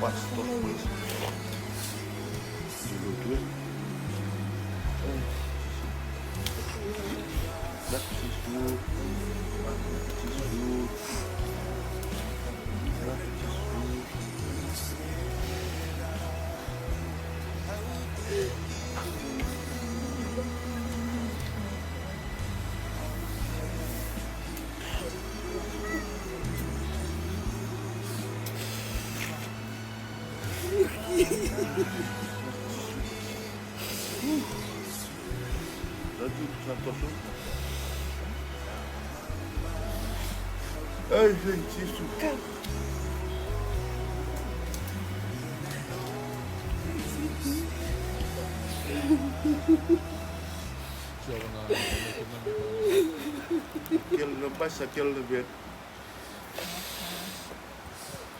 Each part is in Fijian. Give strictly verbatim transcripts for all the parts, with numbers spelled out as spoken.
Pastor, please. Ai, ai, Jisu. Kele na basa, kele na veni.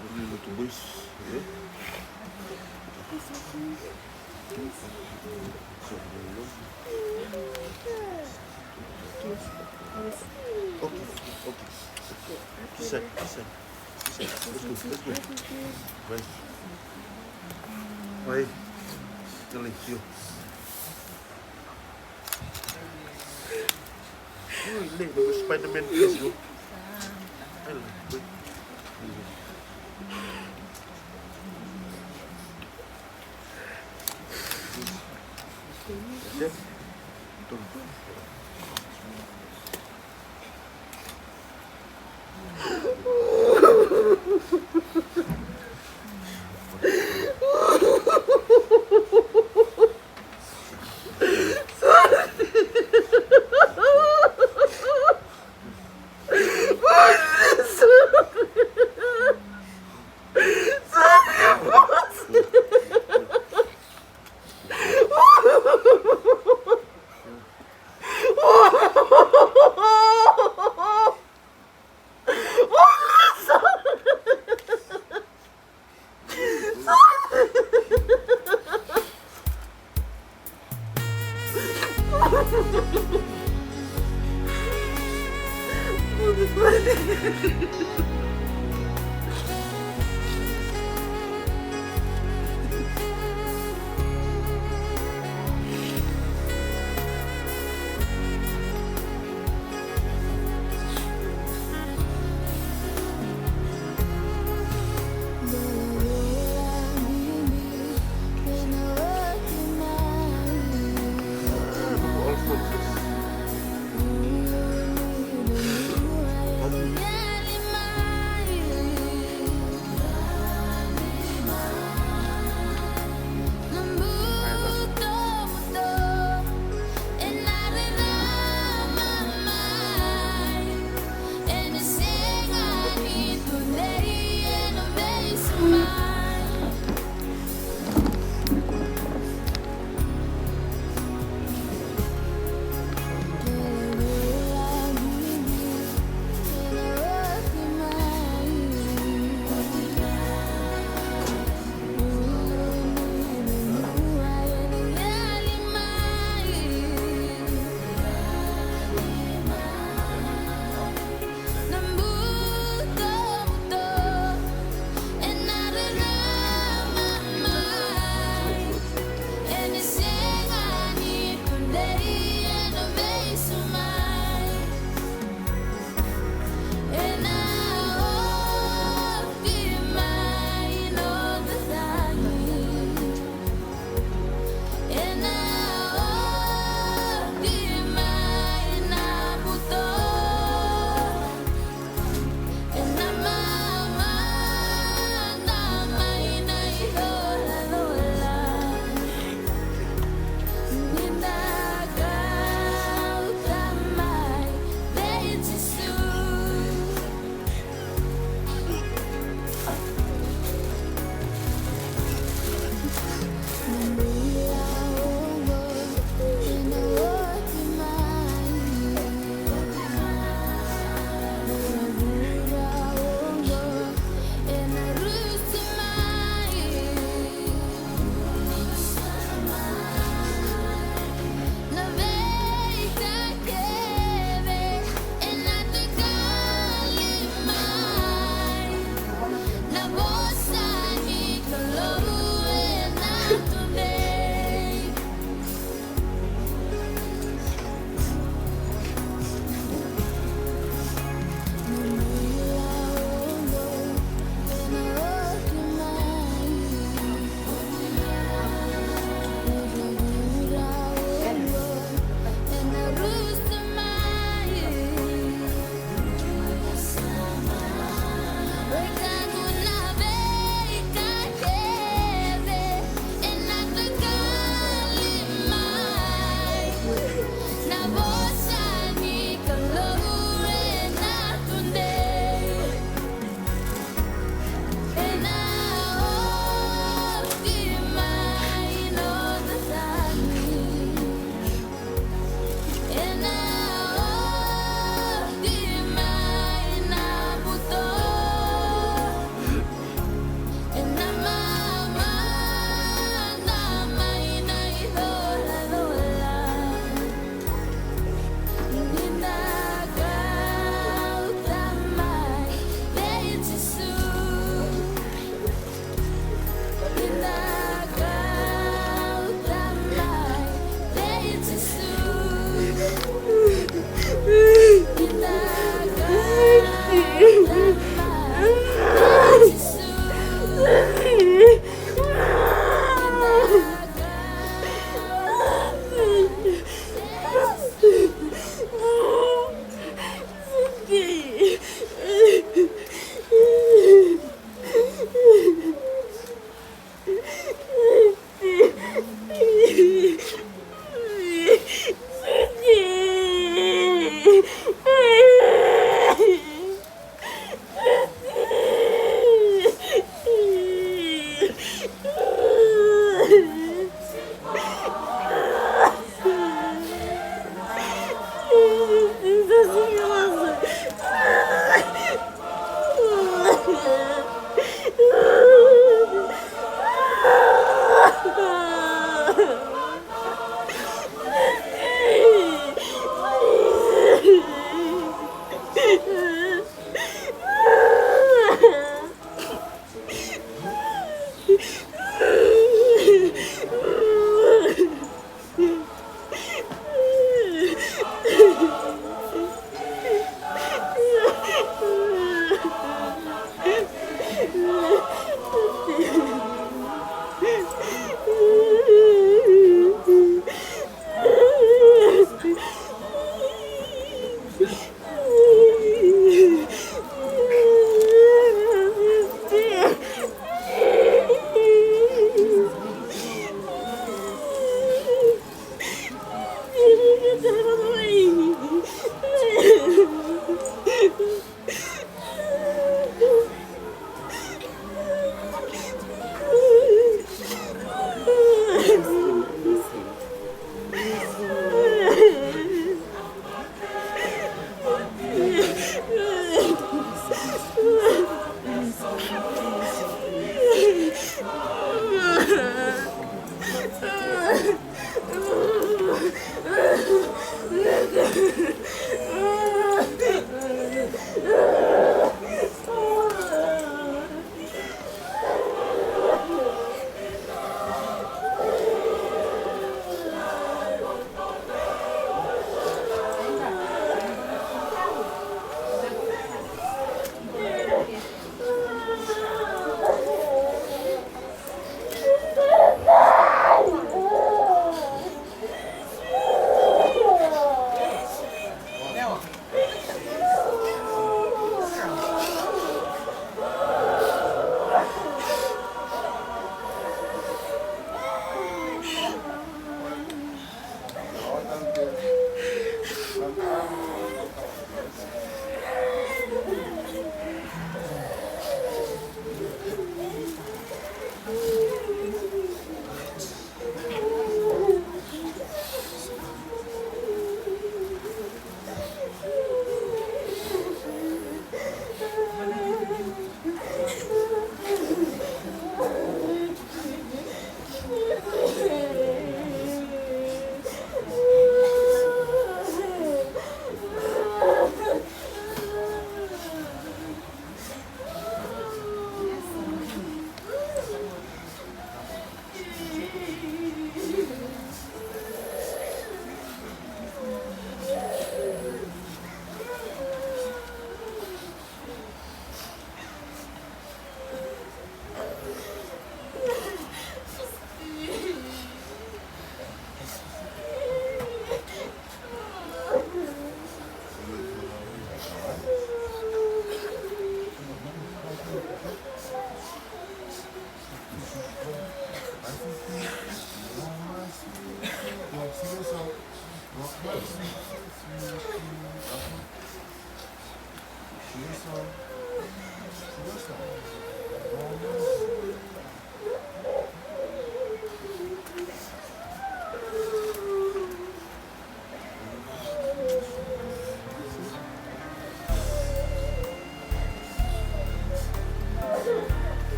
Ori na tu boys, e? Okay, okay. Kisa, kisa, kisa. Let's go, let's go. Vai. Vai. Kele, tio. Ui, le, le Spider-Man face, no? Ai, le, le. That's it.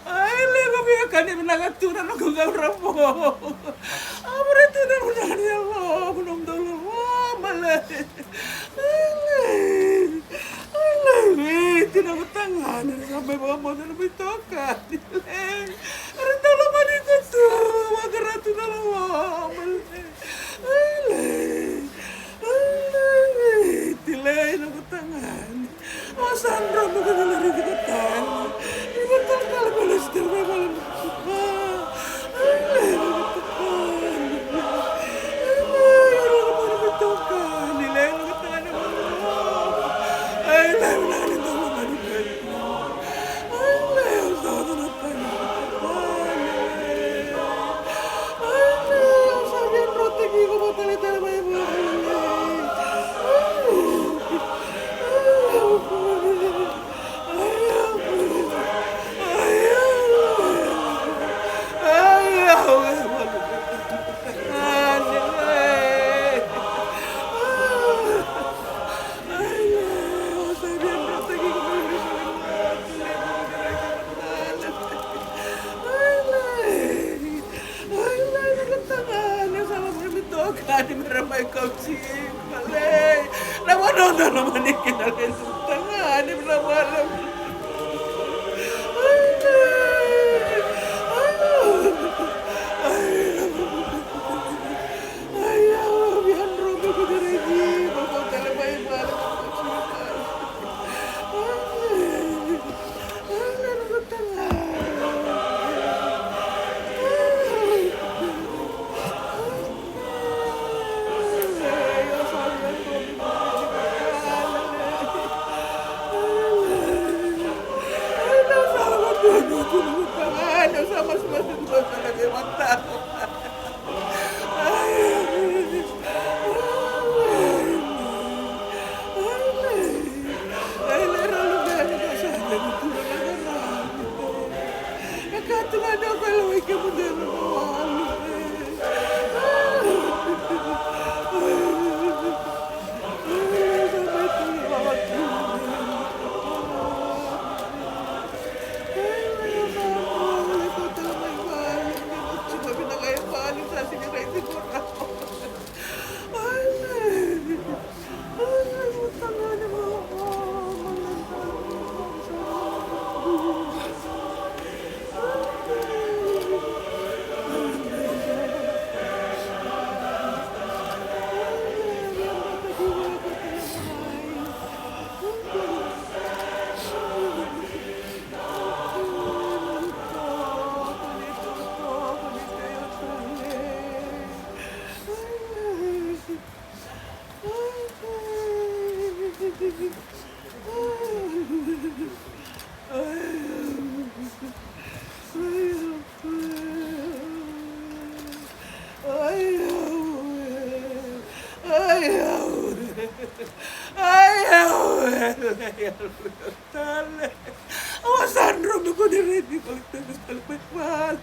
Ai, leqa via kani vinaka tu na noqu cauravou. A vure tu na noqu cauravou, noqu cauravou, male. Ai, ai, Viti, noqu tagane, sa mai vakamoce na mai toka. Ai, ai, ra dau lomani iko tu, vaka ra tu na loloma. Ai, ai, ai, Viti, ai, noqu tagane. O sa dromu ka vila riti ka tani. Iko talatala ko lesi tiko mai vale na tuba. Ai, ai, noqu tagane. Ai, ai, noqu tagane. Ai, ai, vinaka ni dau lomani iko. Ai, le, au sa yaco na tagi. Ai, le, au sa via drotaki iko vakatale tale mai vale. Ai, ai, au, ai, au, ai, au, ai, au, ai, le. Ai, au via dromu ka via raici iko, ko tale mai vale, ko tale mai vale. Ai, ai, noqu tagane. Ai, au sa via dromu ka via raici iko. Ai, au sa lako tu, noqu tagane, au sa masumasu tu, noqu tagane, matau. Ai, au, ai, au, ai, au, ai, au, tale. Au sa dromu ka via raici iko, tale mai vale.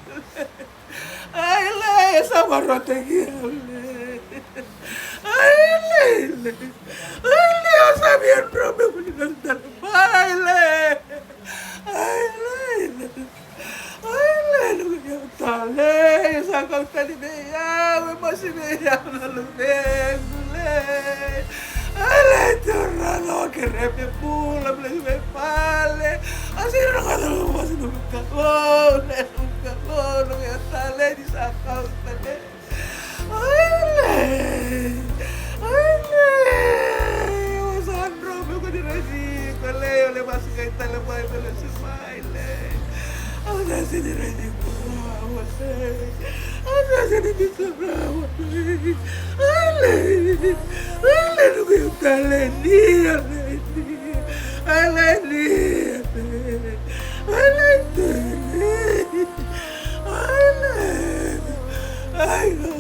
Ai, le, sa varotaki au, le. Ai, le, le. Ai, le, au sa via dromu ka via raici iko, tale mai, le. Ai, le, le. Ai, le, noqu tale, sa kau tani vei au, e masi vei au na luvequ, le. Ai, le, Turaga, au kerea me bula, me lesu mai vale. Au sega ni rogoca na vosa ni noqu Kalou, le, noqu Kalou, noqu tale, ni sa kau tale. Ai, le. Ai, le. Au sa dromu ka via raici iko, le. Au le masi qai tale mai, me lesu mai, le. Au sa sega ni raici iko rawa, le. Au sa sega ni raici iko rawa, le. Ai, le. Ai, le, noqu tale ni, ai, le. Ai, le, ni, ai, le. Ai, le, ni. Ai, le. Ai, le. Ai, le.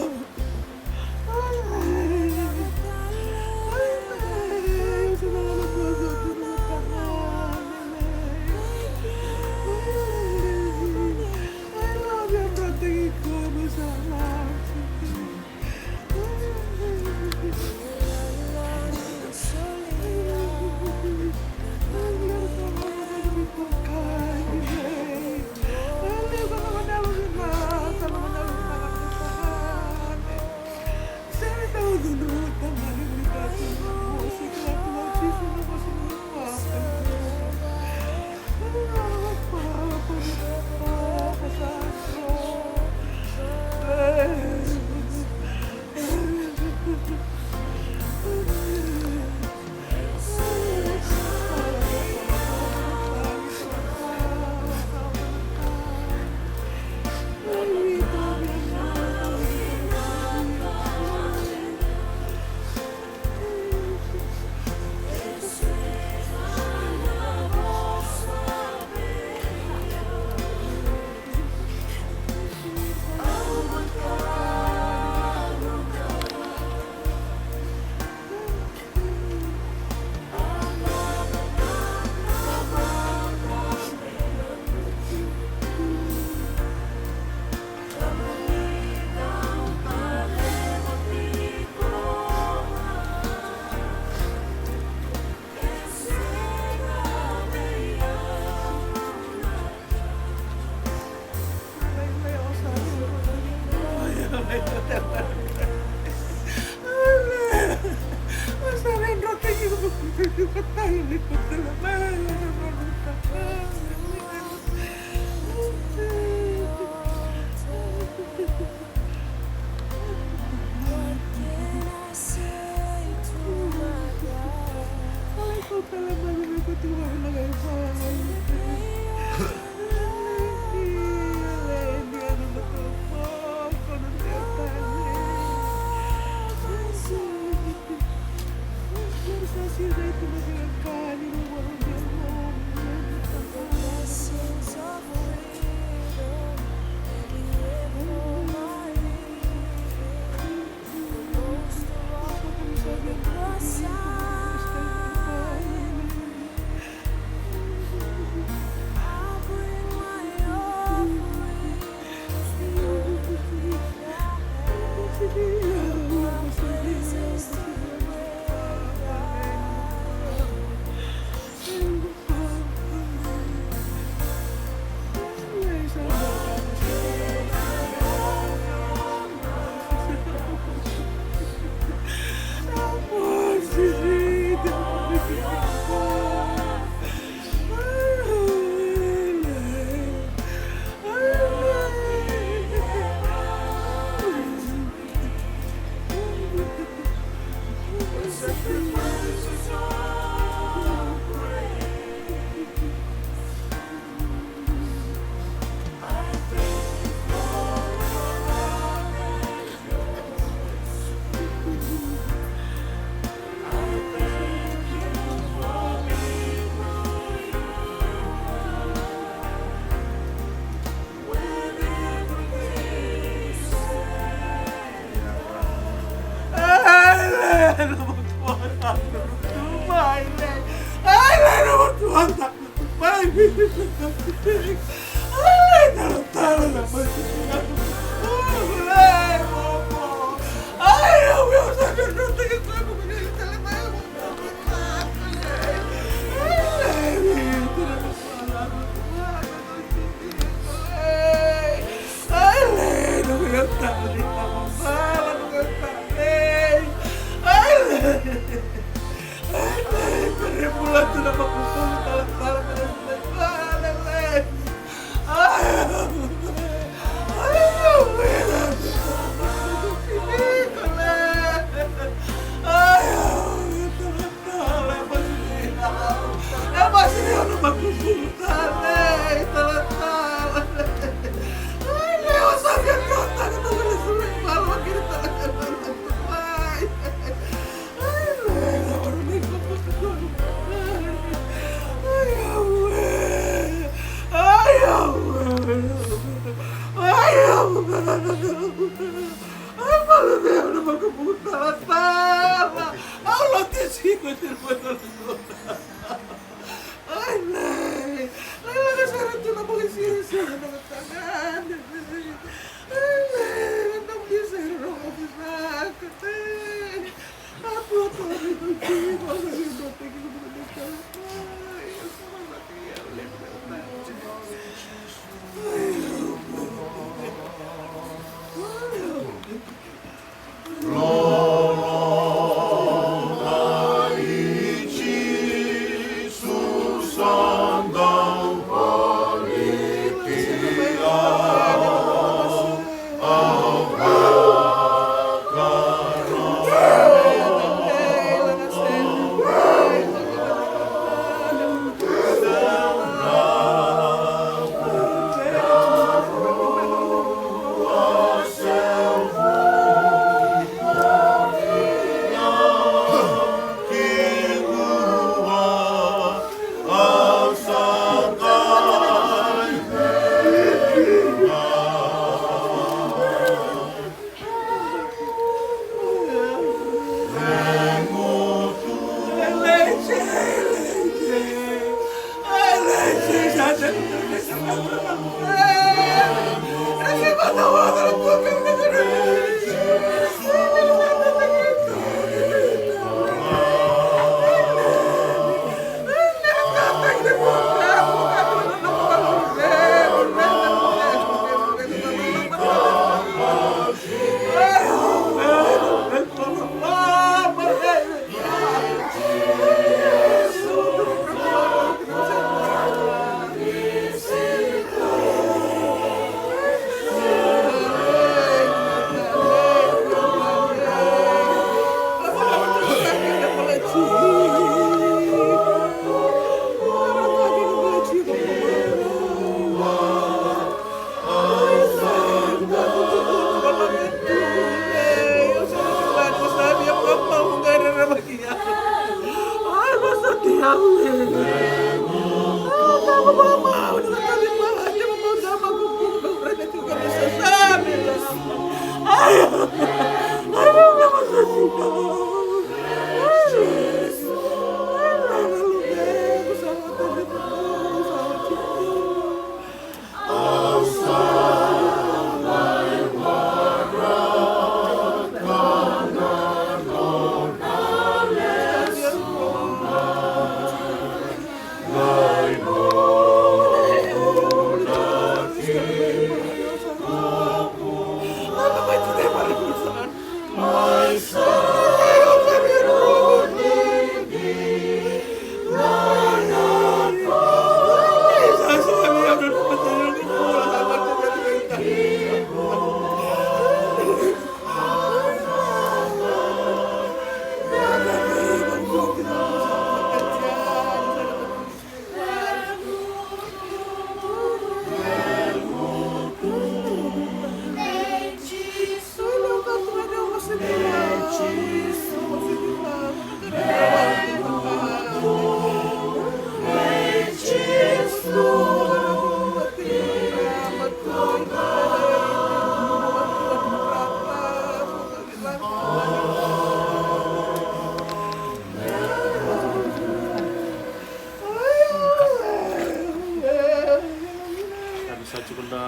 Sa tiko na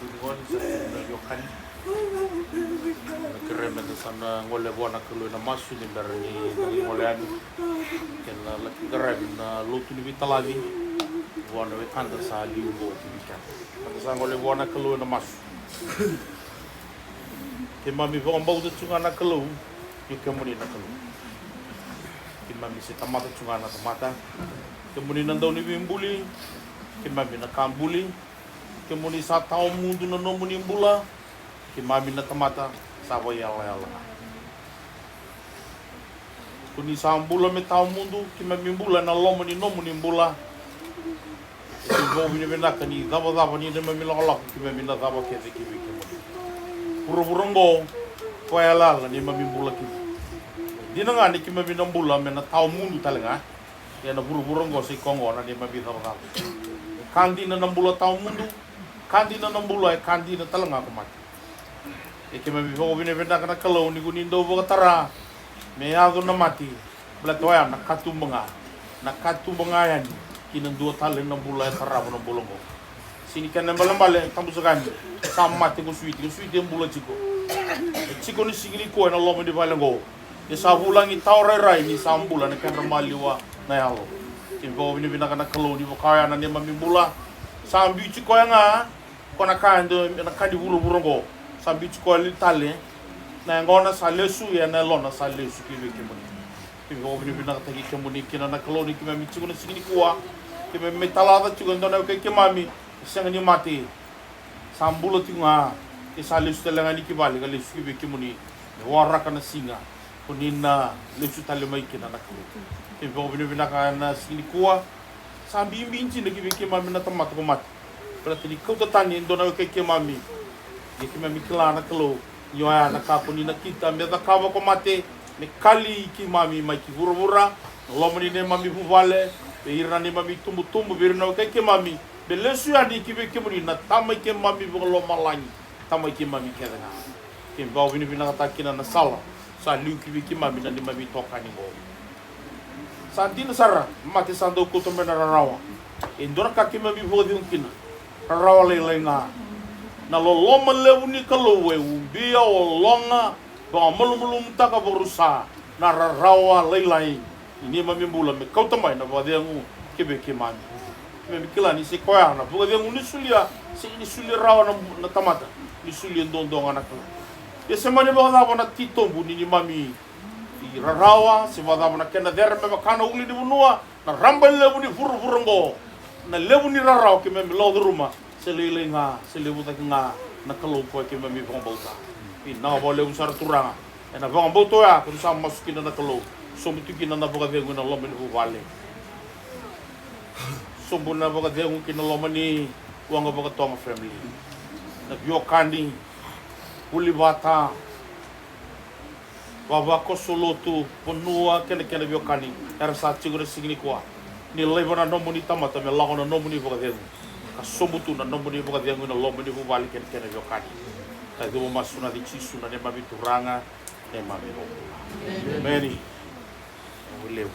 vuvale, sa tiko na veiwekani. Na kerea meda sa na gole vua na Kalou ena masu ni bera ni gole yani. Kena laki qaravi na lotu ni veitalaci vua na wekada sa liu oqo ki vei keda. Meda sa gole vua na Kalou ena masu. Keimami vakabauta tu ga na Kalou, ni o kemuni na Kalou. Keimami se tamata tu ga na tamata. Kemuni na dau ni veibuli. Keimami na ka buli. Kemuni sa tawa mudu na nomuni bula. Keimami na tamata sa vakaiyalayala ga. Ko ni sa bula me tawa mudu, keimami bula ena loma ni nomuni bula. Keimami vakavinavinaka ni cavacava ni neimami lakolako, keimami na cava kece ki vei kemuni. Vuravura oqo, ko yalayala neimami bula kina. Dina ga ni keimami na bula me na tawa mudu tale ga. Ia na vuravura oqo sa i koya oqo na neimami cavacava. E ka dina na bula tawa mudu, ka dina na bula, e ka dina tale ga ko mate. Ia keimami vakavinavinaka na Kalou ni ko ni dau vakatara me yaco na mate, baleta oya na katuba ga, na katuba ga yani ki na dua tale na bula e tarava na bula oqo. Sega ni kena ibalebale, tabu saka yani, sa mate ko Switi, ko Switi e bula tiko. E tiko ni siga nikua ena loma ni vale oqo. Ia sa vulagi tawa rairai ni sa bula ena kedra maliwa na yalo. Keimami vakavinavinaka na Kalou ni vaka oya na neimami bula. Sa biuti koya ga, ko na ka e dua na ka ni vuravura oqo. Sa biuti koya li tale. Na yagona sa lesu, ia na yalona sa lesu ki vei kemuni. Keimami vakavinavinakataki kemuni kina na Kalou ni keimami tiko na siga nikua. Keimami mai talaca tiko e dua na wekai keimami. E sega ni mate. Sa bula tiko ga, e sa lesu tale ga yani ki vale, ka lesu ki vei kemuni. Me waraka na siga ko ni na lesu tale mai kina na Kalou. Keimami vakavinavinaka ena siga nikua. Sa bibi dina ki vei keimami na tamata ko mate. Baleta ni kauta tani e dua na wekai keimami. Ia keimami kila na Kalou ni oya na ka ko ni nakita me cakava ko mate, me kali keimami mai ki vuravura, na loma ni neimami vuvale, vei ira na neimami itubutubu, vei ira na wekai keimami, me lesu yani ki vei kemuni na Tamai keimami vakalomalagi, Tamai keimami kece ga. Keimami vakavinavinakataka kina na sala sa liu ki vei keimami na neimami itokani oqo. Sa dina sara, mate sa dau kauta mai na rarawa. E dua na ka keimami vakacegu kina, rarawa lailai ga. Na loloma levu ni Kalou e ubia, ologa, vakamalumalumutaka, vakarusa na rarawa lailai ni neimami bula me kauta mai na vakacegu ki vei keimami. Keimami kila ni sa i koya na vakacegu ni solia, sega ni solia rawa na, na tamata, ni solia duadua ga na Kalou. Ia se mani vakacava na titobu ni neimami rarawa, se vakacava na kena cere me vaka na ulunivanua, na raba levu ni vuravura oqo, na levu ni rarawa keimami lako curuma, se lailai ga, se levu cake ga na Kalou koya keimami vakabauta. Vinaka vakalevu sara Turaga. Ena vakabauta oya keimami sa masu kina na Kalou. Sobu tu kina na vakacegu ena loma ni vuvale. Sobu na vakacegu ki na loma ni Waqa Vakatoga family. Na veiwekani, vuli vata, vavakoso lotu, vanua kei na kena veiwekani era sa tiko na siga nikua. Ni laiva na nomuni tamata me lako na nomuni vakacegu, ka sobu tu na nomuni vakacegu ena loma ni vuvale kei na kena veiwekani. Ka cuva masu ena yaca i Jisu na neimami Turaga, neimami iVakabula. Emeni. Levu.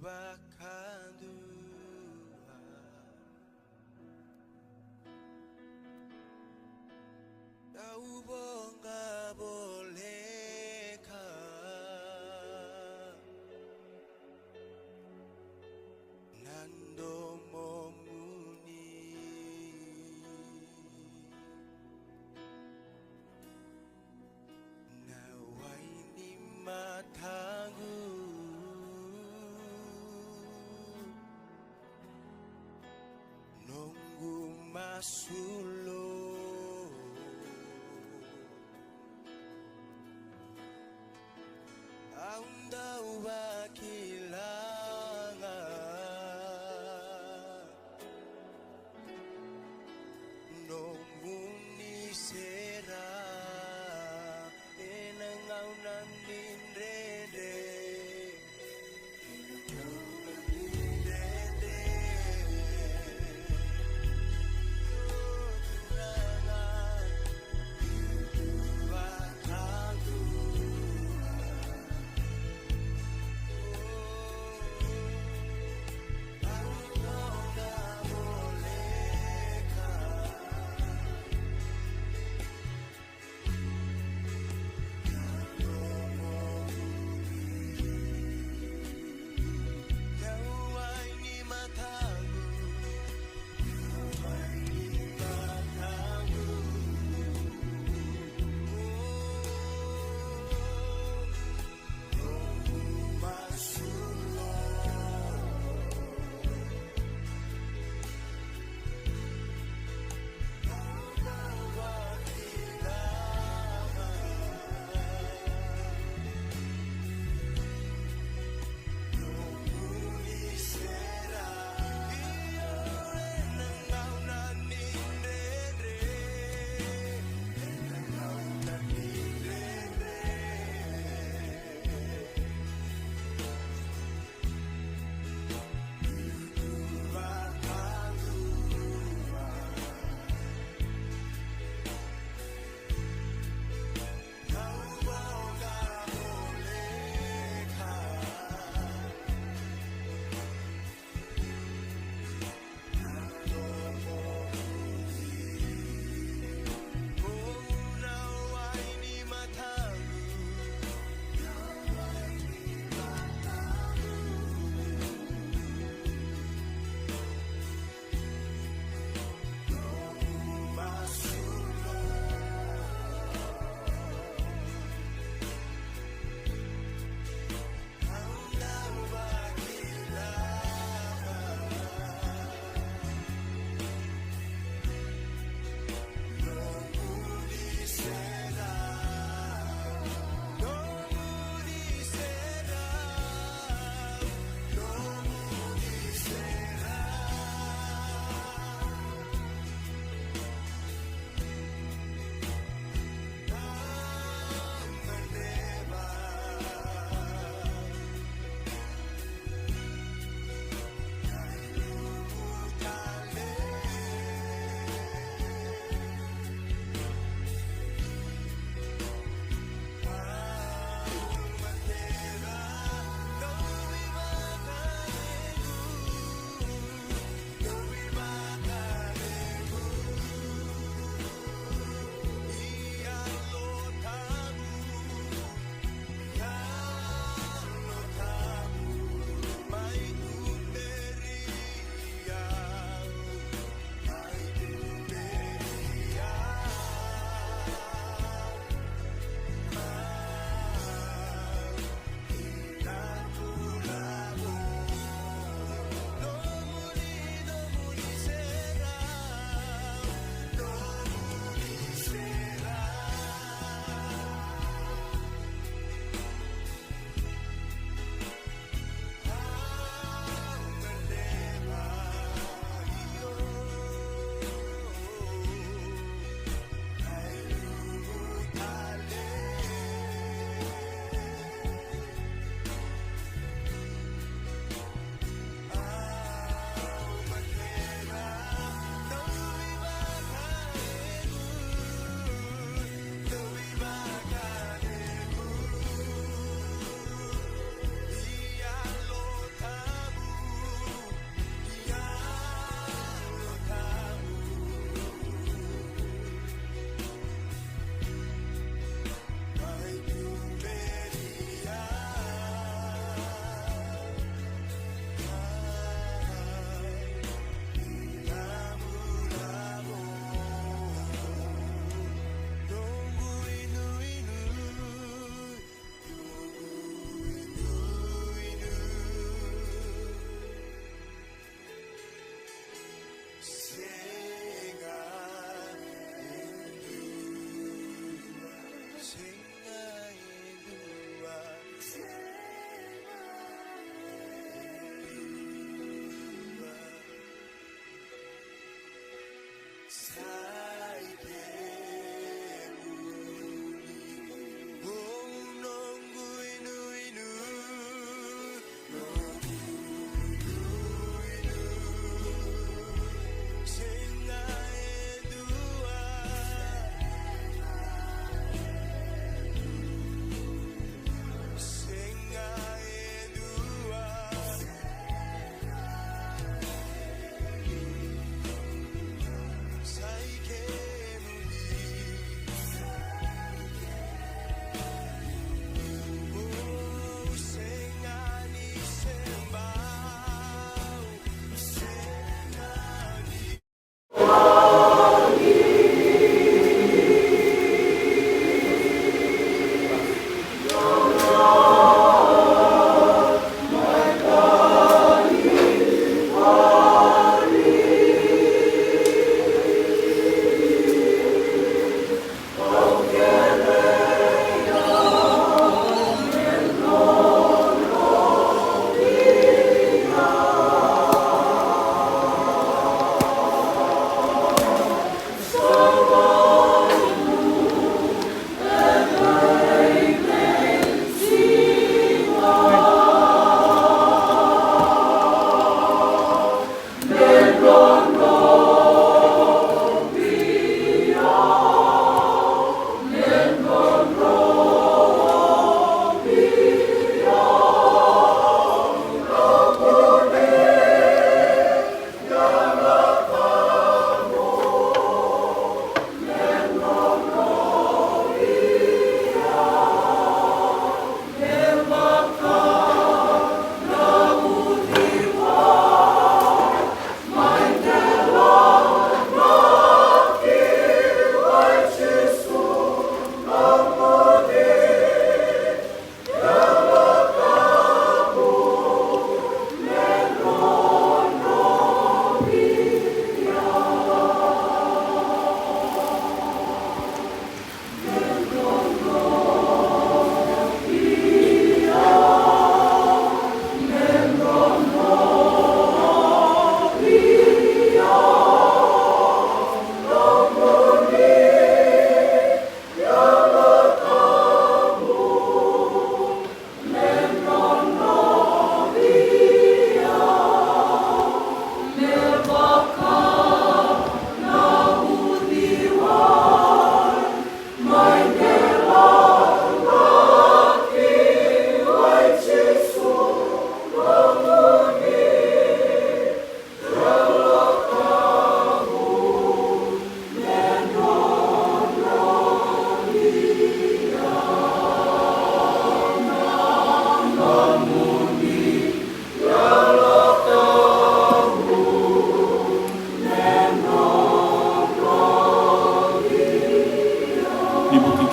vakadua. Dau voqa voleka na domomuni. Na wai ni mataqu, noqu masulu. Au dau vakila ga nomuni sere ena gauna ni dredre. Ena gauna ni dredre.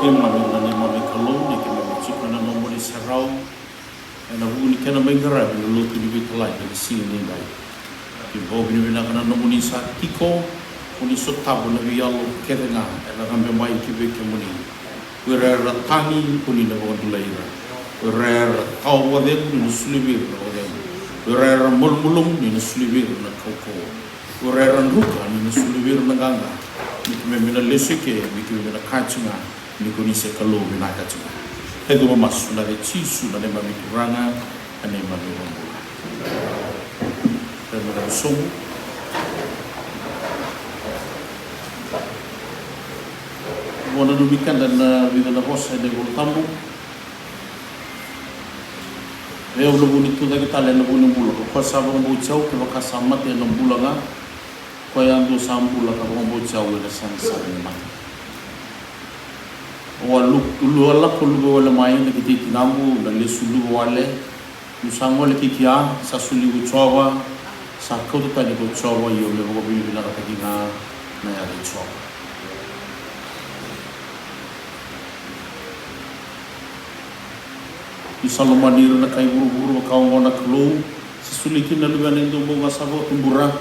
Masu na neimami Kalou ni keimami tiko ena nomuni serau ena vuku ni kena mai qaravi na lotu ni veitalai ena siga nidai. Keimami vakavinavinaka na nomuni sa tiko, ko ni sotava na veiyalo kece ga era cabe mai ki vei kemuni. Ko ira era tagi, ko ni na vakadulai ira. Ko ira era tawa vakacegu, ni na solia vei ira na vakacegu. Ko ira era malumalumu, ni na solia vei ira na kaukauwa. Ko ira era druka, ni na solia vei ira na qaqa. Ni keimami na lesu eke, ni keimami na kaya tiko ga ni ko ni se Kalou vinaka tiko ga. Keimami masu ena yaca i Jisu na neimami Turaga, na neimami iVakabula. Keimami na sobu. Vua na nomu keda na vica na vosa ena iVola Tabu. Vei au na vu ni tucake tale ena vu ni bula, ko koya sa vakabauti au, kevaka sa mate ena bula ga, koya yadua sa bula ka vakabauti au ena sega ni sega ni mate. Au a lu-, lu-, a lako luvawale mai na kete i tinaqu, na lesu luvawale. Niu sa gole ki kea, sa soli ko Jiova, sa kauta tani ko Jiova, io me vakavinavinakataki ga na yaca i Jiova. Ni sa lomani ira na kai vuravura vakaoqo na Kalou, sa soli kina na Luvena e dua bau ga sa vakatubura,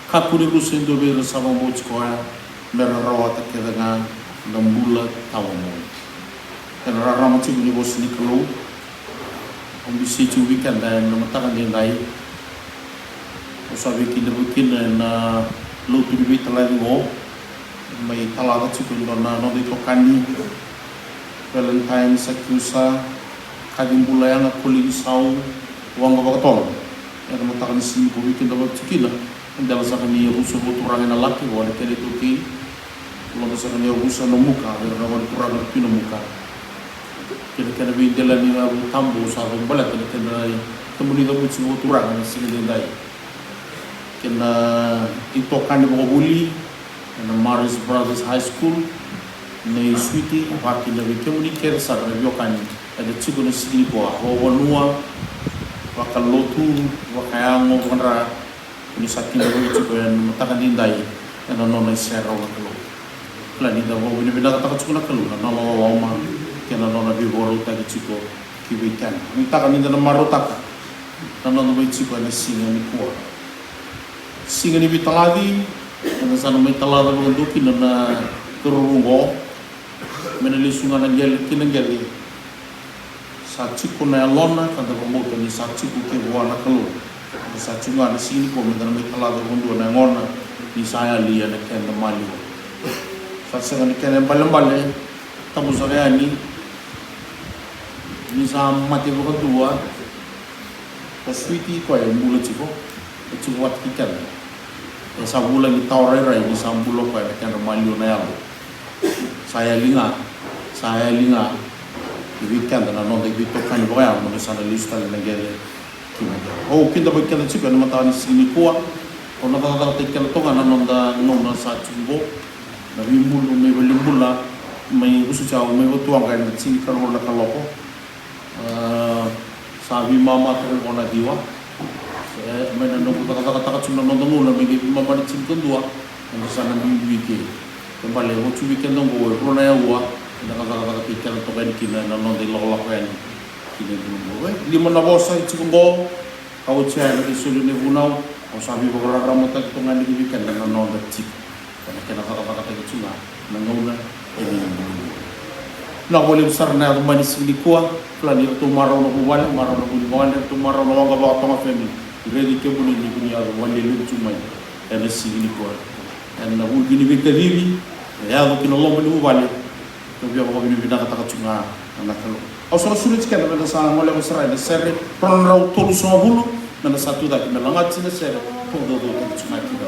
kakua ni rusa e dua vei ira sa vakabauti koya, me ra rawata kece ga na bula tawamudu. Ena rarama tiko ni vosa ni Kalou, au biuti tiko vei keda ena mataka edaidai. Au sa veikidavaki kina ena lotu ni veitalai oqo, mai talaca tiko e dua na noda itokani, Valentine Sakiusa Kacibula Yaga Kolinisau Waqavakatoga. Ena mataka ni siga nikua veikidavaki tiko kina, e dela saka ni yavusa vakaturaga ena Laki, vua na kena itaukei. Loma saka ni yavusa na Muka, vei ira na gone turaga na Tui Namuka. Kei na kena veidelaniyavu tabu sa vakabaleta na kena, kemuni cavuti vakaturaga na siga edaidai. Kei na itokani vakavuli ena Marist Brothers High School, nei Switi, vakakina vei kemuni kece sara na veiwekani eda tiko ena siga nikua, vakavanua, vakalotu, vakayago, vakadra. Ni sa kidavaki tiko ena mataka edaidai ena nona iserau na Kalou. Kila ni da vakavinavinakataka tiko na Kalou na nona loloma kei na nona veivakarautaki tiko ki vei keda. Nuitaka ni da na marautaka na noda mai tiko ena siga nikua. Siga ni veitalaci, eda sa na mai talaca vakadua kina na cauravou oqo. Me na lesu ga na qele ki na qele. Sa tiko na yalona ka da vakabauta ni sa tiko kei vua na Kalou. Ni sa tiko ga na siga nikua me da na mai talaca vakadua na yagona ni sa yali ena keda maliwa. Sa sega ni kena ibalebale tabu saka yani ni sa mate vakadua ko Switi, koya e bula tiko, e tiko vata kei keda. E sa vulagi tawa rairai ni sa bula o koya ena kedra maliwa na yalo. Sa yali ga, sa yali ga ki vei keda na noda iveitokani vakayago, mo ni sa na lesu tale na qele ki na qele. Au kidavaki keda tiko ena mataka ni siga nikua. Au na cakacakataki keda toka ga na noda gauna sa tiko qo. Na veibulu mai valenibula, mai Vusutsu, mai Vatuwaqa ena tinikarua na kaloko. A, sa veimama toka qo na ciwa. E, mai na noqu cakacakataka tu na noda gauna mai qai veimama na tinikadua, eda sa na duidui ke. Kena ibalebale, oti vei keda oqo e rua na aua eda na cakacakataki keda toka yani kina ena noda ilakolako yani kina e Bulubulu. E, lima na vosa e tiko oqo, ka oti ya ena qai soli na ivunau, au sa veivakararamataki toka yani vei keda na noda tiko. Ena kena cakacakataki tu ga na gauna e Bulubulu. Vinaka vakalevu sara na yaco mai ni siga nikua. Kila ni ratou marau na vuvale, marau na vuvale, ratou marau na Waqavakatoga family. Raici kemuni ni koni yaco vakalevu tu mai ena siga nikua. Ena vuku ni veikacivi e yaco ki na loma ni vuvale. Kau via vakavinavinakataka tu ga na Kalou. Au sa na sureti keda meda sa goleva sara ena sere rua na drau tolusagavulu, meda sa tucake me lagati na sere, ka vakacaucautaki tu ga kina.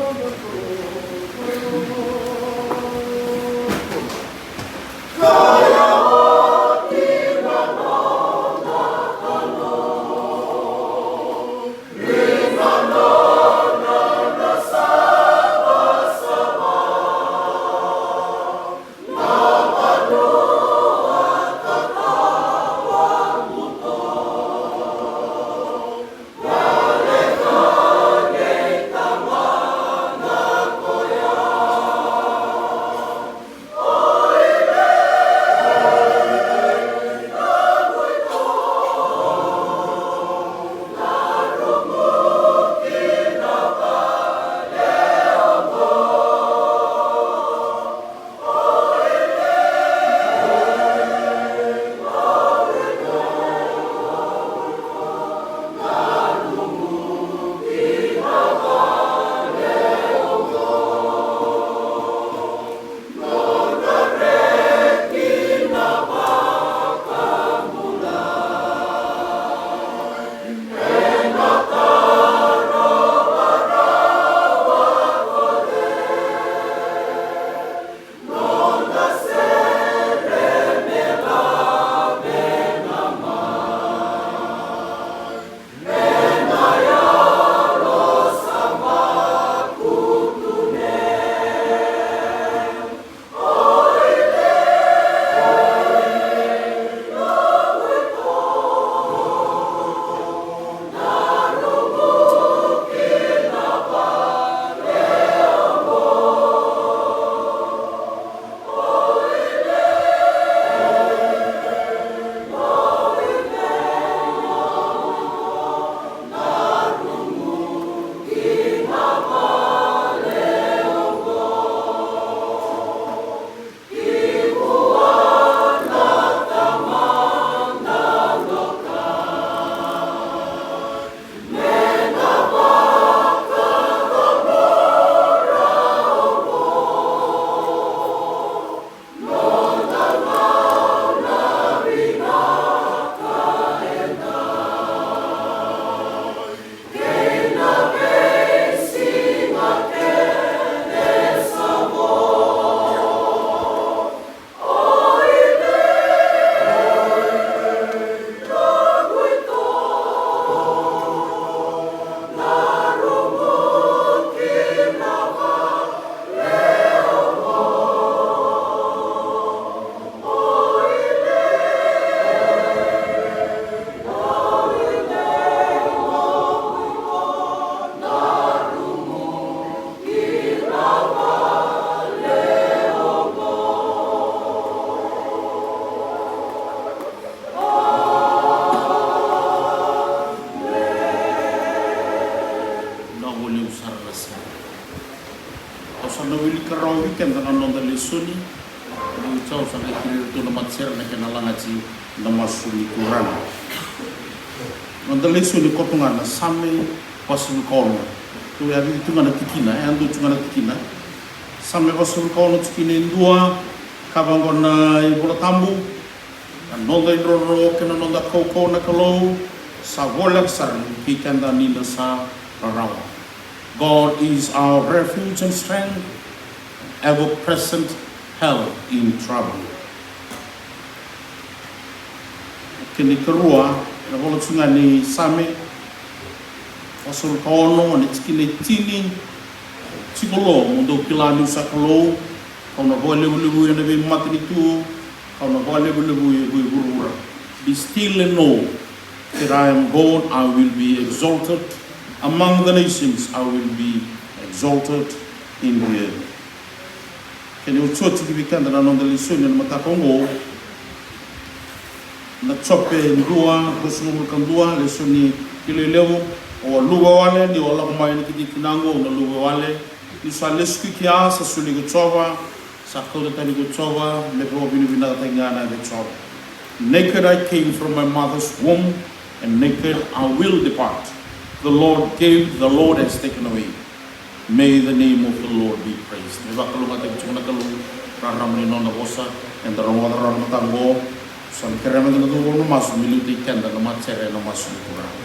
Ni, ni tau sa qai kiri tu na matasere na kena lagati na masu ni Turaga. Noda lesoni koto ga na Same vasagavulu ka ono. Tu e a vica tu ga na tikina, e a dua tu ga na tikina. Same vasagavulu ka ono tikina e dua, ka vaqo na iVola Tabu. Na noda idrodro kei na noda kaukauwa na Kalou, sa voleka sara ni vukei keda ni da sa rarawa. God is our refuge and strength, ever-present help in trouble. Kena ikarua, ena vola tu ga ni Same, vasagavulu ka ono, na tikina e tini, tiko lo, mo dou kila niu sa Kalou, kau na vakalevulevui ena veimatanitu, kau na vakalevulevui e vuravura. Be still and know that I am God, I will be exalted among the nations, I will be exalted in the earth. Kena iotioti ki vei keda na noda lesoni ena mataka oqo. Na Jope dua, ruasagavulu ka dua, lesoni kilai levu. O a luvawale, ni o lako mai na kiti kina oqo, o na luvawale. Ni sa lesu ki kea, sa soli ko Jiova, sa kauta tani ko Jiova, me vakavinavinakataki ga na yaca i Jiova. Naked I came from my mother's womb, and naked I will depart. The Lord gave, the Lord has taken away. May the name of the Lord be praised. Me vakalougatataki tiko na Kalou, rarama ni nona vosa, eda rogoca rawa na mataka oqo. Sa na kerea meda na cuva na masu, me liutaki keda na matasere ena masu ni Turaga.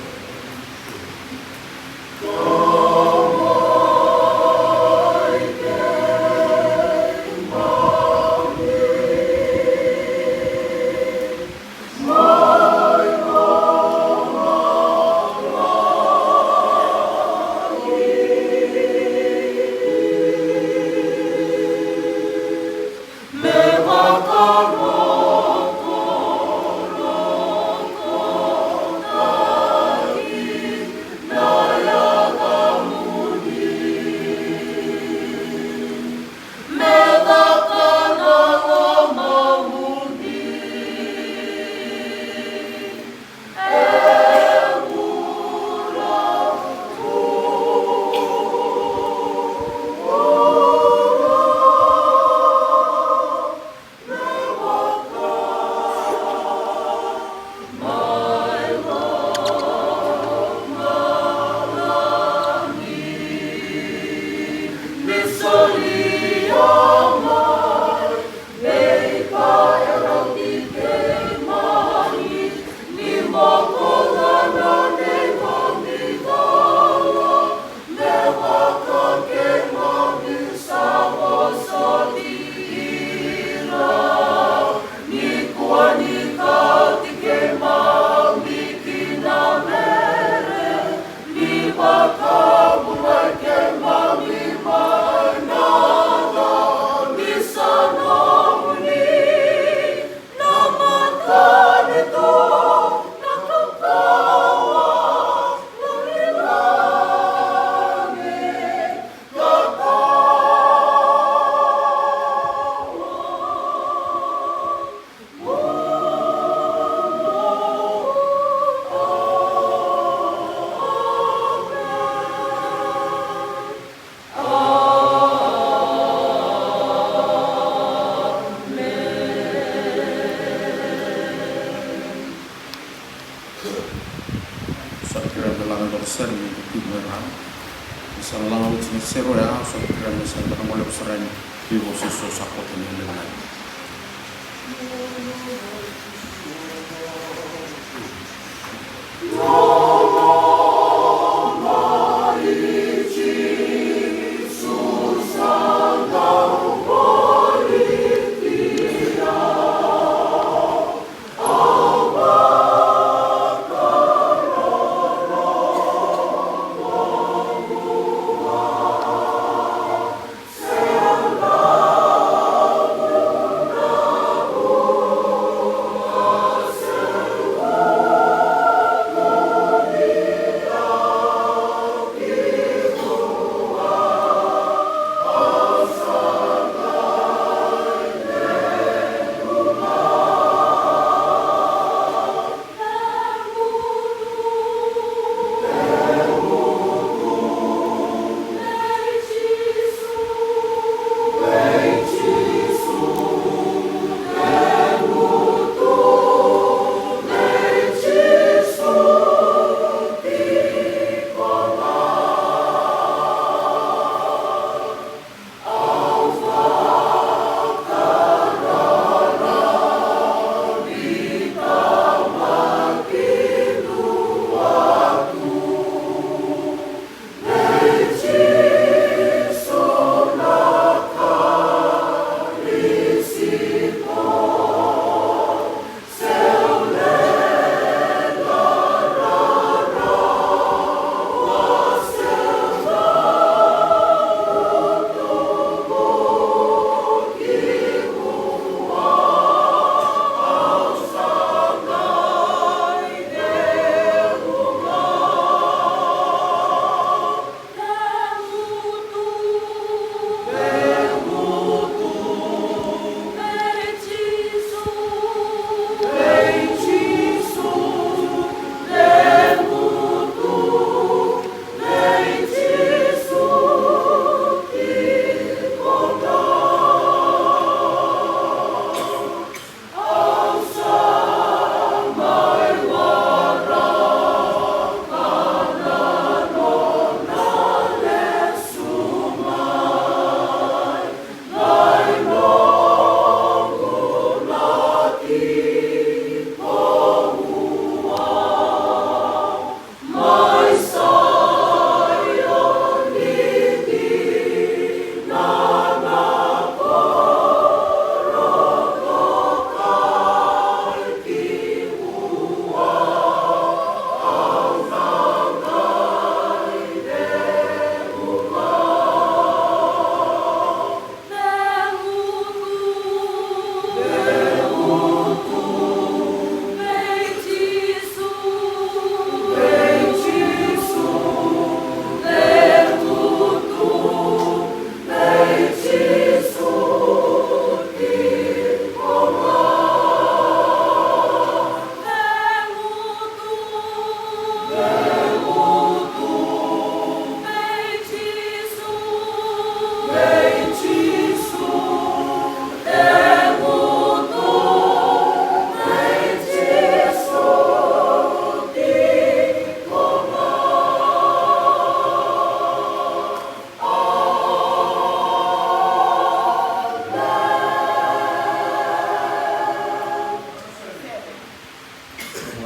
Sa kerea me laga dua na sere me da tiko mai ra. Ni sa laga oti na sere oya, sa kerea me sa da na gole sara yani ki vosa eso sa koto ni levu.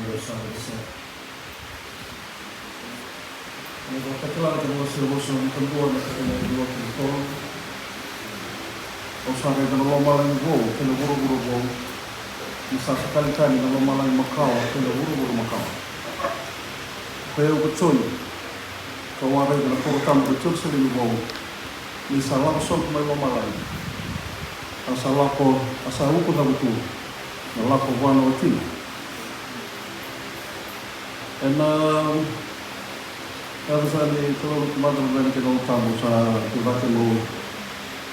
Au sa raica sara. Ni ko takila na kena wase ruasagavulu ka dua na kena e dua ki na tolu. Au sa raica na lomalagi vou kei na vuravura vou. Ni sa sa tali tani na lomalagi makawa kei na vuravura makawa. Ko i au ko Joni, kau a raica na koro tabu ko Jerusalemi vou, ni sa lako sobu mai lomalagi. A sa lako, a sa uku cavutu na lako vua na watina. Ena yaca sa ni Kalou na Tamada, na Luvena kei na Yalo Tabu. Sa tu cake meu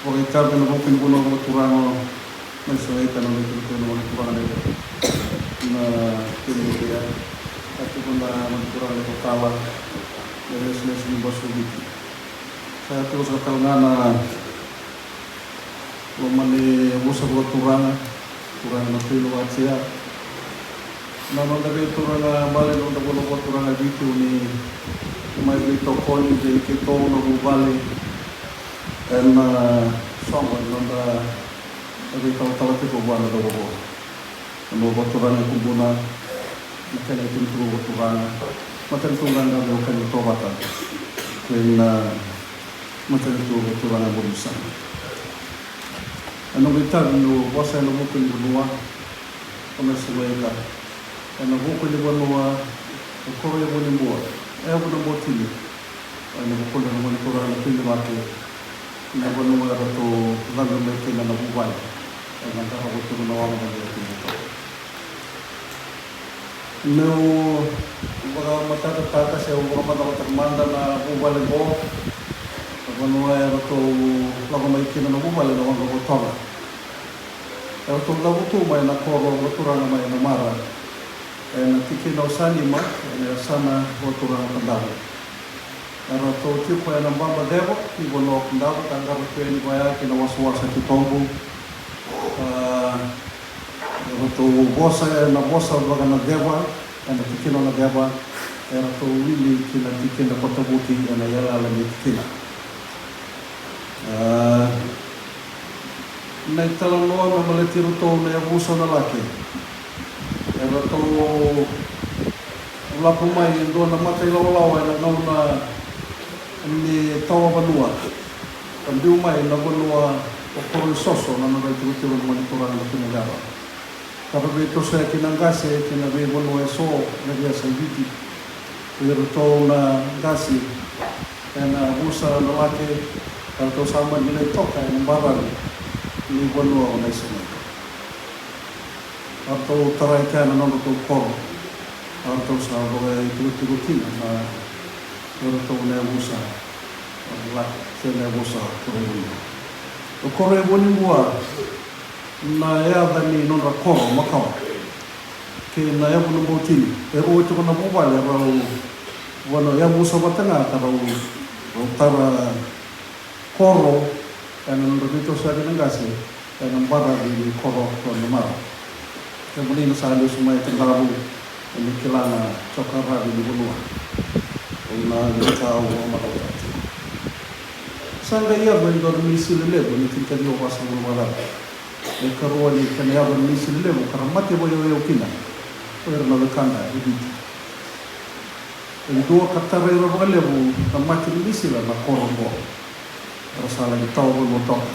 vakaitavi ena vuku ni vanua vakaturaga mai Sagaika, na noda itikotiko na Gone Turaga na, na kena ia. Sa tiko na Gone Turaga na Ikotala, na ilesilesi ni Basu Viti. Sa tiko saka tale ga na loma ni yavusa vakaturaga, turaga na Tui Nuatia. Na noda veituraga bale, noda vanua vakaturaga e Viti, ni mai veitokoni vei keitou na vuvale ena soqo ni noda veitalatala tiko vua na cauravou. Na noda vakaturaga e Kubuna, na kena itikotiko vakaturaga, matanitu qaqa vei Okani, Tovata, kei na matanitu vakaturaga e Bonisana. Ena noqu itavi meu vosa ena vuku ni vanua o Sagaika, ena vuku ni vanua o Koroivunibua, Yavu na Botini, ena vukudra na Gone Turaga na Tui Nilake, na vanua eratou cabe mai kina na vuvale ena qarava tiko na waqa mai Tui Nilake. Meu vakamatatataka se au vakamacalataka mada na vuvale qo, na vanua eratou lako mai kina na vuvale na waqa ko Toga. Eratou cavutu mai na koro vakaturaga mai Namara, ena tikina o Sanima, ena yasana vakaturaga Kadavu. Eratou tiko ena Babaceva ni vanua o Kadavu, ka qara tu yani vaya ki na wasawasa titobu. A, eratou vosa ena vosa vakaNaceva, ena tikina o Naceva, eratou wili ki na tikina ko Tavuki ena yalayala ni tikina. A, na italanoa me baleti iratou na yavusa o Nalake. Eratou lako mai e dua na mata ilawalawa ena gauna ni tawa vanua, ka biu mai na vanua o Koroisoso, na nodra itikotiko na Gone Turaga na Tui Naceva. Ka ra veitosoyaki na qase ki na veivanua eso na veiyasai Viti. Iratou na qase ena yavusa o Nalake, eratou sa mani lai toka ena baravi ni vanua o Naisagaika. Eratou tarai kea na nodratou koro, eratou sa vakaitikotiko kina na, iratou na yavusa o Nalake, se na yavusa o Koroivunibua. O Koroivunibua na yaca ni nodra koro makawa kei na Yavu na Botini. E rua tiko na vuvale rau vanua yavusa vata ga ka rau, rau tara koro ena nodra veitosoyaki na qase ena baravi ni koro ko Namara. Kemuni na sa lesu mai Kadavu, ni kila na jokaravi ni vanua. Au na veika au a marautaka tiko. Sa qai yaco e dua na misili levu ena tinikaciwa vasagavulu ka cava. Na ikarua ni kena yaco na misili levu ka ra mate vakayauyau kina o ira na wekada e Viti. E dua ka tarai ira vakalevu na mate ni misila na koro oqo. Era sa laki tawa vanua toka.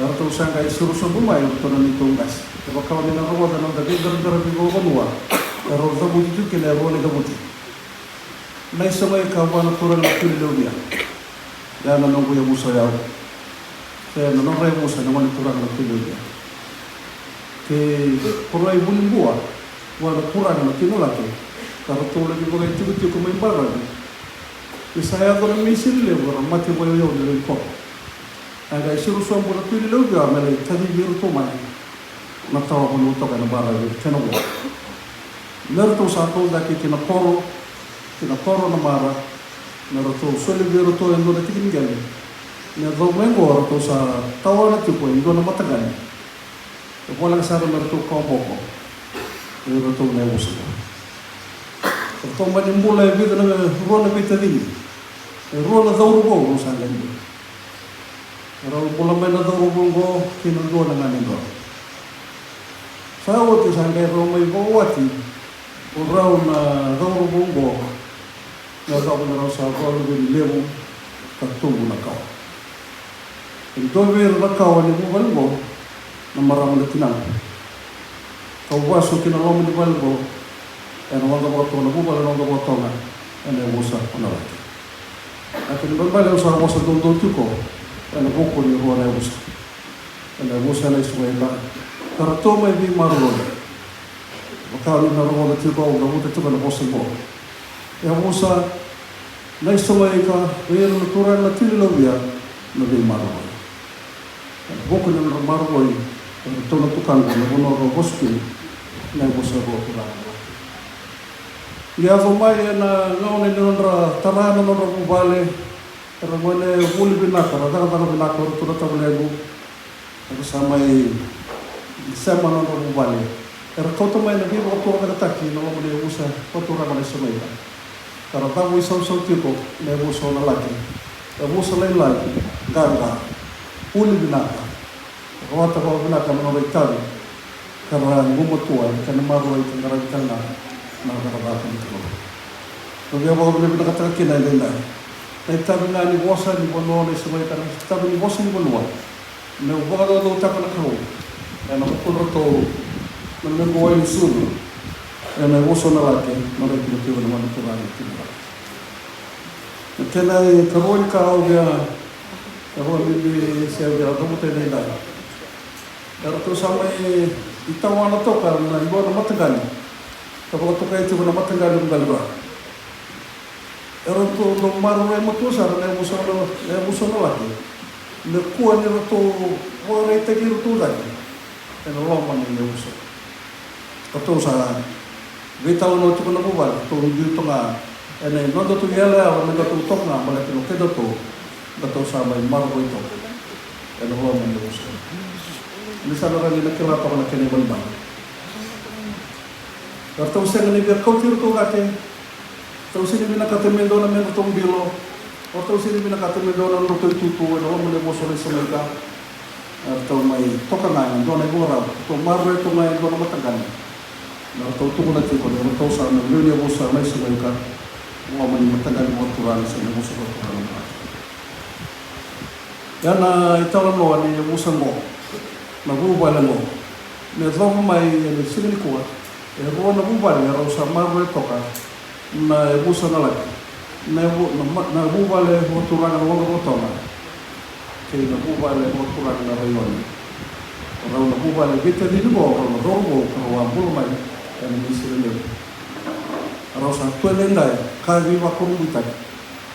Eratou sa qai siro sobu mai o iratou na neitou qase. Kevaka o ni na rogoca na noda veiqaraqaravi vakavanua, erau cavuti tu kina e rua na icavuti. Naisagaika vua na turaga na Tui Leuvia. Ya na noqu yavusa o yau. Se na nodra yavusa na Gone Turaga na Tui Leuvia. Kei Koroivunibua vua na turaga na Tui Nalake, ka ratou laki vakaitikotiko mai baravi. Ni sa yaco na misili levu, era mate vakayauyau na lewe ni koro. A qai siro sobu na Tui Leuvia me lai kacivi iratou mai na tawa vanua toka ena baravi kei na vua. Me ratou sa kau cake ki na koro, ki na koro Namara, me ratou soli vei iratou e dua na tiki ni qele. Me yacova mai oqo ratou sa tawana tiko e dua na mataqali. E voleka sara me ratou kawaboko vei iratou na yavusa oqo. Ratou mani bula e vica na, rua na veitacini, e rua na cauravou rau sa qai bula. Rau bula mai na cauravou oqo kei na dua na gone yadua. Sa oti sa qai rau mai vakawati O rau na cauravou oqo, na cava na rau sa vakaluveni levu ka tubu na kawa. E dua vei ira na kawa ni vuvale oqo na marama na tinaqu. Kau vasu ki na loma ni vale oqo ena waqa vakatoga, na vuvale ena waqa vakatoga, ena yavusa o Nalaki. Na kena ibalebale au sa vosa doudou tiko ena vuku ni rua na yavusa. Ena yavusa na Isamaika, ka ratou mai veimaroroi. Vaka ni na rogoca tiko au na vuta tiko na vosa oqo. Yavusa na Isamaika, vei ira na turaga na Tui ni Lauvia, na veimaroroi. Ena vuku ni nodra maroroi, eratou na tukaqu na vanua rau vosa kina, na yavusa rua turaga. Ni yaco mai ena gauna ni nodra tara na nodra vuvale, era gone vuli vinaka, ra cakacaka vinaka, o iratou na tavulevu. Era sa mai sema na nodra vuvale. Era kauta mai na veivakatorocaketaki na loma ni yavusa vakaturaga na Isamaika. Ka ra cavuisausau tiko na yavusa o Nalaki. Yavusa lailai, qaqa, vuli vinaka. Rawata vakavinaka na nodra itavi, ka ra gumatua ena kena maroroi ka qaravi tale ga na cakacaka ni Kalou. Au via vakavinavinakataka kina edaidai na itavi ga ni vosa ni vanua na Isamaika, na itavi ni vosa ni vanua. Meu vakacaucautaka na Kalou ena vukudratou na mequ wai ni sucu ena yavusa o Nalaki, na rai tiko na gone turaga ni Tui ni Lauvia. Na kena ikarua ni ka au via, au via bibi se au via cavuta edaidai. Eratou sa mai itawana toka na dua na mataqali ka vakatokai tiko na mataqali o Qaliva. Eratou dau maroroi matua sara na yavusa o, na yavusa o Nalaki. Me kua ni ratou vakaraitaki iratou cake ena loma ni yavusa. Ratou sa veitalanoa tiko na vuvale, ratou biu toka ga ena nodatou iyaloyalo, nodatou toka ga baleta na kedatou, datou sa mai maroroi toka ena loma ni yavusa. Ni sa na rawa ni na kila toka na kena ibalebale. Ratou sega ni via kauti iratou cake. Ratou sega ni vinakata me dua na medratou bilo. Ratou sega ni vinakata me dua na nodratou itutu ena loma ni yavusa o Isamaika. Ratou mai toka ga ena dua na ivakarau, ratou maroroi toka ga ena dua na mataqali. Na ratou tukuna tiko ni ratou sa na lewe ni yavusa o Isamaika, loma ni mataqali vakaturaga se na yavusa vakaturaga. Ia na italanoa ni yavusa oqo, na vuvale oqo, me yacova mai ena siga nikua, e rua na vuvale erau sa maroroi toka, na yavusa o Nalaki, na yavu-, na ma-, na vuvale vakaturaga na Waqa Vakatoga kei na vuvale vakaturaga na Raioni. Rau na vuvale veitacini oqo, rau na cauravou ka rau a bula mai ena Misiri Levu. Rau sa tu edaidai ka veivakurabuitaki.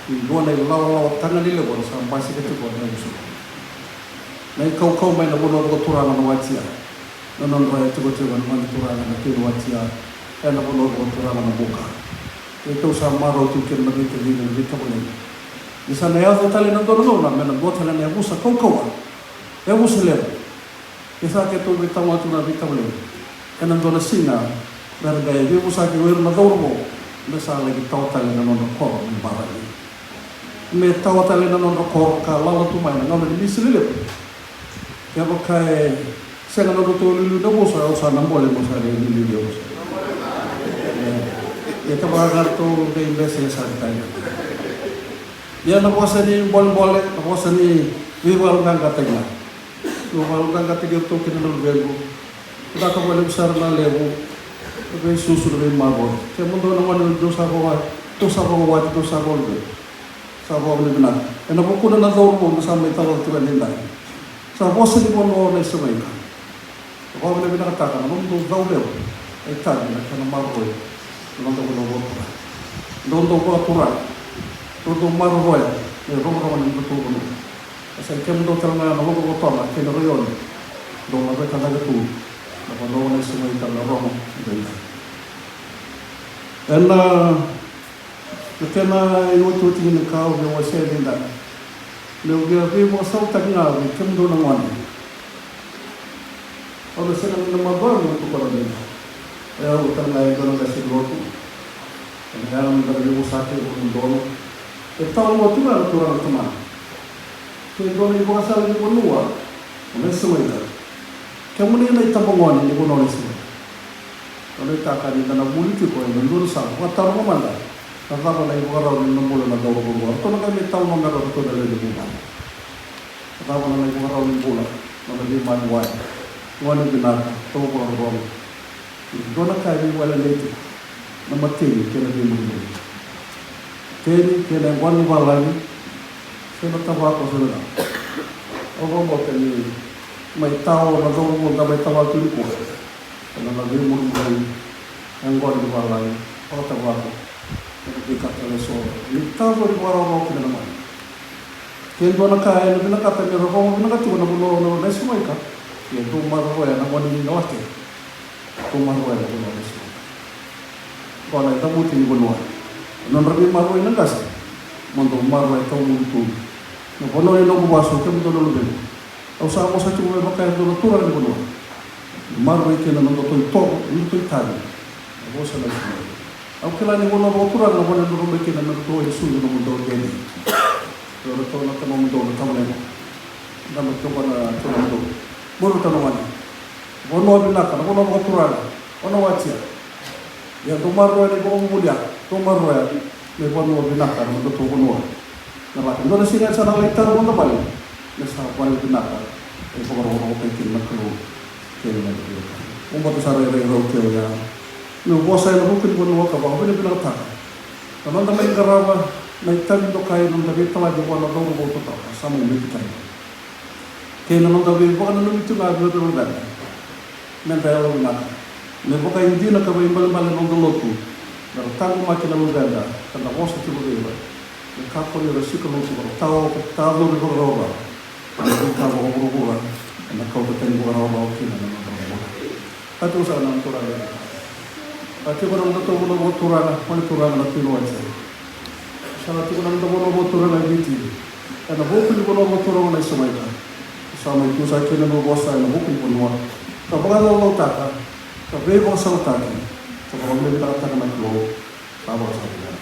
Ni dua na ilawalawa tagane levu era sa basika tiko ena yavusa. Na ikaukau mai na vanua vakaturaga na Watia, na nodra itikotiko na gone turaga na Tui Watia ena vanua vakaturaga na Buka. Keitou sa marau tu kina na veitacini, na veitavaleni. Ni sa na yaco tale na dua na gauna me na dua tale na yavusa kaukauwa, yavusa levu. Ia sa keitou veitawa tu na veitavaleni ena dua na siga, me ra qai veivosaki o ira na cauravou me sa laki tawa tale na nodra koro mai Barani. Me tawa tale na nodra koro ka lala tu mai na gauna ni Misiri Levu. Kevaka e sega na nodratou iliuliu na yavusa, au sa na bole mo sa na iliuliu na yavusa. Ia kevaka ga ratou qai bese, e sa na tani. Ia na vosa ni bolebole, na vosa ni veivakayaloqaqataki ga. Au vakayaloqaqataki iratou kina na luvequ. Vinaka vakalevu sara na levu, na veisusu, na veimaroroi. Kemudou na gone dou sa vakawati, dou sa vakawati, dou sa vakaluvequ. Sa vakavinavinaka. Ena vukuna na cauravou me sa mai talanoa tiko edaidai. Sa vosa ni vanua o Naisamaika. Vakavinavinakataka na nomudou cau levu. E tagi na kena maroroi na noda vanua vakaturaga. Dou dau vakaturaga. Dou dau maroroya na irogorogo ni nodatou vanua. E sa i kemudou tale ga na Waqa Vakatoga kei na Raioni. Dou laveta cake tu na vanua o Naisamaika na rogo edaidai. Ena Na kena iotioti ni ka au via wasea edaidai, meu via veivakasalataki ga vei kemudou na gone. Au na sega ni na macawa meu tukuna edaidai. E au tale ga e dua na qase lotu. Ena yaga me da na veivosaki e dodonu. E talanoa tu ga na turaga na tamana. Ke dua na ivakasala ni vanua, o Naisamaika. Kemuni na itabagone ni vanua o Naisamaika. Au nuitaka ni da na vuli tiko ena dua na sala. Vakataroga mada, na cava na ivakarau ni nona bula na cauravou oqo? Ratou na qai mai talanoa me ratou na lewe ni vuvale. Na cava na ivakarau ni bula, nona veimaliwai, gone vinaka, tauvakarorogo? E dua na ka e veiwaleni tiko na mateni kei na veimurimuri. Mateni kei na yaqona ni valagi, se na tavako se na cava. Au vakabauta ni mai tao na cauravou da mai tao tu nikua. Ena nona veimurimuri, yaqona ni valagi, vakatavako, ena veika tale eso. Ni tacori vakarawarawa kina na mani. Ke dua na ka ena vinakata me ra rogo vinaka tiko na vanua na, na Samaika, ia dou maroroya na gone ni Lake. Dou maroroya na vanua na Samaika. Qo na icavuti ni vanua. Nodra veimaroroi na qase, mo dou maroroya tawamudu tu. Na vanua ni noqu vasu, kemudou na luvequ. Au sa vosa tiko me vaka e dua na turaga ni vanua. Maroroi kina na nodatou itovo, na nodatou itavi. Na vosa na Samaika. Au kila ni vanua vakaturaga na vanua e maroroi kina na nodatou wai ni sucu, na nomudou dede. Io, ratou na tanomudou na tamaleqa. Na nodatou na tanomudou. Mo ratou na gone. Vanua vinaka, na vanua vakaturaga. O na watia. Ia dou maroroya na ivakavuvuli ya, dou maroroya na ivanua vinaka, na nodatou vanua. Na vaka dua na siga sa na lai tara noda vale, me sa vale vinaka e vakarokoroko kina na Kalou. Kei na veiwekani, au vata sara e rairai rau kei au ya. Meu vosa ena vuku ni vanua ka vakavinavinakataka na noda mai qarava na itavi dokai, na noda veitavi vua na cauravou totoka, sa mai Miti Kani. Kei na noda veivakananumi tu ga vei ira na luveda. Meda yalovinaka. Me vakaidina ka vaibalebale na noda lotu. Mera taqomaki na luveda, ka da vosa tiko vei ira. Me kakua ni ra sikalutu, ka ra tao, ka tacori vakarawarawa. Ka na veika vakavuravura, ena kauta tani vakarawarawa kina na noda bula. Ka tiko sara na turaga. Ka tiko na nodatou vanua vakaturaga, o ni turaga na Tui Wati. Sa na tiko na noda vanua vakaturaga e Viti. Ena vuku ni vanua vakaturaga na Samaika. Sa mai tu sara kina na nomu vosa ena vuku ni vanua. Ka vakacaucautaka, ka veivakasalataki, ka vakavinavinakataka na Kalou. Sa vakasala vinaka.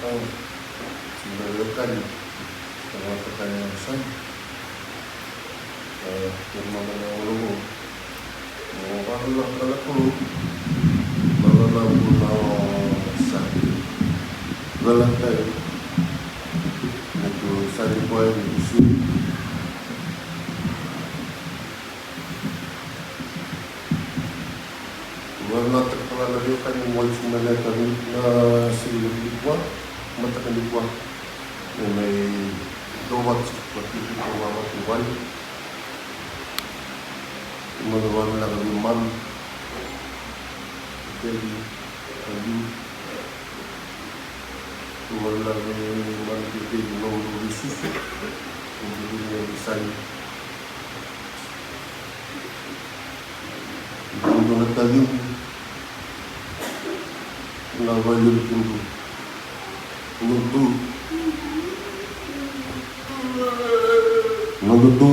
Au, sega ni kani, sa vakatani au sani. Kei mama na walovo. Mo vakaloloma na Kalou. Vakaloloma na Kalou sa. Valatayo. Na tu sani boy ni sui. Ua na takala na veiwekani mo wali sumana ka na siga nikua, mataka nikua. Ena i dovaki, vaki viki ko vavaki wali. Ua na vavila ka vimami. Teli, ka liu. Ua na vavila ka vimami, teli, logo, logo, visusu. Ua na vavila ka visani. Dodonu na taciqu. Na vale ni tudu. Nodu. Nodu.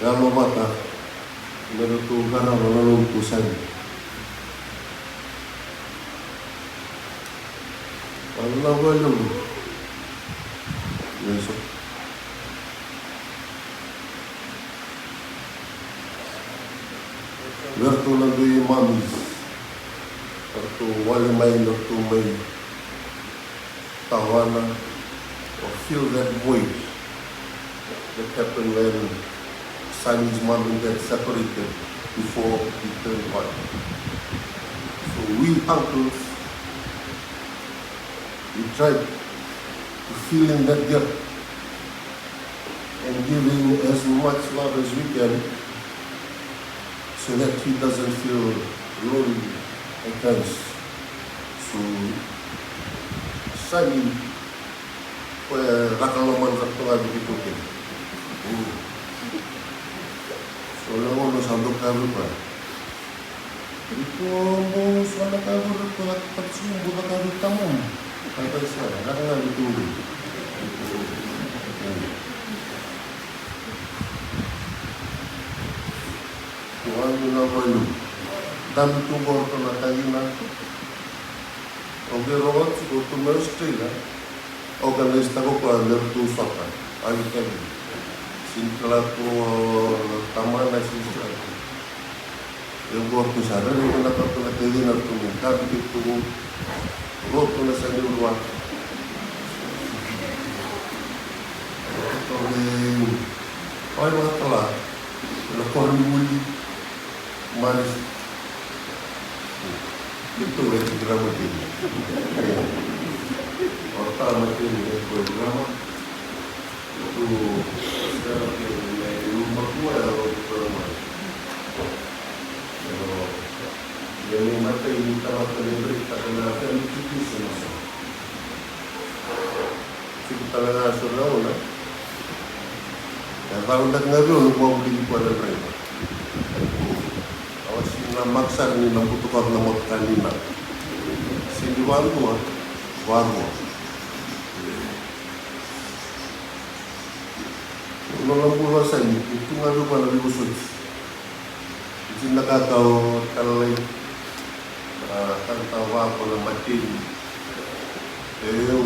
Yalo vata. Nodu garava na nodu sani. Ala vale. Yesu. Vei ratou na dui mamis, ratou wale mai, ratou mai tawana, or fill that void that happened when Sani's mom and dad separated before he turned one. So we uncles, we tried to fill in that gap and give him as much love as we can so that he doesn't feel lonely at times. So, Sani, koya e caka lomana sara tu ga vei keitou kece. So na gauna sa dau kaya vei koya, iko bau sa na kaya vei iko, caka tiko, bau caka vei tamu. Ka qai sara, caka ga vei keitou. Tou a dau na vailuvu. Dabe tu qo ratou na taina. Au qai rogoca tiko tu mai Australia. Au qai lesu tiko qo me ratou sota. Au qai kaya, sega ni kila tu o tamana, sega ni kila tu. Ia qo ratou sa rairai vinaka tu na taina, ratou mai dabe keitou. Rau tu na Sani Uluwai. Ratou mai, au qai vakatala na koronivuli. Maris. Keitou e tiko na mateni. Io. O ta mateni e ko i grama. Tu, sera ke me uma kua e o tu na mai. Io. Ia ni matai ni tamata ni break, taka na family kitchen sa. Tiko tale ga so na gauna. E cala beka ga vei au na vakavulici koya na draiva. Au a sega ni namaka sara ni na butuka na motoka ni na. Sega ni vakadua, vakadua. Nona bula sa ni, ni tu ga vei koya na veivosoti. Dina ka kau talai, a, ka kau vako na mateni. E, eu,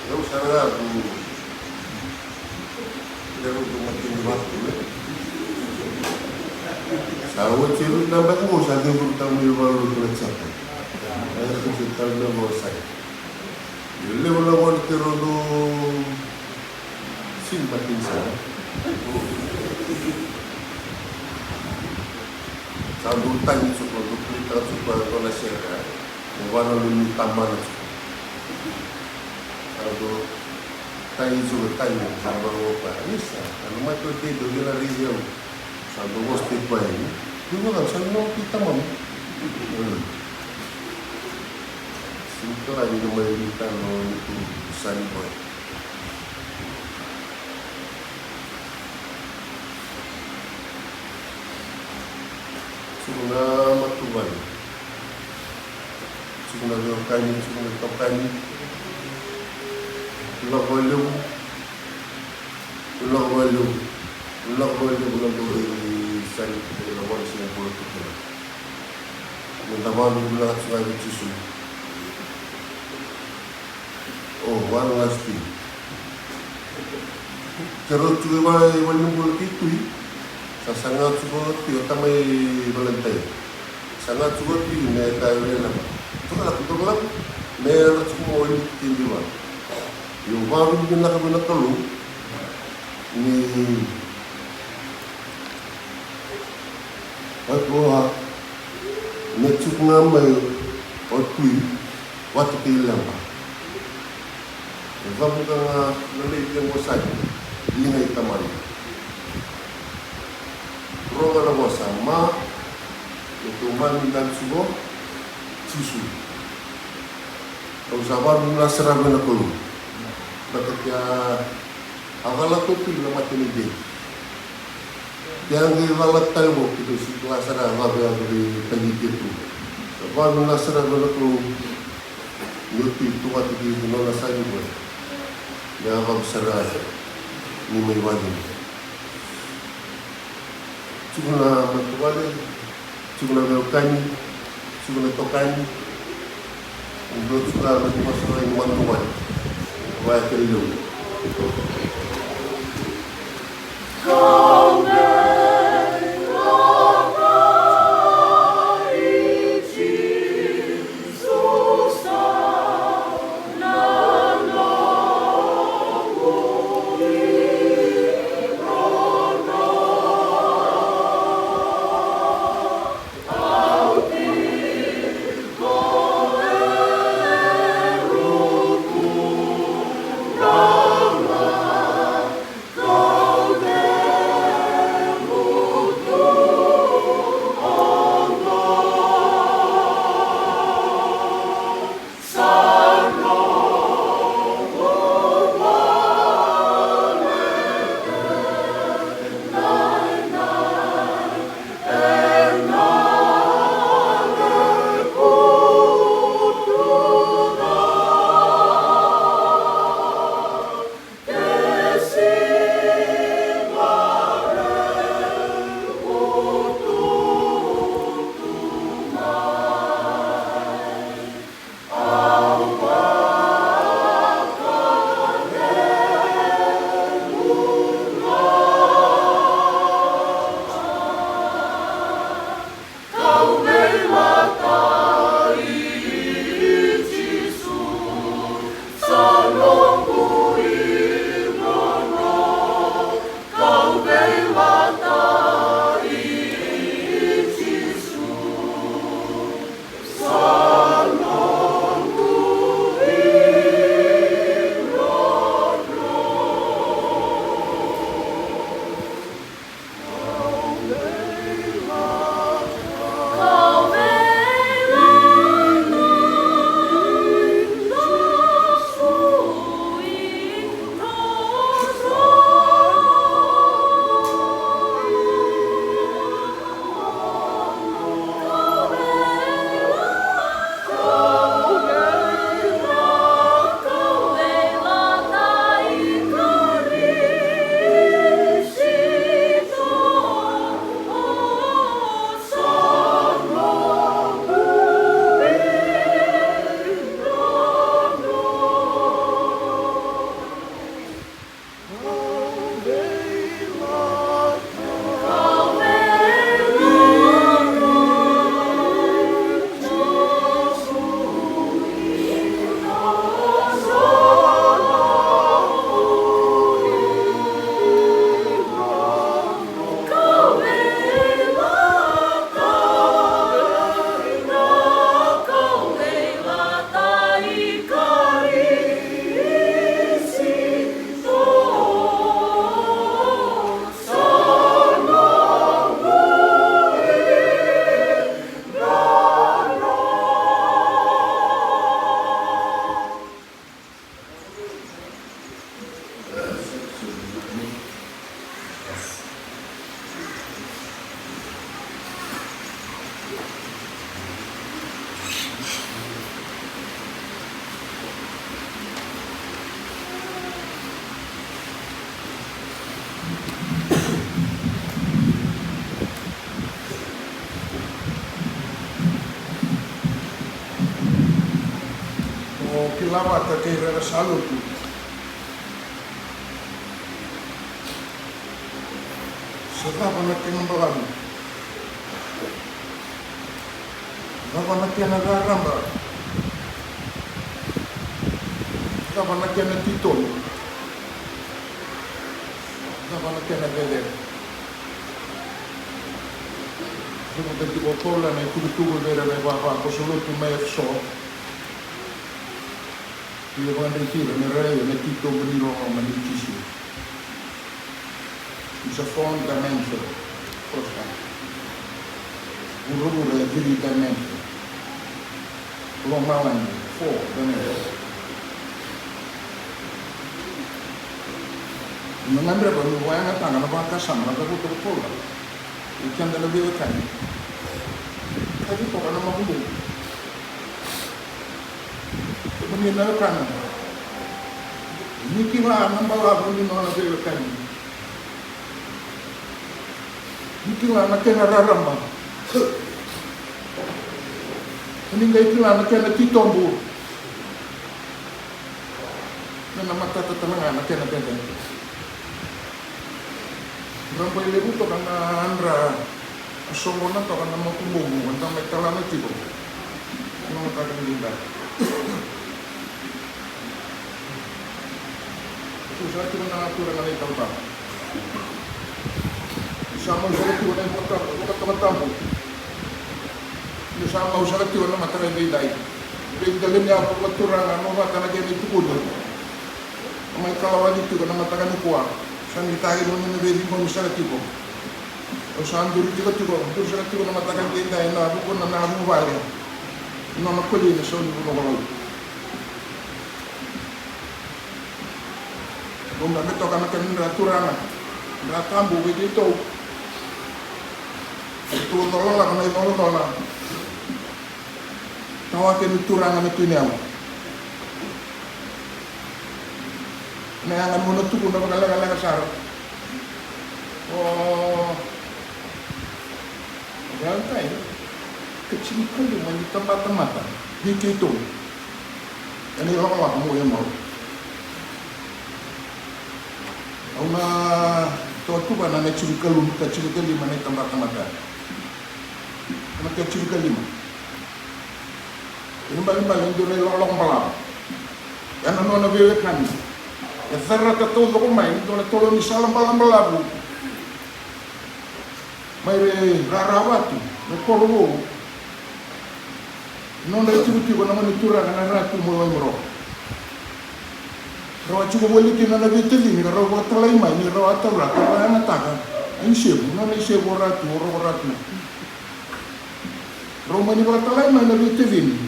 eu sara ga tu. Eu tu mateni vako, ne? Sa oti e vitu na bako, sa ke vitu tau mai valo tu na tsaka. E, tu se tau mai valo sai. E levu na gone keirau dau sini matini sara. Sa dau tagi tiko, dau pulitaka tiko e dua na sere. Mo vana nomuni tamana tiko. Sa dau tagi tiko, tagi, sa dau vaka, isa, na mate o tei dau via na raici au. Sa dau vosa tiko yani. Dua ga sa dau via tamana. Sini kila ni na mai vita na neitou Sani boy. Tiko na matavuvale. Tiko na veiwekani, tiko na itokani. Lako e levu. Lako e levu. Lako e levu na dou raici Sani, na gone sega ni bula tu kina. Meda vakavinavinaka tiko ga vei Jisu. Oh, one last thing. Keirau tiko i vale, i valenibula kei Tui. Sa saga tiko o Tui, o tamai Valentine. Saga tiko o Tui me kaya vei ira, "Dou lako, dou lako." Me yadra tiko mai o Tui kei Diva. Io, vakavinavinaka vua na Kalou ni vakaoa me tiko ga mai o Tui vata kei Leba. E cavuta ga na lei kei Gosani, liga i tamana. Rogo na vosa ma, e tou mami dani suko, Jisu. Au sa vavinavinaka sara vei na Kalou. Vata kei a cala totu na mata ni dei. Ke a qai cala tale vou, keitou sega ni kila sara a cava e yaco vei tagi keitou. Sa vavinavinaka sara vei na Kalou. Ni oti tu vata kei nona sa ni vua. Ni a cava sara ni mai vale. Tiko na matavuvale, tiko na veiwekani, tiko na itokani. Dou tiko na matavuvale, matavuvale. Vaya kei leu. Vata kei ira era sa lotu. Se cava na kena balavu? Cava na kena raraba? Cava na kena titobu? Cava na kena cecere? Cavuta tiko o Paula na itukutuku vei ira na ivavakoso lotu mai Efeso. Ia vakadreti ira me ra raica na titobu ni loloma nei Jisu. It's a four dimension. Kosa. Vuravura e three dimension. Lomalagi, four dimension. Na gadreva me vakayagataka na vakasama na cavuta o Paula. I keda na veiwekani. Kaci toka na makubuqu. Kemuni na wekana, ni kila na balavu ni nona veiwekani. Ni kila na kena rarama. Ni qai kila na kena titobu. Me na matata tale ga na kena dede. Dra bai levu toka na dra. A soqona toka na makubuqu, eda mai talana tiko. Nona ka kena dede. Sa tiko na turaga na italatala. Sa mau sara tiko na ivakatabu, ivakatabatabu. Ni sa mau sara tiko na mataka edaidai. Vei Delenia Vukaturaga, Novata na kena itukuni. Mai kalawaci tiko na mataka nikua. Sa ni taki mo ni na vei ni mo ni sara tiko. Au sa duri tiko tiko, duri sara tiko na mataka edaidai na vukuna na vuvale. Nona koli na sauni vulokolou. Dou babe toka na kena dra turaga, dra tabu vei keitou. Keitou cola lako na icolacola. Tawa kei na turaga na Tui Niyau. Na yaga ni gauna tukuna vakalekaleka sara. O Valentine, ka tinikalima ni tabatamata vei keitou. Ena ilakolako mo e malu. Au na toa tuvana na tinikalima, ka tinikalima na itabatamata. Ena ka tinikalima. Ena balebale e dua na ilakolako balavu. Ena nona veiwekani. E carata taucoko mai e dua na tolo ni sala balabalavu. Mai Rarava tu, na koro vou. Nodra itikotiko na gone turaga na Ratu mai Waimaro. Rau a tiko voli kina na veitacini, ka rau vakatalai mai ni rau a taura, ka rau a yagataka na isevu, nona isevu o Ratu, o Roko Ratu. Rau mani vakatalai mai na veitacini.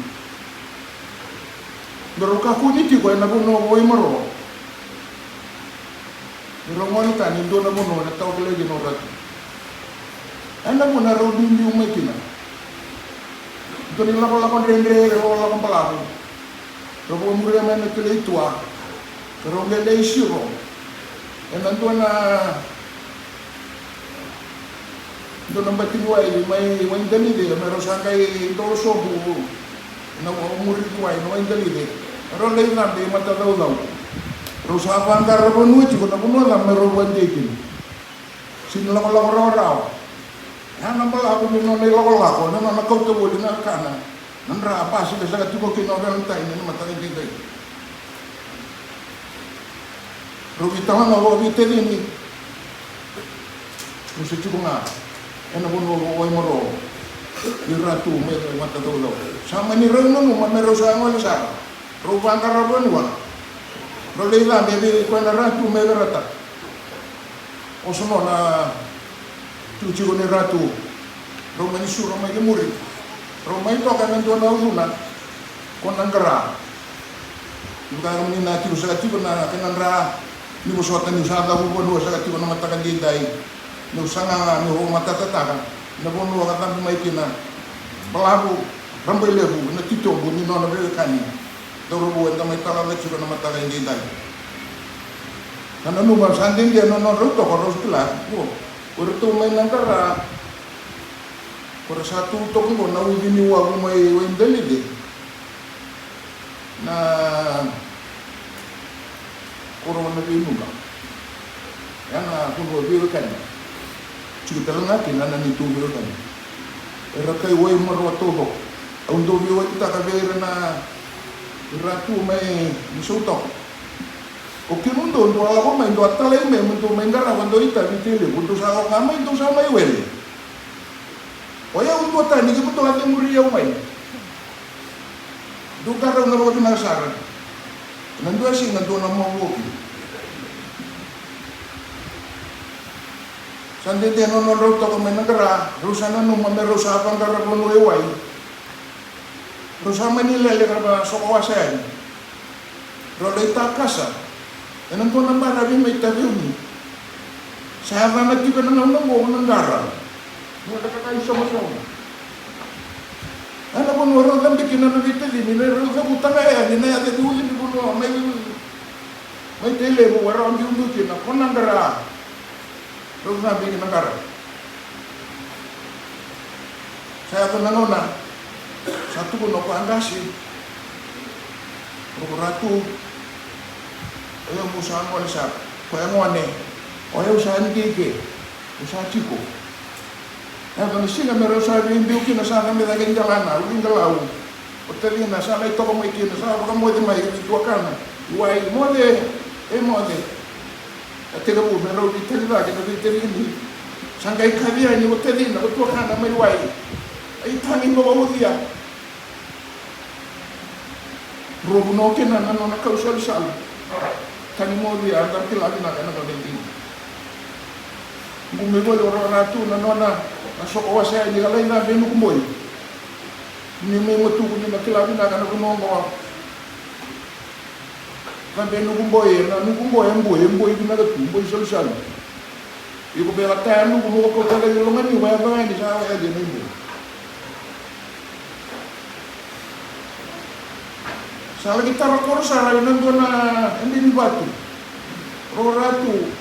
Me rau kakua ni tiko ena vanua o Waimaro. Ni rau gole tani e dua na vanua ena tawa kilai kina o Ratu. Ena vuna rau biubiu mai kina. Dua ni lakolako dredre, lakolako balavu. Rau vakamuria mai na kilai tua. Ka rau lele i siro. Ena dua na Dua na bati ni wai mai Waidalice, me rau sa qai dolo sobu na muri ni wai na Waidalice. Rau lai cabe i matacaucau. Rau sa vaqara vanua tiko na vanua ca me rau vadei kina. Sega ni lakolako rawarawa. Ya na balavu ni nona ilakolako, na nona kauta voli na kana. Na dra a basika saka tiko kina o Valentine ena mataka edaidai. Rau veitalanoa vakaveitacini. Rau se tiko ga ena vanua o Waimaro. Ni Ratu mai matacaucau. Sa mani rau nanuma me rau sa gole sara. Rau vaqara vanua. Rau lai cabe vei koya na Ratu me Verata. Oso nona tikotiko ni Ratu. Rau mani sura mai ki muri. Rau mai toka ena dua na ucuna. Ko na qara. Ni vaka mani na tiko saka tiko na kena dra. Ni vosota niu sa cavu vanua saka tiko na mataka edaidai. Niu saga ga niu vakamatatataka na vanua ka cabe mai kina. Balavu, rabailevu, na titobu ni nona veiwekani. Cauravou eda mai talanoa tiko na mataka edaidai. Na nanuma sa dede na nodrau toka rau sa kila. Ko iratou mai na qara. Ko ra sa tu toka qo na uci ni wavu mai Waidalice. A, ko rau na veinuka. Ya na vanua veiwekani. Tiko tale ga kina na neitou veiwekani. Era kai Waimaro taucoko. Au dau veiwekani taka vei ira na ira tu mai ni Sautoko. O kemudou dou a lako mai, dou a talai mai, mo dou mai qarava, dou itavi Viti Levu, dou sa lako ga mai, dou sa mai wele. O yau duatani kemudou a cemuri au mai. Dou qarauna vakavinaka sara. Na dua siga dou na mavoki. Sa dede na nodrau toka mai na qara, rau sa nanuma me rau sa vaqara vanua e wai. Rau sa mani lele ka ra soko wasa yani. Rau lai takasa ena dua na baravi mai Taveuni. Sa yacana tiko ena gauna oqo na qara. Dua na ka isoqosoqo. Ena vanua rau cabe kina na veitacini, na rau cavuta ga yani na yaca ni uli ni vanua mai, mai Tailevu, e rau biubiu kina ko na qara. Rau cabe kina qara. Sa yaco na gauna sa tukuna ko Aqasi, ko Ratu, o yau mo sa gone sara. Ko ya gone, o yau sa ni keikei, o sa tiko. Yaco na siga me rau sa veibiu kina, sa cabe cake i delana, uli i delau. O tacina sa lai toka mai kina, sa vakamoce mai vei tuakana i wai, moce, e moce. A tekivu me rau veitali cake na veitacini. Sa qai kaci yani o tacina, o tuakana mai wai. A itagi mo vaucia. Rua vunau kina na nona kau salusalu. Tagi mo via, a dau kila vinaka na nona idini. Qu mai voli o Ratu na nona, na soko wasa yani ka lai na vei Nuku Boi. Ni mai matuku ni na kila vinaka na vanua oqo. Cabe Nuku Boi, na Nuku Boi e boi, e boi vinaka tu, boi salusalu. Iko vei lataya Nuku mo ko tale ni loga ni waya vaya ni sa waya de ni boi. Sa laki tara koro sara ena dua na ede ni vatu. Rau Ratu,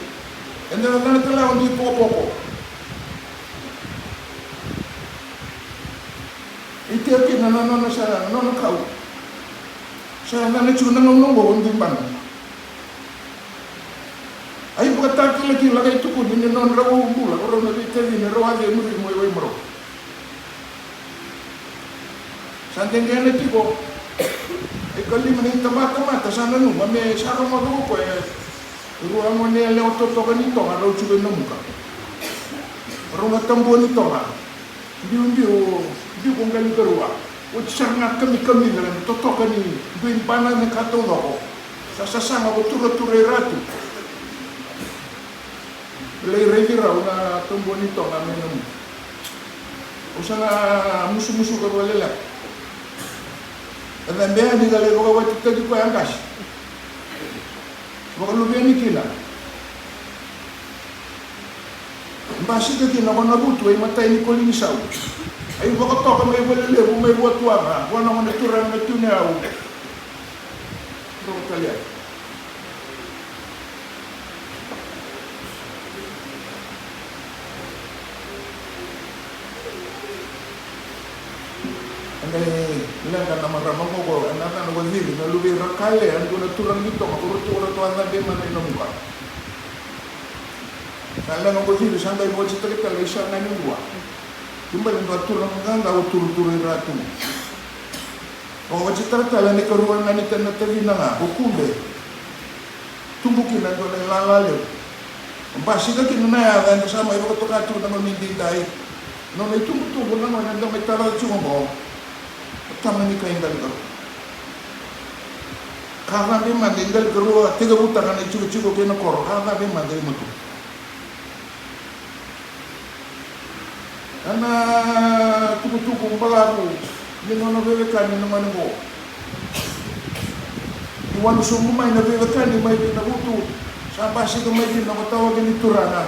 ede na cana tale o dui pokopoko. I teo kina na nona sa, na nona kau. Sa yacana tiko na gauna oqo o Dui Bana. A ivakatakilakila ka i tukuni ni nodrau bula ko rau na veitacini rau a cei muri mai Waimarau. Sa degena tiko e kalima ni tabatamata sa nanuma me sa rogoca ko koya e rua gone yalewa totoka ni Toga rau tiko i Namuka. Rau na tabua ni Toga. Biubiu, biu ko qai likarua. Oti sara ga kamikamica na totoka ni dui bana na ka taucoko. Sa sasaga ko turatura i Ratu. Lai raici rau na tabua ni Toga me nomu. Au sa na musumusuka vakaleleka. E cabe yani ka lai vakawatitaki koya qase. Vakaluveni kina. Basika kina ko Navutu e matai ni koli ni sau. Ai vakatoka mai Valelevu mai Vuatuaga, vua na gone turaga na Tiuneyau. Roko talia. E qai leqa na marama qo, ena yacana ko Civi, na luve i Rakale, e dua na turaga ni Toga, ko Ratu, ko Ratu a cabe mada i Namuka. Sa leqa ko Civi, sa qai vakacitaki tale i sa ga ni dua. Kibale dua turaga qaqa, ko Turuturu i Ratu. Vakacitaki tale na ikarua ga ni tana tacina ga, ko Kube. Tubu kina e dua na ilala levu. Basika kina na yaca eda sa mai vakatoka tiko na gauna ni daidai. Nona itubutubu na gauna eda mai tara tiko oqo. O tama ni kai Qalikarua. Ka cabe mada i Qalikarua, tekivutaka na itikotiko kei na koro, ka cabe mada i Matu. Ena tukutuku balavu ni nona veiwekani na gone qo. Ni wanu sobu mai na veiwekani mai vei Navutu, sa basika mai kina ko tawaki ni turaga,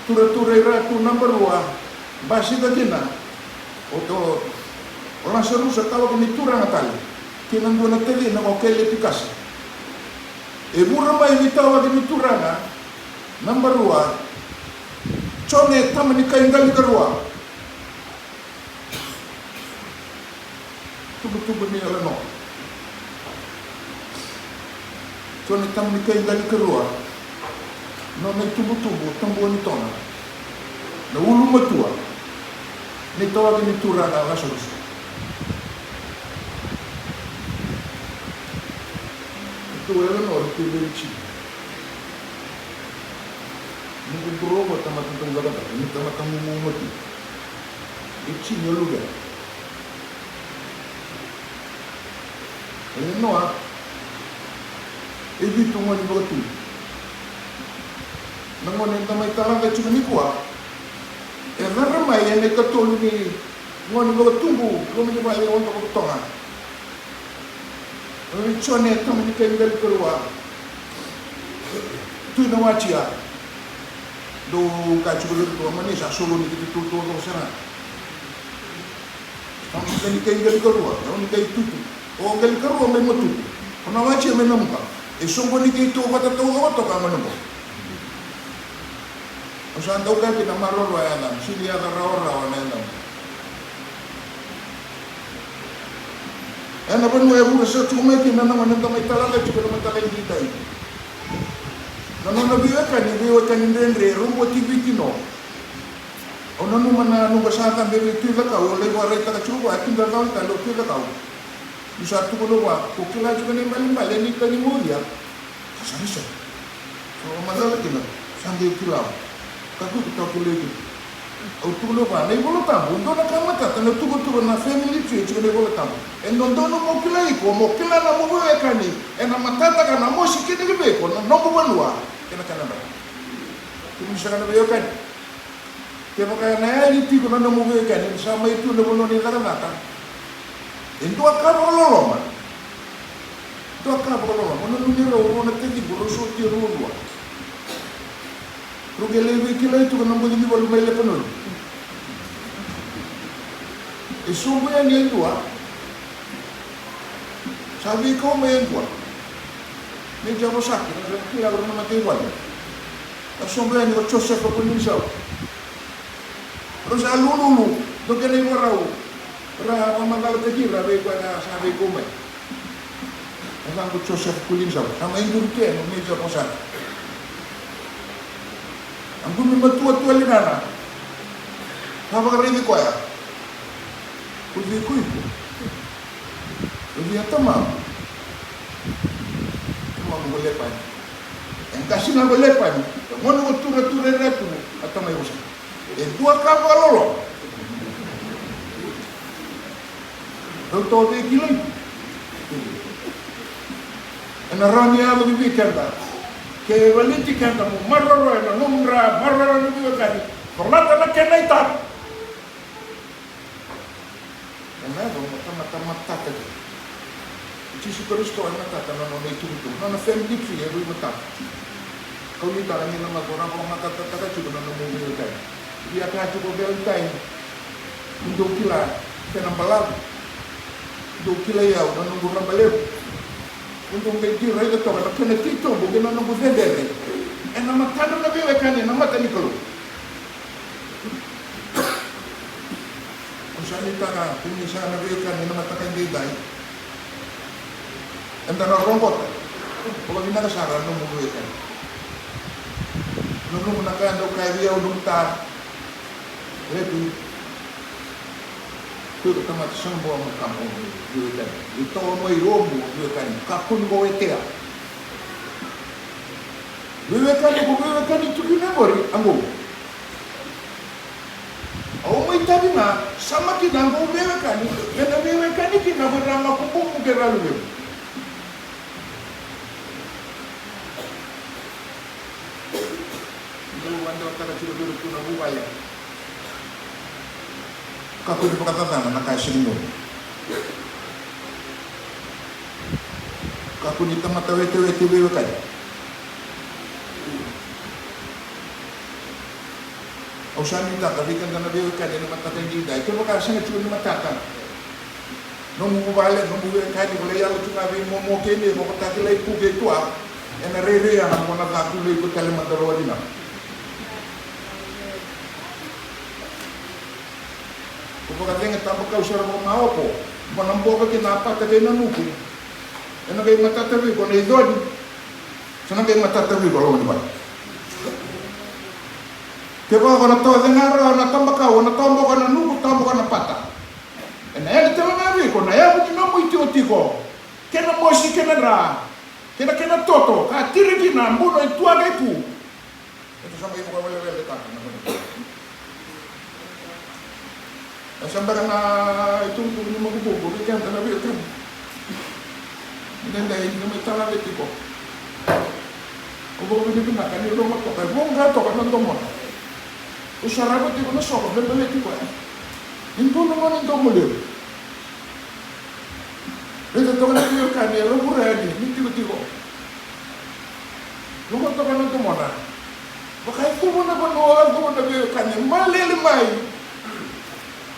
Turuturu i Ratu naba rua, basika kina o, o, o Lasarusa tawaki ni turaga tale, kei na dua na tacina ko Kelepi Kasa. E vura mai vei tawaki ni turaga, naba rua, Jone tama ni kai Qalikarua. Tubutubu ni Elenoa. Tone, tama ni kai Qalikarua, nona itubutubu o Tabuanitona, na ulumatua ni tawaki ni turaga Lasarus. Tou Eleanor, tou Veritini. Noqu bro, tamata dau cakacaka, ni tamata gugumatua. Veritini o luvena. E Noa, e vitu gone ni vakatubu. Na gone eda mai talaca tiko nikua, e cara mai ena ikatolu ni gone ni vakatubu, loma ni vale o Dr Vakatoga. O Jone, tama ni kai Qalikarua, Tui Nawatia. Dou kaya tiko vei iratou, mani sa solo ni keitou totoka sara. Tama ni kai Qalikarua, tama ni kai Tutu. O Qalikarua mai Matutu, o Nawatia mai Namuka. E soqoni keitou vata taucoko toka mai na bo. Au sa dau kaya kina, maroroya na yacamu, sega ni yaca rawarawa na yacamu. Ena vanua e vura sara tiko mai kina na gone eda mai talaca tiko ena mataka edaidai. Na nona veiwekani, veiwekani dredre, roboti Viti no. Au nanuma na noqu sa cabe vei Tui Cakau, au lai vakaraitaka tiko vua, e kidacala tale o Tui Cakau. Niu sa tukuna vua, ko kila tiko na ibalebale ni tagi mauria, ka sa risa. Sa macala kina, sa qai kila. Ka tu, ka kilai kina. Au tukuna vua, na iVola Tabu, dua na ka matata na tukutuku na family tree tiko na iVola Tabu. E dodonu mo kilai iko, mo kila na nomu veiwekani, ena matata ka na mosi kina ki vei iko na nomu vanua kei na kena bera. Kemuni saka na veiwekani, kevaka ena yali tiko na nomu veiwekani, sa mai tu na vanua ni cakacaka, e dua ka vakaloloma. Dua ka vakaloloma. O nanumi rau, rau na taciqu, rau sotia ruarua. Rau qai lai veikilai tu ena bogi ni valu mai Lepanoni. E sobu yani e dua. Sa veikau mai e dua. Ni ja vosaki, na sa kila rau na mataivalu. A sobu yani ko Josefa Kolinisau. Rau sa lululu, dua kena ivakarau. Ra vakamacalataki ira vei koya na sa veikau mai. E yacaqu Josefa Kolinisau, sa mai duri kea na mai ja vosaki. A qumi matua tu e ligana. Sa vakaraici koya. Ko cei ko iko? Ko cei a tamaqu? Tamaqu ko Lepani. E qasi ga ko Lepani. E gone ko Turatura Ratu, a tamai vosa. E dua ka vakaloloma. Rau toka veikilai. Ena rawa ni yaco vei keda. Ke baleti keda mo maroroya na nomudra maroroya na veiwekani. Colata na kena itara. Ena yaco mo tamata matata kina. Jisu Karisito e matata na nona itukutuku, na nona family tree e rui matata. Kau ni tara ni na mato raba o matata taka tiko na nomu veiwekani. Via kaya tiko Valentine, ni dou kila kena balavu, dou kilai au na noqu raba levu. Ni dou qai dui raica toka na kena titobu kei na noqu cecere ena matadra na veiwekani ena mata ni Kalou. Au sa nuitaka kemuni saka na veiwekani ena mataka edaidai. Eda na roqota vakavinaka sara na nomu veiwekani. Na nomu na ka e dau kaya vei au, nomu ta, Lepi, ko iko tamata sa bau makamu veiwekani. Ni toka mai omu veiwekani, kakua ni ko wetea. Veiwekani ko veiwekani tu kina oqori, oqo. Au mai tavi ga, sa maki na qo veiwekani, ena veiwekani kina ko ira makububu kei ira luvemu. Dou vakadewataka tiko vei iratou na vuvale. Kakua ni vakacacana na ka e sega ni moce. Kakua ni tamata wetewete veiwekani. Au sa nuitaka vei keda na veiwekani ena mataka edaidai, kevaka sega tiko ni matata nomu vuvale, nomu veiwekani, ko lai yalo tu ga vei momo kei nei, ko vakatakilai tu kei tua, ena rairai ya na mona ca tu, lai ko tale mada rawa ni na. Ko vakacege tabakau sara vakaopo, mo na boka kina a pata kei na nuku. Ena qai matata vei iko na iconi. Sa na qai matata vei iko loma ni vale. Kevaka o na tocega rawa na tabakau, o na toboka na nuku, toboka na pata. Ena yali tale ga vei iko na yavu ni nomu itikotiko, kei na mosi, kei na dra, kei na kena toto ka tiri kina a buno i tua kei tu. Eda sa mai vakawelewele tale na mani. E sa bera na itukutuku ni makububu vei keda na veiwekani. Ni dede ni mai tala vei tiko. Ko vakavinavinaka ni loma toka e voqa toka na domona. Ko sarava tiko na soko bebele tiko e. Ni dua na gone domo levu. Raica toka na veiwekani e lavura yani ni tikotiko. Loma toka na domona. Vaka e cuva na vanua, e cuva na veiwekani, malele mai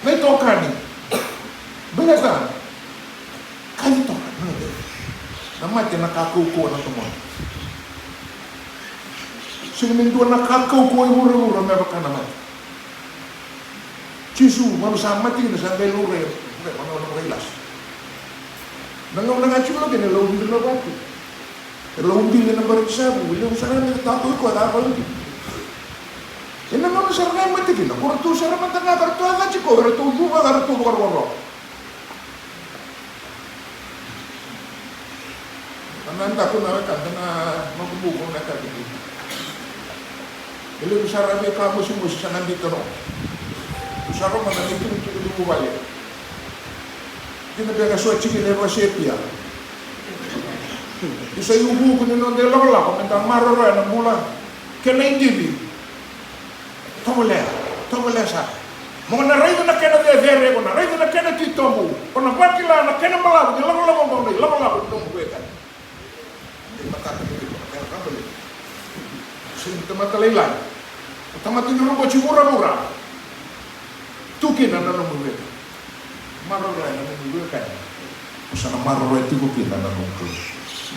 na itokani. Baleta kaci toka na mate na ka kaukauwa na domona. Sega ni dua na ka kaukauwa e vuravura me vaka na mate. Jisu, valu sa mate kina sa qai laurai, qai vakauna vakailasa. Na gauna ga tiko kina e lau vili na vatu. E lau vili na baraki savu, e levu sara na ka tiko e koya ka lau vili. E na gauna sara ga e mate kina, ko ratou sara mada ga ka ratou a ca tiko, ka ratou cuva, ka ratou vakarokoroko. Ana daku na wekada na makububu na ka kiti. E levu sara vei ka mosimosi sa na bita no. Tu sara ma na ni tukutuku ni vuvale. Kina beka so tiki ni vase pia. Tu sa iukuuku ni noda ilakolako me da maroroya na bula. Kena idivi. Tovolea, tovolea sara. Mo na raica na kena cecere, ko na raica na kena titobu, ko na vakila na kena balavu ni lakolako qo na ilakolako ni nomu wekani. Ni matata ni iko na kena kabale. Sega ni tamata lailai. Ko tamata ni roboti vuravura. Tu kina na nomu wekani. Maroroya na nomu wekani. Ko sa na maroroya tiko kina na nomu tu.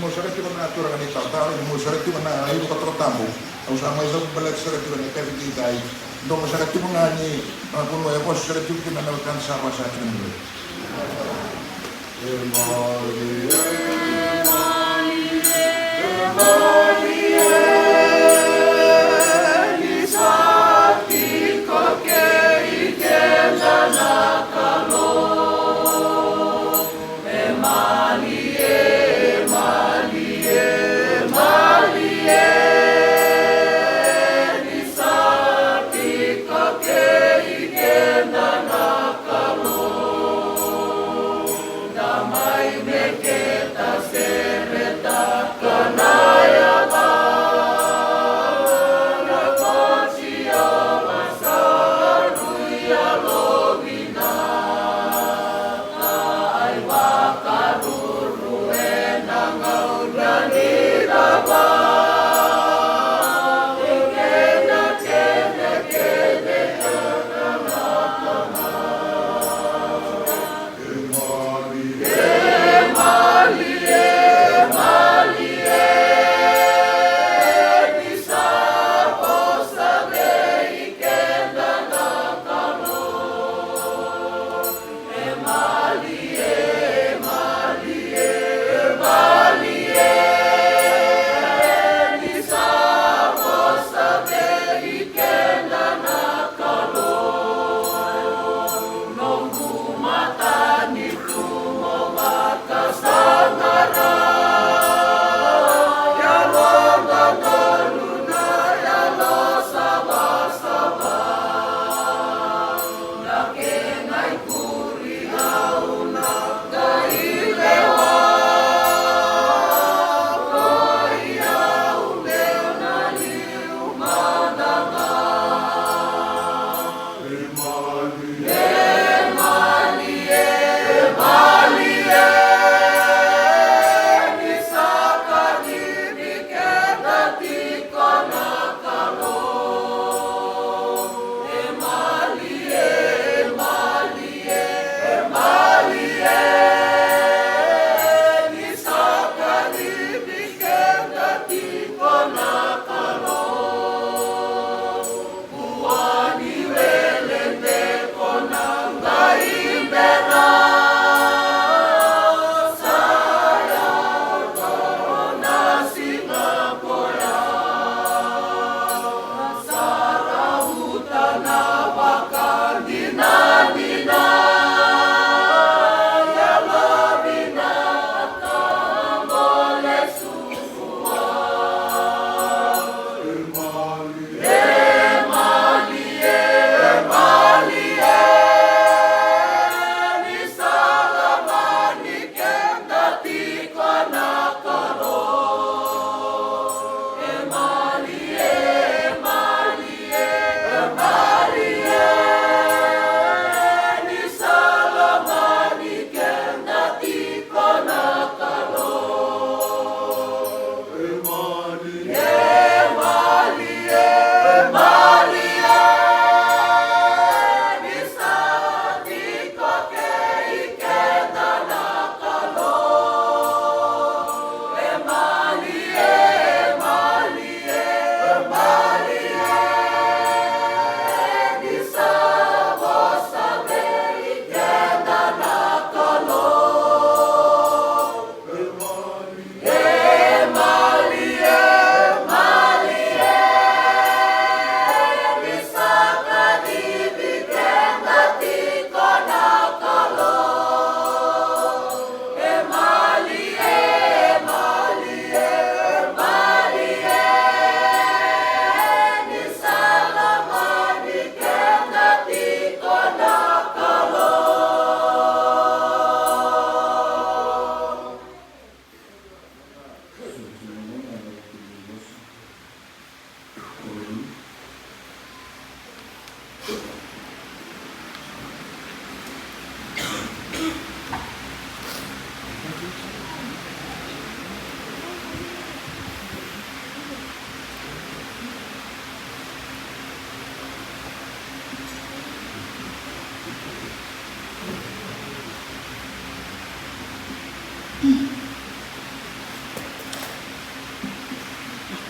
Mo sara tiko na turaga ni tautauri, mo sara tiko na iruka toka tabu. Au sa mai cavu baleta sara tiko na ikavikikai. Domo sara tiko ga ni na vanua e vosa sara tiko kina na wekana sa vasa tiko ni.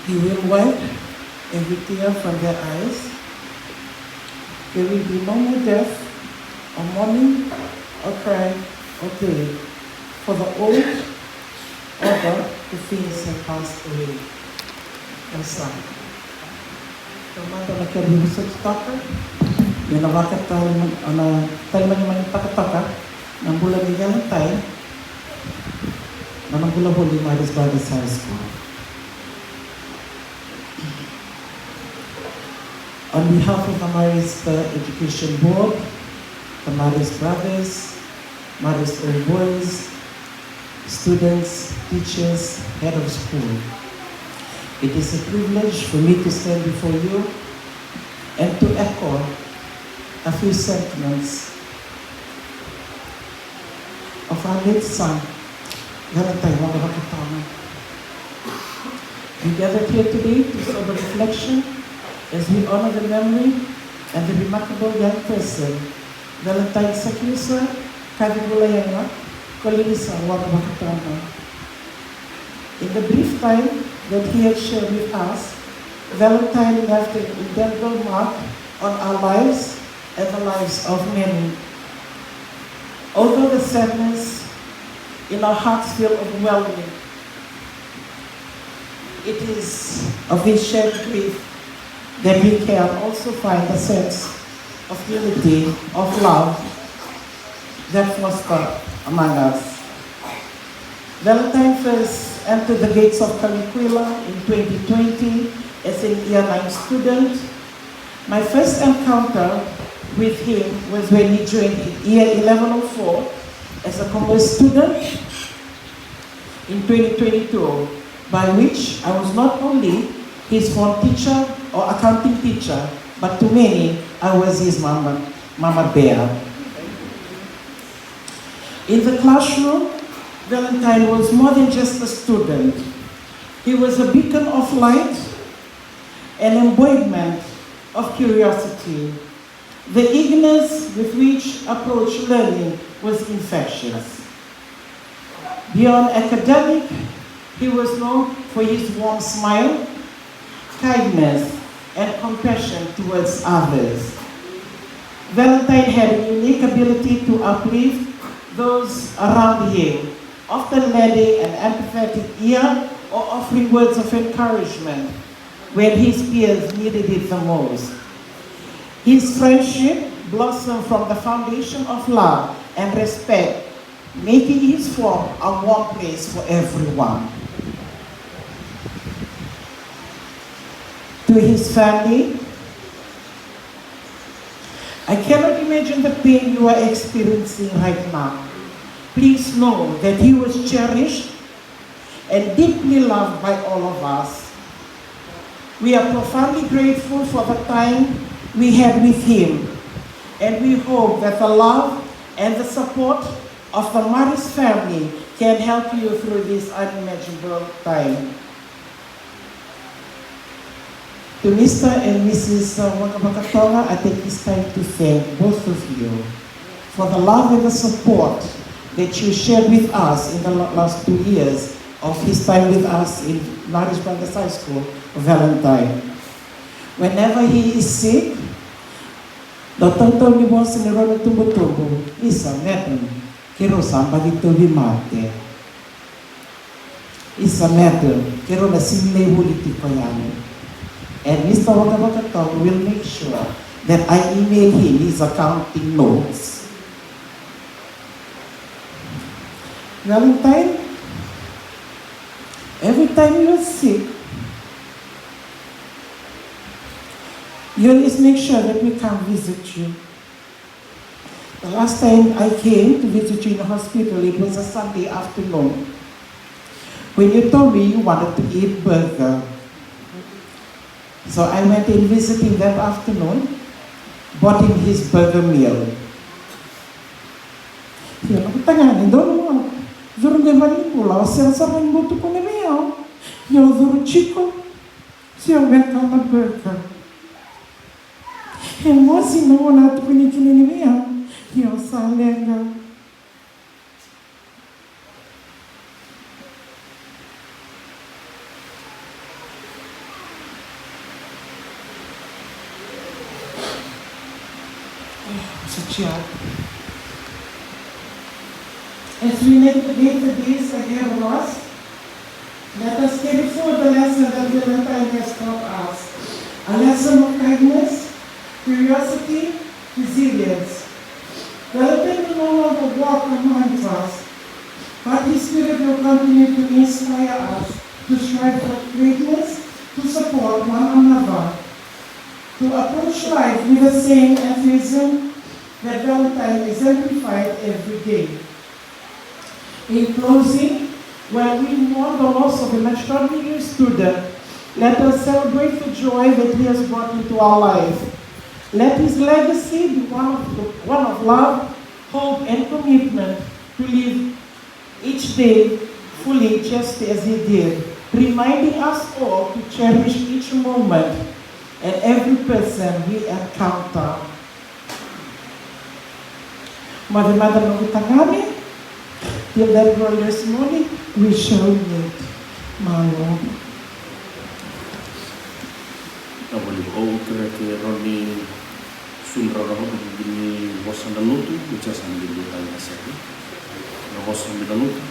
He will wipe every tear from their eyes. There will be no more death, or mourning, or cry, or pain, for the old order, the things have passed away. Elsa. Taumada na kena vosoti toka. Ia na vakatau na talimanimani toka na bula ni Valentine. Na bula voli Maris Brothers High School. On behalf of the Marist Education Board, the Marist Brothers, Marist Old Boys, students, teachers, head of school, it is a privilege for me to stand before you and to echo a few sentiments of our late son, Valentine Waqavakatona. We gathered here today to sober reflection as we honor the memory and the remarkable young person, Valentine Sakiusa Kavivulayaga Kolinisa Waqavakatona. In the brief time that he had shared with us, Valentine left an indelible mark on our lives and the lives of many. Although the sadness in our hearts feel overwhelming, it is of this shared grief that we can also find a sense of unity, of love that foster among us. Valentine first entered the gates of Kamiquila in twenty twenty as an Year nine student. My first encounter with him was when he joined Year eleven oh four as a commerce student in twenty twenty-two, by which I was not only his form teacher or accounting teacher, but to many, I was his mama, mama bear. In the classroom, Valentine was more than just a student. He was a beacon of light, an embodiment of curiosity. The eagerness with which approach learning was infectious. Beyond academic, he was known for his warm smile, kindness, and compassion towards others. Valentine had a unique ability to uplift those around him, often lending an empathetic ear or offering words of encouragement when his peers needed it the most. His friendship blossomed from the foundation of love and respect, making his form a warm place for everyone. To his family, I cannot imagine the pain you are experiencing right now. Please know that he was cherished and deeply loved by all of us. We are profoundly grateful for the time we had with him, and we hope that the love and the support of the Maris family can help you through this unimaginable time. To Mister and Missus Waqavakatoga, I take this time to thank both of you for the love and the support that you shared with us in the la-, last two years of his time with us in Maris Brothers High School, Valentine. Whenever he is sick, na tautau ni vosa ni rua na tubutubu, isa, madam, keirau sa baci tauvimate. Isa, madam, keirau na sega ni lai vuli tiko yani. And Mister Waqavakatoga will make sure that I email him his accounting notes. Valentine, every time you are sick, you always make sure that we come visit you. The last time I came to visit you in the hospital, it was a Sunday afternoon. When you told me you wanted to eat burger. So I went in visiting that afternoon, bought him his burger meal. Io, na kutagane, donu mo. Curu qai vale ni bula, o sega sara ni bau tukuna vei au. Io, curu tiko. Io, veka na burger. E mosi na vuna tukuni kina ni vei au. Io, sa leqa. As we navigate the days ahead of us, let us carry forward the lesson that Valentine has taught us. A lesson of kindness, curiosity, resilience. Valentine will no longer walk among us, but his spirit will continue to inspire us to strive for greatness, to support one another, to approach life with the same enthusiasm that Valentine exemplified every day. In closing, while we mourn the loss of an extraordinary student, let us celebrate the joy that he has brought into our life. Let his legacy be one of, the, one of love, hope, and commitment to live each day fully just as he did, reminding us all to cherish each moment and every person we encounter. Mother, mother, noqu tagane, till that glorious morning, we shall meet. Malo. Na voli, au kerea ke rawa ni sudra rawa na vuli ni vosa na lotu, o Jasa na vuli na sere. Na vosa na lotu.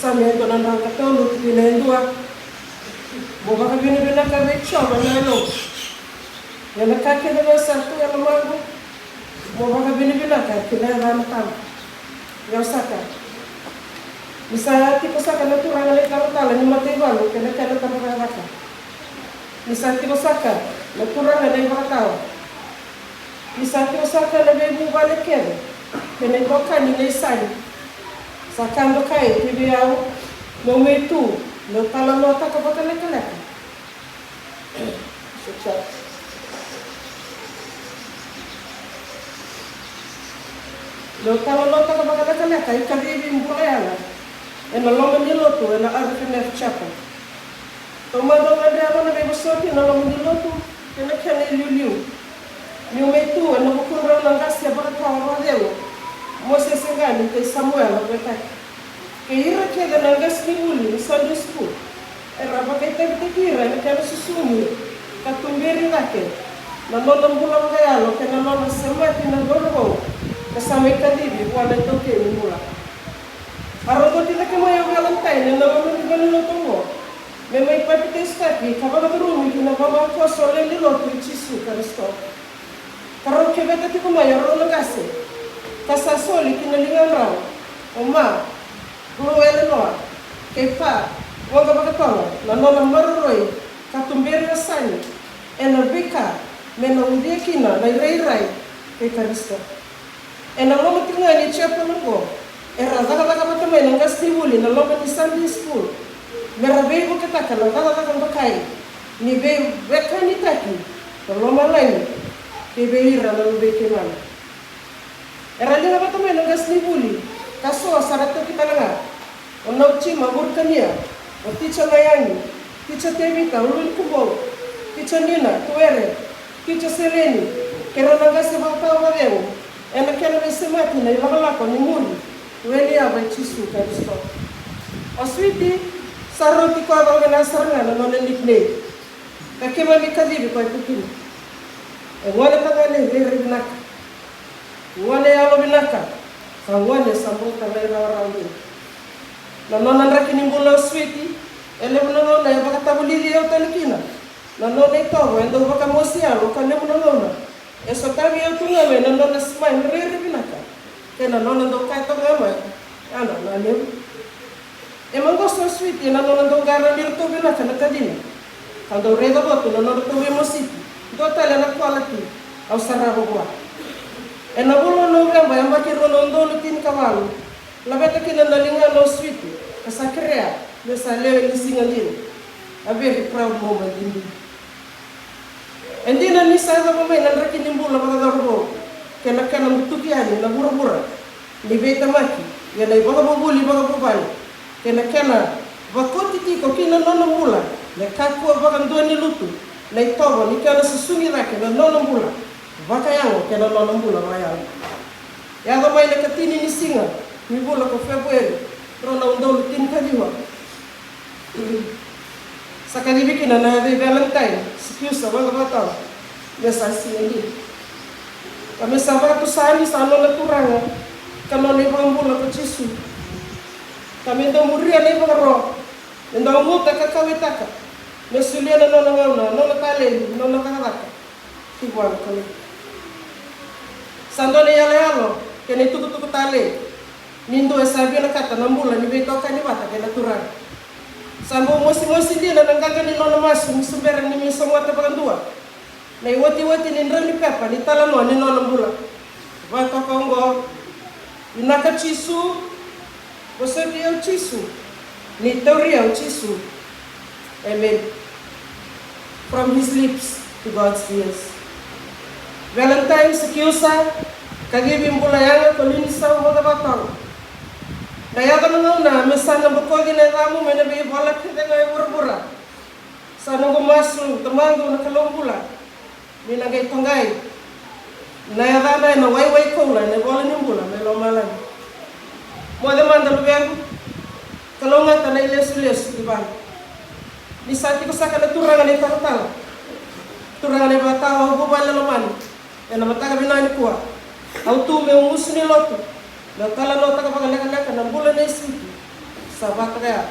Same e dua na drau ka tolu, tikina e dua. Mo vakavinavinaka vei Jiova na yalomu ena ka kece ga sa tu e lomaqu. Mo vakavinavinaka ki na yacana tabu. Ni sa tiko saka na Turaga na italatala ni mataivalu kei na kena tabacakacaka. Ni sa tiko saka na Turaga na ivakatawa. Ni sa tiko saka na veivuvale kece kei na itokani na isali. Sa ka dokai ki vei au meu mai tu meu talanoataka vakalekaleka. Meu talanoataka vakalekaleka ikacivi bula yaga ena loma ni lotu ena R F N F Chapel. Taumada au gadreva na veivosoti ena loma ni lotu kei na kena iliuliu. Niu mai tu ena vukudrau na qase vakatawa vakacegu, Mosese Qani kei Samuela Vetaki, kei ira kece na qasenivuli ni Sunday school, era vakaitavitaki ira ena kena susugi ka tuberi cake na nona bula vakayalo kei na nona semati na cauravou ka sa mai kacivi vua na itaukei ni bula. A roqoti cake mai o Valentine ena loma ni valenilotu oqo me mai papitaisotaki ka vakacurumi ki na vavakoso lewe ni lotu i Jisu Karisito. Ka rau keveta tiko mai o rau na qase ka sa soli ki na ligadrau, o Ma, Blue Eleanor, kei Pa, Voqa Vakatoga, na nona maroroi ka tuberi o Sani ena veika me na ucuya kina na irairai kei Karisito. Ena loma tiko ga ni chapel oqo, era cakacaka vata mai na qasenivuli na loma ni Sunday school me ra veivuketaka na cakacaka dokai ni veiwekanitaki na lomalagi kei vei ira na luvei keimami. Era liga vata mai na qasenivuli ka so sa ra toki tale ga. O Nautima Vurukania, o Ticha Nayagi, Ticha Tevita Ulunikubou, Ticha Nina Tuere, Ticha Seleni, kei ira na qase vakatawa vakacegu ena kena veisemati na ilakolako ni muri, weli yava i Jisu Karisito. O Switi sa rauti koya vakavina sara ga na nona nickname. Ka keimami kacivi koya tu kina. E gone tagane rairai vinaka. Gone yalovinaka, ka gone sa bau talairawarawa dina. Na nona draki ni bula o Switi, e levu na gauna e vakatavulici au tale kina na nona itovo e dau vakamosi yalo ka levu na gauna e sotavi au tu ga mai na nona smile rairai vinaka kei na nona dau kaya toka ga mai, "Yadra na levu." E maqosa o Switi ena nona dau qara ni ratou vinaka na tacina, ka dau raica votu na nodratou veimositi. Dua tale na quality au sarava vua. Ena vula o Noveba yabaki rua na udolu tinikavalu, laveta kina na ligana o Switi ka sa kerea me sa lewe ni siga dina. A very proud moment indeed. E dina ni sa yacova mai na draki ni bula vakacauravou kei na kena butuki yani na vuravura ni veitemaki ena ivakavuvuli vakavuvale kei na kena vakoti tiko kina nona bula Me kakua vakadua ni lutu na itovo ni kena susugi cake na nona bula vakayago kei na nona bula vakayalo. Yaco mai na ikatini ni siga ni vula ko Fepueri, rua na udolu tinikaciwa. Sa kacivi kina na yaca i Valentine, Sikiusa Vakavakatawa, me sa siga dina. Ka me sa vakatusa ni sa nona Turaga ka nona iVakabula ko Jisu. Ka me dau muria na ivakaro, me dau guta ka kauwaitaka, me solia na nona gauna, nona taledi, nona cakacaka ki vua na Kalou. Sa dua na iyaloyalo kei na itukutuku talei ni dua e sa vinakata na bula ni veitokani vata kei na Turaga. Sa bau mosimosi dina na qaqa ni nona masu ni se bera ni mai sogota vakadua na iotioti ni drau ni pepa ni talanoa ni nona bula. Vakatoka oqo: Vinaka Jisu, vosoti au Jisu, ni tauri au Jisu. Amen. From his lips to God's ears. Valentine Sikiusa, kacivi bula yaga ko Linisau Vakavakatawa. Na yaco na gauna me sa na bokoci na yacamu mai na veivola kece ga e vuravura. Sa noqu masu, Tamaqu na Kalou bula, ni na qai toqai na yacana ena waiwai koula ena ivola ni bula mai lomalagi. Moce mada luvequ, kalougata na ilesulesu i vale. Ni sa tiko saka na turaga na italatala, turaga na ivakatawa, au vuvale lomani ena mataka vinaka nikua. Au tu meu gusu ni lotu, meu talanoataka vakalekaleka na bula nei Siti. Sa vaka ya.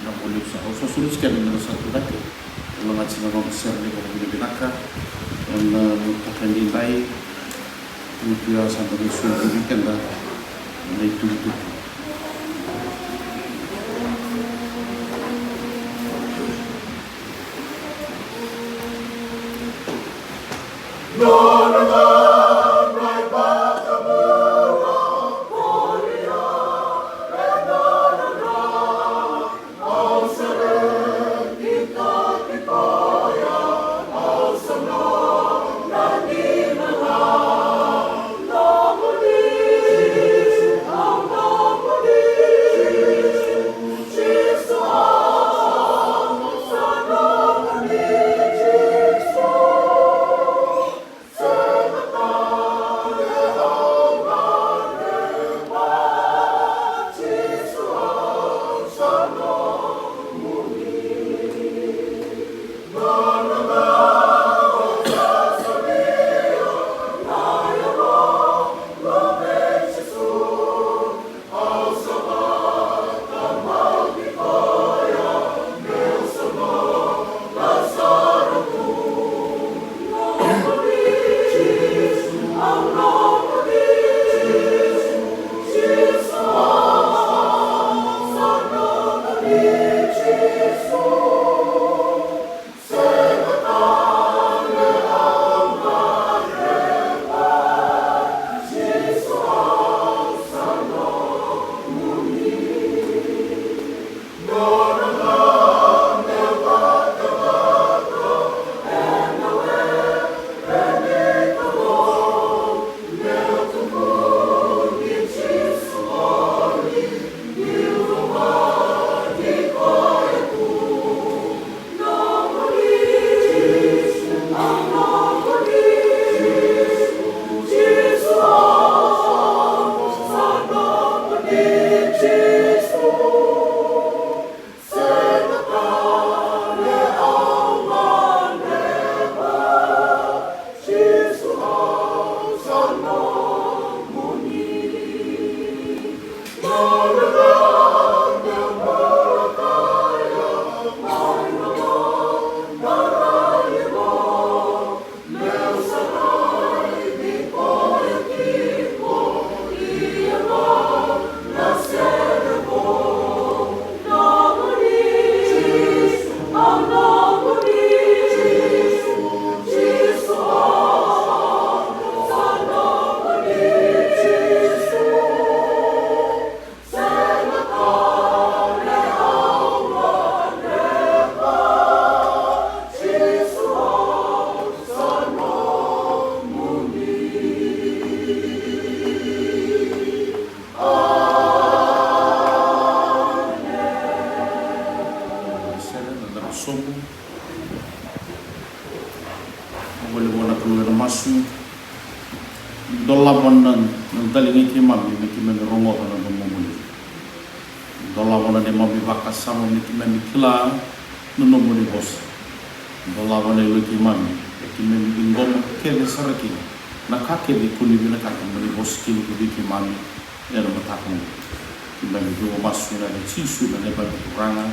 Na bula sa, au sa soli tiko na sa tu cake. Au lagati na noqu sere ni vakavinavinaka ena mataka edaidai. Ni tu ya sa dau soli vei keda na itukutuku. Sobu. Vale vua na Kalou ena masu. Dolava na, na daligai keimami me keimami rogoca na nomuni. Dolava na neimami vakasama me keimami kila na nomuni vosa. Dolava na yalo keimami me keimami ciqoma kece sara kina na ka kece ko ni vinakata mo ni vosa kina vei keimami ena mataka oqo. Keimami dua masu ena yaca i Jisu na neimami Turaga,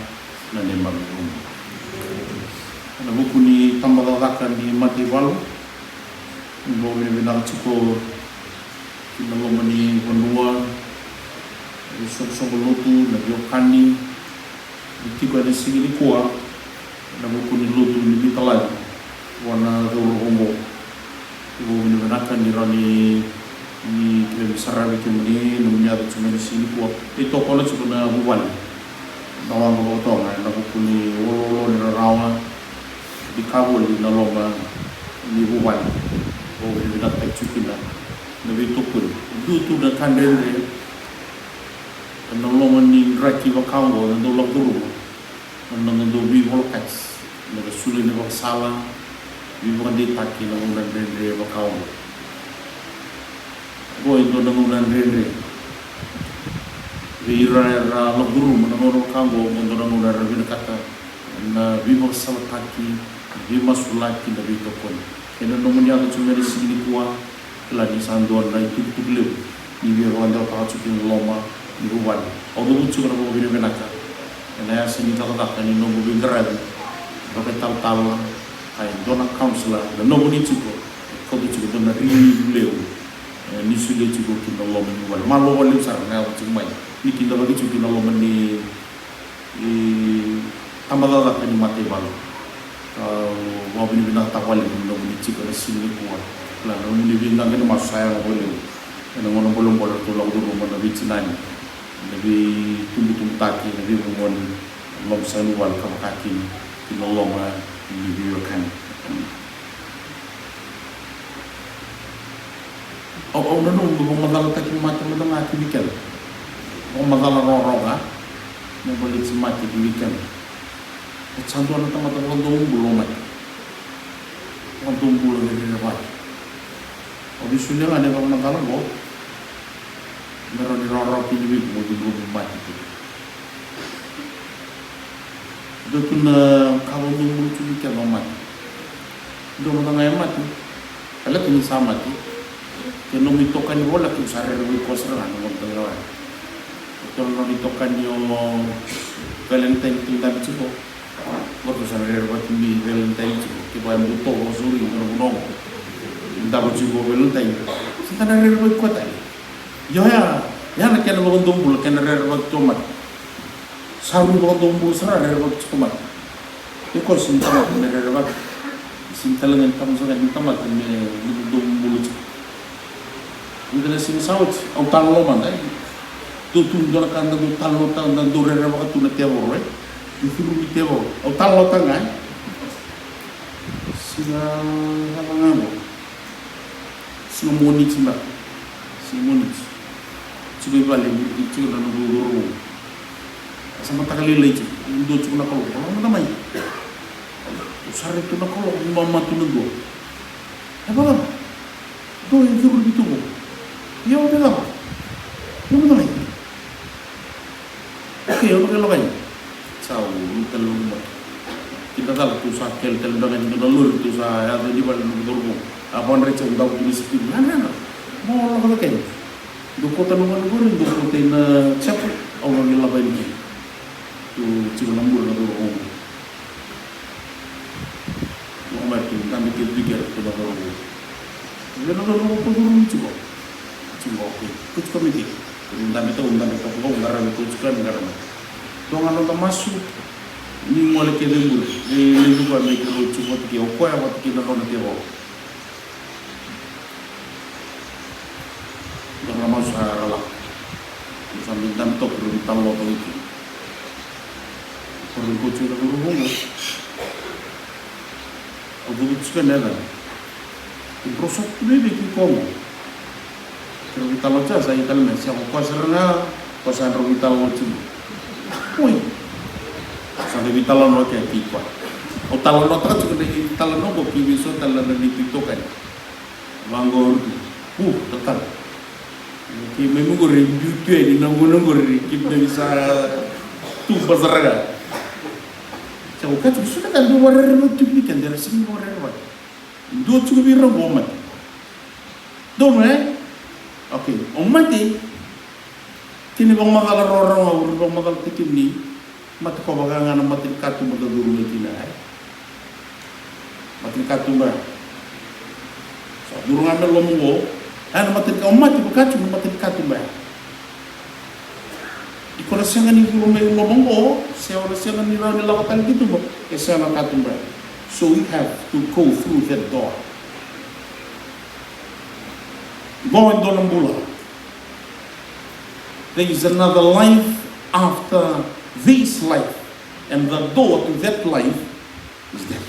na neimami Luvena. Ena vuku ni tabacakacaka ni mataivalu, au vakavinavinaka tiko ki na loma ni vanua, na veisoqosoqo lotu, na veiwekani, ni tiko ena siga nikua ena vuku ni lotu ni veitalaci vua na cauravou oqo. Au vakavinavinaka ni rawa ni, ni keimami saravi kemuni, nomuni yaco tiko mai ena siga nikua. E tokona tiko na vuvale, na waqa vakatoga ena vuku ni oloolo ni rarawa, ni ka voli na loma ni vuvale. Au vakavinavinakataki tiko kina na veitokoni. Dua tu na ka dredre ena loma ni draki vaka oqo, na dau lako curuma na noda dau veivolekati, na ka sulu ni vakasala, veivakadeitaki, na gauna dredre vaka oqo. Oqo e dua na gauna dredre vei ira era lako curuma na gauna vaka oqo, oqo e dua na gauna era vinakata na veivakasalataki, na veimasulaki, na veitokoni. Ena nomuni yaco tiko mai ena siga nikua, kila ni sa dua na itukutuku levu ni via vakadewataka tiko kina na loma ni vuvale. Au cavuta tiko na vakavinavinaka ena yasa ni cakacaka ni noqu veiqaravi vakaitalatala, ka e dua na councillor na nomuni tiko, e kauta tiko dua na ririvi levu, e, ni solia tiko ki na loma ni vuvale. Malo vakalevu sara na yaco tiko mai ni kidavaki tiko ki na loma ni i tabacakacaka ni mataivalu. Au vakavinavinakataka vakalevu na nomuni tiko ena siga nikua. Kila na nomuni veiqaqa ni masu sa yaga vakalevu ena gauna bolebole ratou lako curuma na veitinani, na veitubutubutaki, na veivugoni, na loma sara ni vuvale ka vaka kina ki na loma ni veiwekani. Au, au nanuma me vakamacalataki mate mada ga ki vei keda. Vakamacala rorogo ga me baleti mate ki vei keda. E sa dua na tamata vakadomobula o mate. Vakadomobula me rerevaki. Au via solia ga na ivakamacala oqo me rawa ni rawarawa kina vei iko mo cudruvi mate kina. Dua tu na ka vakadomobula tu vei keda o mate. Dua mada ga e mate. Baleta ni sa mate, ke nomu itokani voleka, keu sa rerevaki koya sara ga na gauna tale ga. Ke nona itokani o Valentine keu dabe tiko, qori sa na rerevaki ni Valentine tiko. Kevaka e butovo o Suri ena vanua oqo, davo tiko o Valentine, sa da na rerevaki koya tale. Io ya, ya na kena vakadomobula, kena rerevaki tu o mate. Sa rui vakadomobula sara, rerevaki tiko mate. Ia koya sega ni tamata me rerevaki. Sega tale ga ni tamata, sega ni tamata me vakadomobula tiko. Ena siga sa oti, au talanoa mada, e. Dau tu dua na ka da dau talanoataka, da dau rerevaka tu na tevoro, e. Ni curu ni tevoro. Au talanoataka ga, e. Siga cava ga oqo. Siga Moniti beka. Siga Moniti. Tiko i vale, tiko na noqu cauravou. Sa mataka lailai tiko, dua tiko na kaloko, lako mada mai. Au sa rai tu na kaloko, mamatu na dua. E vakacava? Dua e curu ki tu qo. Ia o vakacava? Lako mada mai. Okei, au na qai lako yani. Sa au lako tale, lako mai. Kidacala tu sa kele tale beka ni dua na lori tu sa yaco ni vale ni cauravou. A vakadreti au, davo tu na sikini. Yadra, yadra. Mo lako cake yani. Dou kauta na gone qori, dou kauta ina chapel. Au na qai lako yani kina. Tu tiko na bula na cauravou. Lako mai tu, dabe kece vei keda tu na cauravou. Vei na cauravou ko curu tiko. Tiko, okei. Ko tiko mai kei. Ko ni dabe toka, dabe toka, ko qaravi ko tiko, ni qaravi. Toka ga noda masu. Ni gole kece bure. Ni levu koya mai kei ko tiko vata kei, o koya vata kei na nona tevoro. Dua na masu sa ra lako. Sa mai dabe toka, rau veitalanoa toka kina. Ko rau ko tiko na cauravou qo. Au cavuta tiko na yacana. Ke drau sota tu mai vei kei koya qo. Ke rau veitalanoa tiko, sa i tale mai, se ko koya sara ga, ko sa drau veitalanoa tiko. Oi. Sa qai veitalanoa kei, kei koya. Au talanoataka tiko na italanoa qo ki vei so tale na neitou itokani. Vaqori tu. U, tatalo. Keimami qori e biu tu yani na gauna qori keimami sa tuba sara ga. Sa au kaya tiko, so na ka dau vakarerevaki tiko vei keda, era sega ni vakarerevaki. Dua tiko vei ira qo o mate. Donu, e? Okay, o mate. Kena ivakamacala rawarawa ga, au vakamacalataka kemuni. Mate ko vaka ga na mate ni katuba da curu mai kina, e? Mate ni katuba ya. Sa curu ga me loma qo. Ya na mate ni ka-, o mate vaka tiko na mate ni katuba ya. Iko na sega ni curu mai loma qo, se o na sega ni rawa ni lako tale ki tuba, e sega na katuba ya. So we have to go through that door. Qo e dua na bula. There is another life after this life, and the door to that life is death.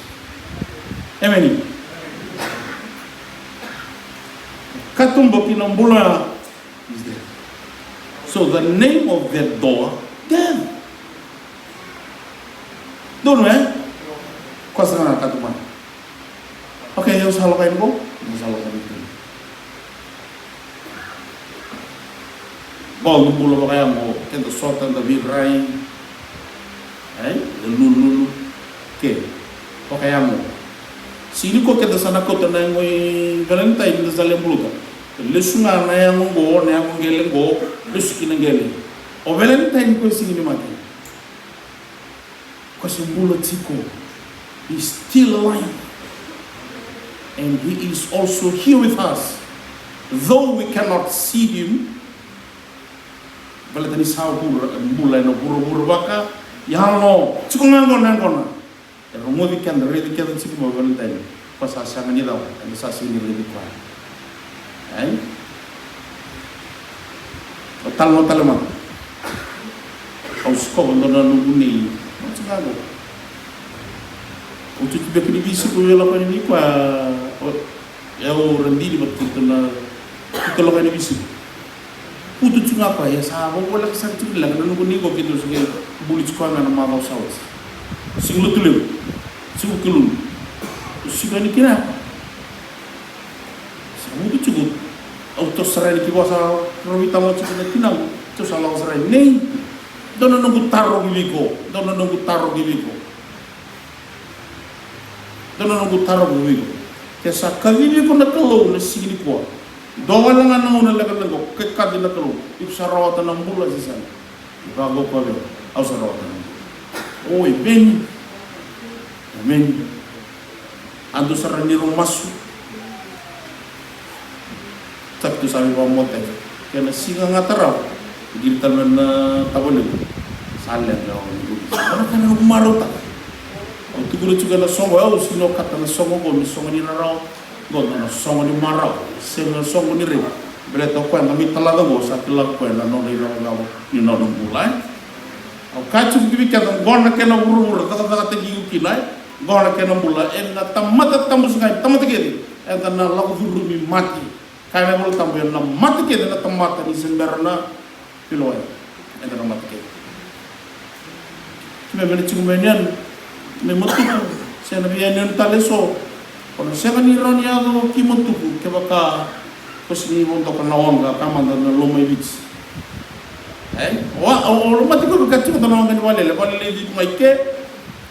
Amen. Katuba ki na bula is death. So the name of that door, death. Donu, e? Ko sa na katuba. Okay, au sa lako yani qo, au sa lako yani qo. Qo na bula vakayago, keda sota, da virai. Ai, da lululu. Ke vakayago. Sega ni ko keda sa na kauta na yago i Valentine, da sa lewe buluta. Lesu ga na yago qo, na yago qele qo, lesu ki na qele. O Valentine ko e sega ni mate. Ko se bula tiko. He's still alive. And he is also here with us. Though we cannot see him, baleta ni sa vura, bula ena vuravura vaka, yalo, tiko ga qo na yaqona. E rogoci keda, raici keda tiko mai o Valentine. Ko sa sega ni cava, eda sa sega ni raici koya. Ai? O talanoa tale mada. Au sikova dua na noqu nei. Au tiko ga qo. Au tutu beka ni veisiko, au lako yani vei koya. O, e au radini vata keitou na, keitou lako yani veisiko. Kutu tiko ga koya, ia sa voleka sara tiko ni leqa na noqu nei qo, keitou sa qai buli tiko ga na macawa sa oti. Siga Lotulevu. Siga Lotulevu. Siga ni kina. Sa vuku tiko. Au toso sara yani ki vua, sa rovi tama tiko na tinaqu. Tou sa lako sara yani. Nei, dua na noqu taro ki vei iko. Dua na noqu taro ki vei iko. Dua na noqu taro ki vei iko. Ke sa kacivi iko na Kalou na siga nikua, dua wale ga na gauna lekaleka qo, ke kaci na Kalou, iko sa rawata na bula se sega? Vaqo koya vei au, au sa rawata na bula. O, emeni. Emeni. A dua sara ni rau masu. Sa keitou sa veivakamoce. Kena siga ga tarava, qiri tale mai na tavalequ. Sa leqa o ni. Sa na ka na noqu marautaka. Au tukuna tiko ena soqo, au sega ni okata na soqo qo me soqo ni rarawa. Qo na soqo ni marau. Sega na soqo ni raica. Baleta o koya na mai talaca qo, sa kila o koya na nona icavacava ni nona bula, e? Au kaya tiko ki vei keda, qo na kena vuravura cakacakataki iko kina, e? Qo na kena bula, ena tamata tabu sega, e tamata kece. Eda na lako curumi mate. Kaya na iVolatabu, ena mate kece na tamata ni se bera na veilewa. Eda na mate kece. Keimami na tiko mai yanuyanu, mai Matuku, se na veiyanuyanu tale eso. Ko na sega ni rawa ni yaco ki Matuku kevaka ko sega ni vodoka na waqa, ka mada na loma i Viti. E? O, o, o loma tiko vaka tiko na waqa ni valele, valele tiko mai ke,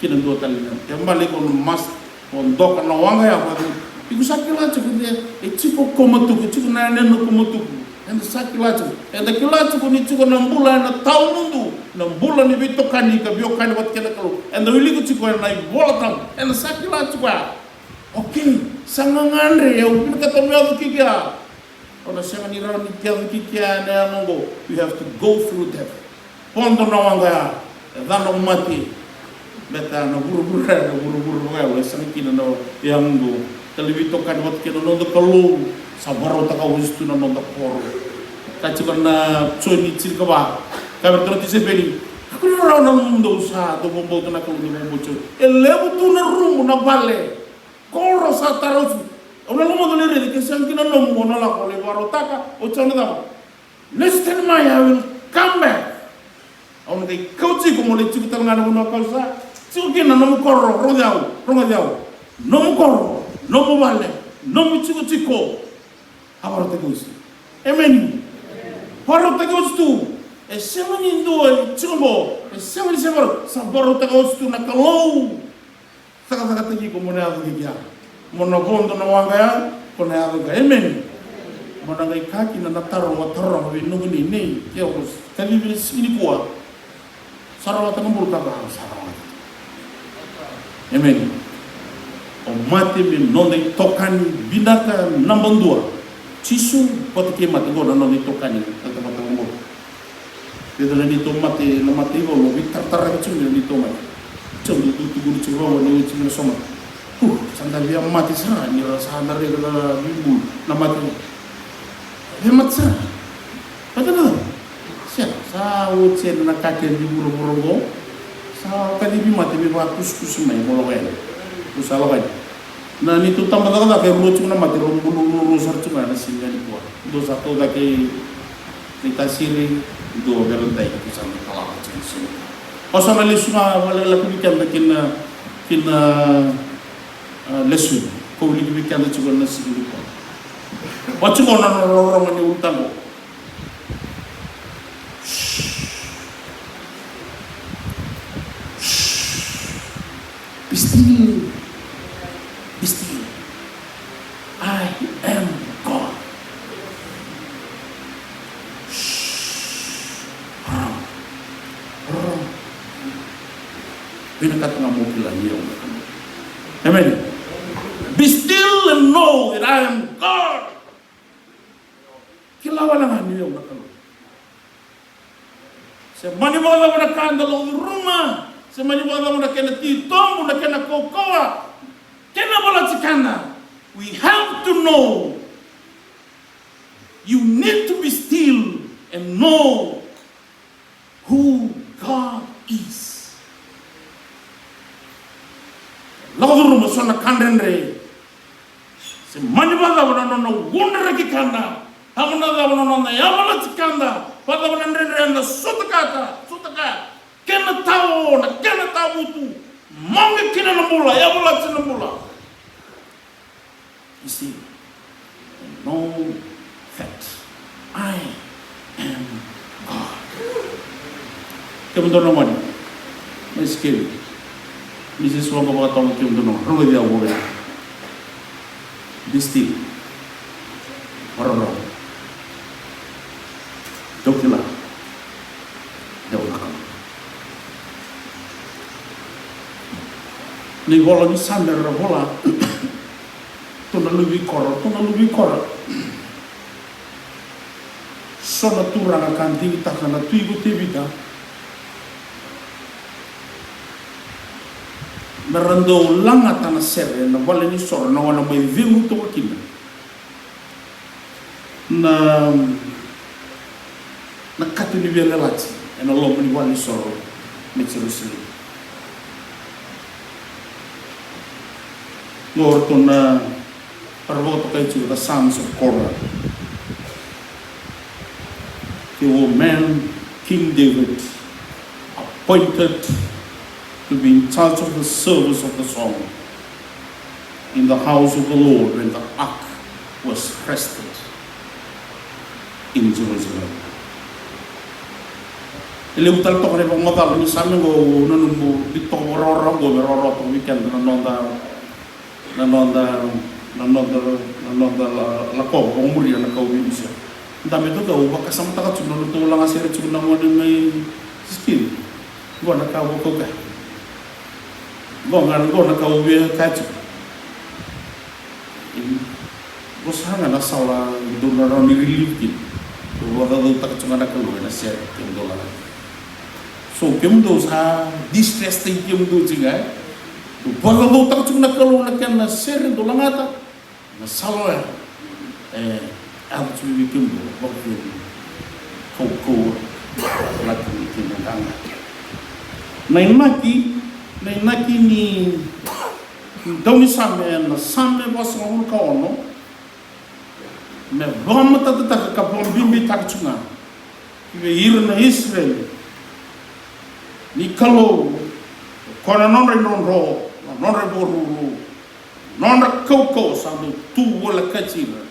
kina dua tale na. Kevaka ko na mas Vodoka na waqa ya vata. Iko sa kila tiko ni e tiko ko Matuku, e tiko na yanuyanu ko Matuku. Eda sa kila tiko. Eda kila tiko ni tiko na bula ena tawamudu, na bula ni veitokani ka veiwekani vata kei na Kalou. Eda wilika tiko ena iVolatabu. Eda sa kila tiko ya. Okay, sa gagadre, au vinakata me yaco kiki ya. O na sega ni rawa ni yaco kiki ya ena yago oqo. You have to go through death. Vodo na waqa ya, e ca na mate. Baleta na vuravura, na vuravura vakayalo, e sega kina na yago. Tale veitokani vata kei na noda Kalou, sa vakarautaka oti tu na noda koro. Ka tiko na Joni tinikava, ka vei iratou na tisaipeli, kakua ni rarawa na lomamudou, sa dau vakabauta na Kalou, dau vakabauta. E levu tu na rumu, na vale, koro sa tara oti. Au na lomana na raici, ke sega kina nomu, o na lako, o lai vakarautaka, o tau na cava? Listen mai, I will come back. Au na qai kauti iko mo lai tiko tale ga na vanua kau sa. Tiko kina nomu koro, rogoci au, rogoci au. Nomu koro, nomu vale, nomu tikotiko. A vakarautaki oti tu. Emeni. Vakarautaki oti tu. E sega ni dua e tiko qo, e sega ni se vakarautaki, sa vakarautaka oti tu na Kalou. Cakacakataki iko mo na yaco ki kea. Mo na vodo na waqa ya, ko na yaco ga. Emeni. Mo na qai kaya kina na taro au a taroga vei nomuni nei, ke o kacivi ni siga nikua. Sa rawata na bula, ka sa rawata. Emeni. O mate me noda itokani vinaka naba dua. Jisu vata kei mate, qo na noda itokani na tamata oqo. Raica na neitou mate, na mate ivola, veitaratara tiko na neitou mate. Tiko, dou tukuni tiko vaqo ni oti na somata. Uh, sa da via mate sara ni ra sa na raica na veibulu na mate. Via mate sara. Mate na. Sega, sa oti ena na ka kece ni vuravura oqo. Sa kacivi mate me vakusakusa mai, mo lako yani. Ko sa lako yani. Na neitou tabacakacaka e rua tiko na mate, rau bulu rua sara tiko ga na siga nikua. Dua sa tau cake i Tasiri, dua Valentine, ko sa na talava tiko na siga nikua. Au sa na lesu ga vakalekaleka vei keda ki na, ki na, ah, lesoni. Ko wiliki vei keda tiko na siga nikua. Oti qo na nona rorogo ni ulutaga. Be still. Be still. I am God. Vinakata ga mo kila ni au na Kalou. Amen. Be still and know that I am God. Kila wale ga ni au na Kalou. Se mani vakacava na ka eda lako curuma, se mani vakacava na kena titobu, na kena kaukauwa, kena volatikana, we have to know. You need to be still and know who God is. Lako curuma so na ka dredre. Se mani vakacava na nona udraki keda, se mani vakacava na nona yavalati keda, vakacava na dredre eda sotakata, sotaka, kena tao, na kena tavutu, moqe kina na bula, yavalati na bula. You see, know that I am God. Kemudou na gone, mai Sikevi, ni se suaga vakatoga kemudou na gone, rogoci au vovea. Be still. Vakarorogo. Dou kila. Dou na Kalou. Na ivola ni Same era vola. Tou na luve i koro, tou na luve i koro. So na turaga ka digitaka na tui ko Tevita me ra dau lagata na sere na valenisoro, na gauna mai cegu toka kina na, na kato ni veiyalayalati ena loma ni valenisoro mai Jerusalemi. Qo ratou na, era vakatokai tiko the sons of Korah. They were men King David appointed to be in charge of the service of the song in the house of the Lord when the ark was rested in Jerusalem. E levu tale toka na ivakamacala ni Same qo, au nanuma ni toka vakarau qo me rawarawa toka vei keda na noda, na noda, na noda, na noda la, lakova vakamuria na ka au via dusia. Dabe toka, au vakasamataka tu na nodatou laga sere tu na gone mai Sikevi. Qo na ka au vakaukauwa. Qo ga, qo na ka au via kaya tiko. Qo sara ga na sala dou na rawa ni relieve kina. Dou vakacaucautaka tiko ga na Kalou ena sere kemudou laga. So kemudou sa distress taki kemudou tiko ga, e? Dou vakacaucautaka tiko na Kalou na kena sere dou lagata. Na sala oya e yaco tiko vei kemudou vakavei kaukauwa, laki ni kena qaqa. Na inaki, na inaki ni daunisame ena Same vasagavulu ka ono me vakamatatataka ka vakabibitaka tiko ga ki vei ira na Isireli ni Kalou e Ko na nodra idrodro, na nodra ivakaruru, nodra kaukauwa sa dau tu volekati ira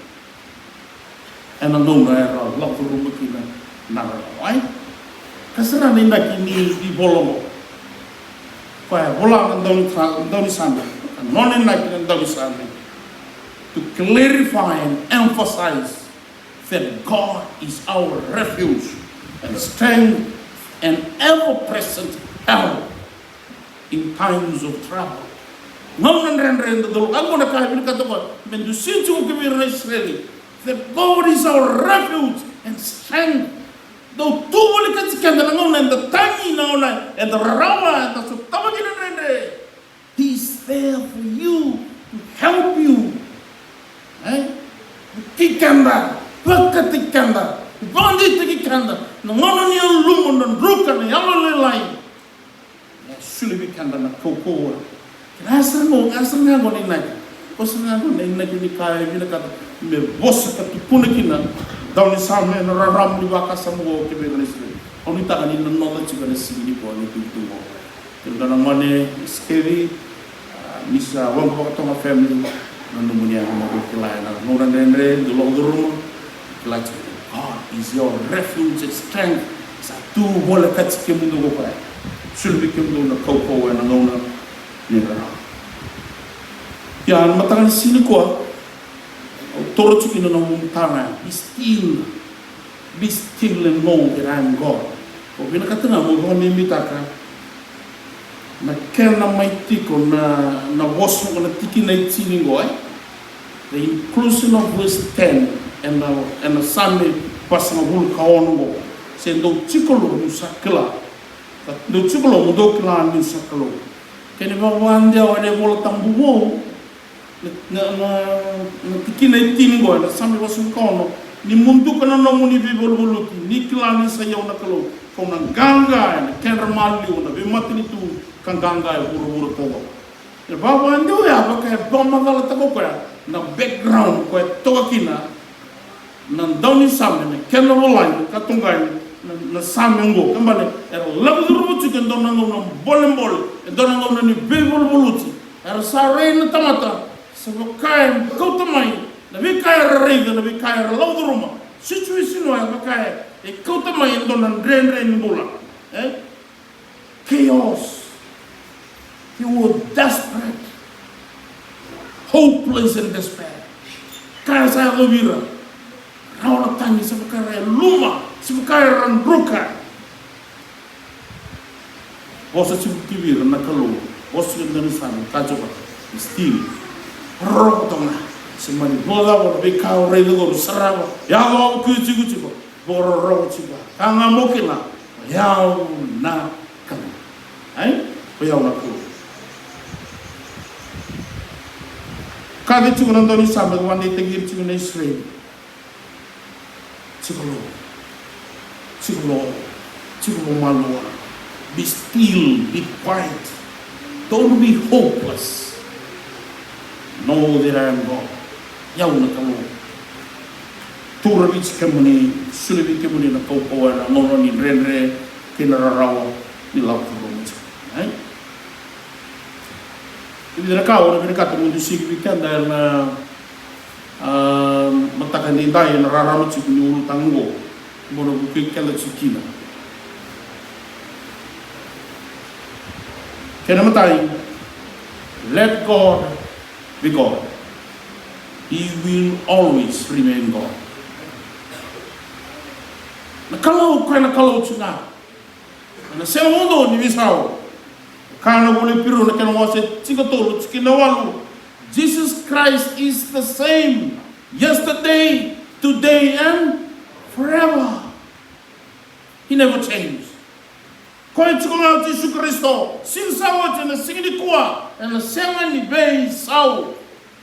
ena gauna era lako curuma kina na rarawa. Ka sara na inaki ni ivola oqo. Koya e vola na dauni, daunisame. Na nona inaki na daunisame, to clarify and emphasize that God is our refuge and strength and ever-present help in times of trouble. Gauna dredre, da dau lako, a, gauna ka e vinakata o koya me dusi tiko ki vei ira na Isireli. That God is our refuge and strength. Dau tu volekati keda na gauna eda tagi, na gauna eda rarawa, eda sotava kina na dredre. He is there for you, to help you. E? Ki keda, vakataki keda, vakadeitaki keda na gauna ni yaluma, na druka, na yalolailai. E soli vei keda na kaukauwa. Kena sara ga, sara ga qo na inaki. Ko sara ga qo na inaki ni ka e vinakata me vosa ka tukuna kina daunisame ena rarama ni vakasama oqo ki vei ira na Isireli. Au nuitaka ni na noda tiko ena siga nikua na itukutuku oqo. Kei na dua na gone, Skevi, a, ni sa Waqavakatoga family, na nomuni yaga mo dou kila ena gauna dredre dou lako curuma. Kila tiko, God is your refuge and strength. Sa tu volekati kemudou ko koya. Soli vei kemudou na kaukauwa ena gauna ni rarawa. Ia, na mataka ni siga nikua, au toro tiko kina na nomu tara, be still. Be still and know that I am God. Au vinakata ga mo vakamaimaitaka na kena mai tiko na, na vosa oqo, na tikina e tini oqo, e? The inclusion of verse ten ena, ena Same vasagavulu ka ono oqo. Se dou tiko lo niu sa kila. Dou tiko lo mo dou kila niu sa Kalou. Kena ivakavakadewa ena iVola Tabu Vou, na, na, na, na tikina e tini oqo ena Same vasagavulu ka ono: Ni muduka na nomuni veivaluvaluti, ni kila ni sa i au na Kalou, kau na qaqa ena kedra maliwa na veimatanitu ka qaqa e vuravura taucoko. E vakadewa ya, vaka e vakamacalataka o koya na background koya e toka kina na daunisame, na kena volai, na katoqai, na, na same oqo. Kena ibalebale era lako curuma tiko e dua na gauna bolebole, e dua na gauna ni veivaluvaluti. Era sa rai na tamata, sa vaka e kauta mai na veika era raica, na veika era lako curuma. Situation oya vaka e kauta mai e dua na dredre ni bula. E? Chaos. They were desperate, hopeless and despair. Ka sa yacovi ira, rawa na tagi, sa vaka era yaluma, sa vaka era druka. Vosa tiko ki vei ira na Kalou, vosa tiko na daunisame, ka tiko, be still. Rorogo toka ga. Se mani vakacava na veika o raica, o sarava, yaco, o kuya tiko tiko. Vakarorogo tiko. Ka ga mo kila, o yau na Kalou. Ai? O yau na Kalou. Kaci tiko na daunisame, vakadeitaki ira tiko na Isireli. Tiko lo. Tiko lo. Tiko lo malua. Be still, be quiet. Don't be hopeless. Know that I am God. Yau na Kalou. Turavi tiko kemuni, soli vei kemuni na kaukauwa ena gauna ni dredre kei na rarawa ni lako curuma tiko. Ai? E vica na ka au na vinakata meu dusia vei keda ena, a, mataka edaidai ena rarama tiko ni ulutaga oqo. Mo na vukei keda tiko kina. Kena imatai, let God be God. He will always remain God. Na Kalou, koya na Kalou tiko ga. Ena sega vakadua ni veisau. Kaya na ivola i Iperiu na kena wase tinikatolu, tikina e walu. Jesus Christ is the same yesterday, today, and forever. He never changed. Koya tiko ga o Jisu Karisito, siga sa oti, ena siga nikua, ena sega ni veisau.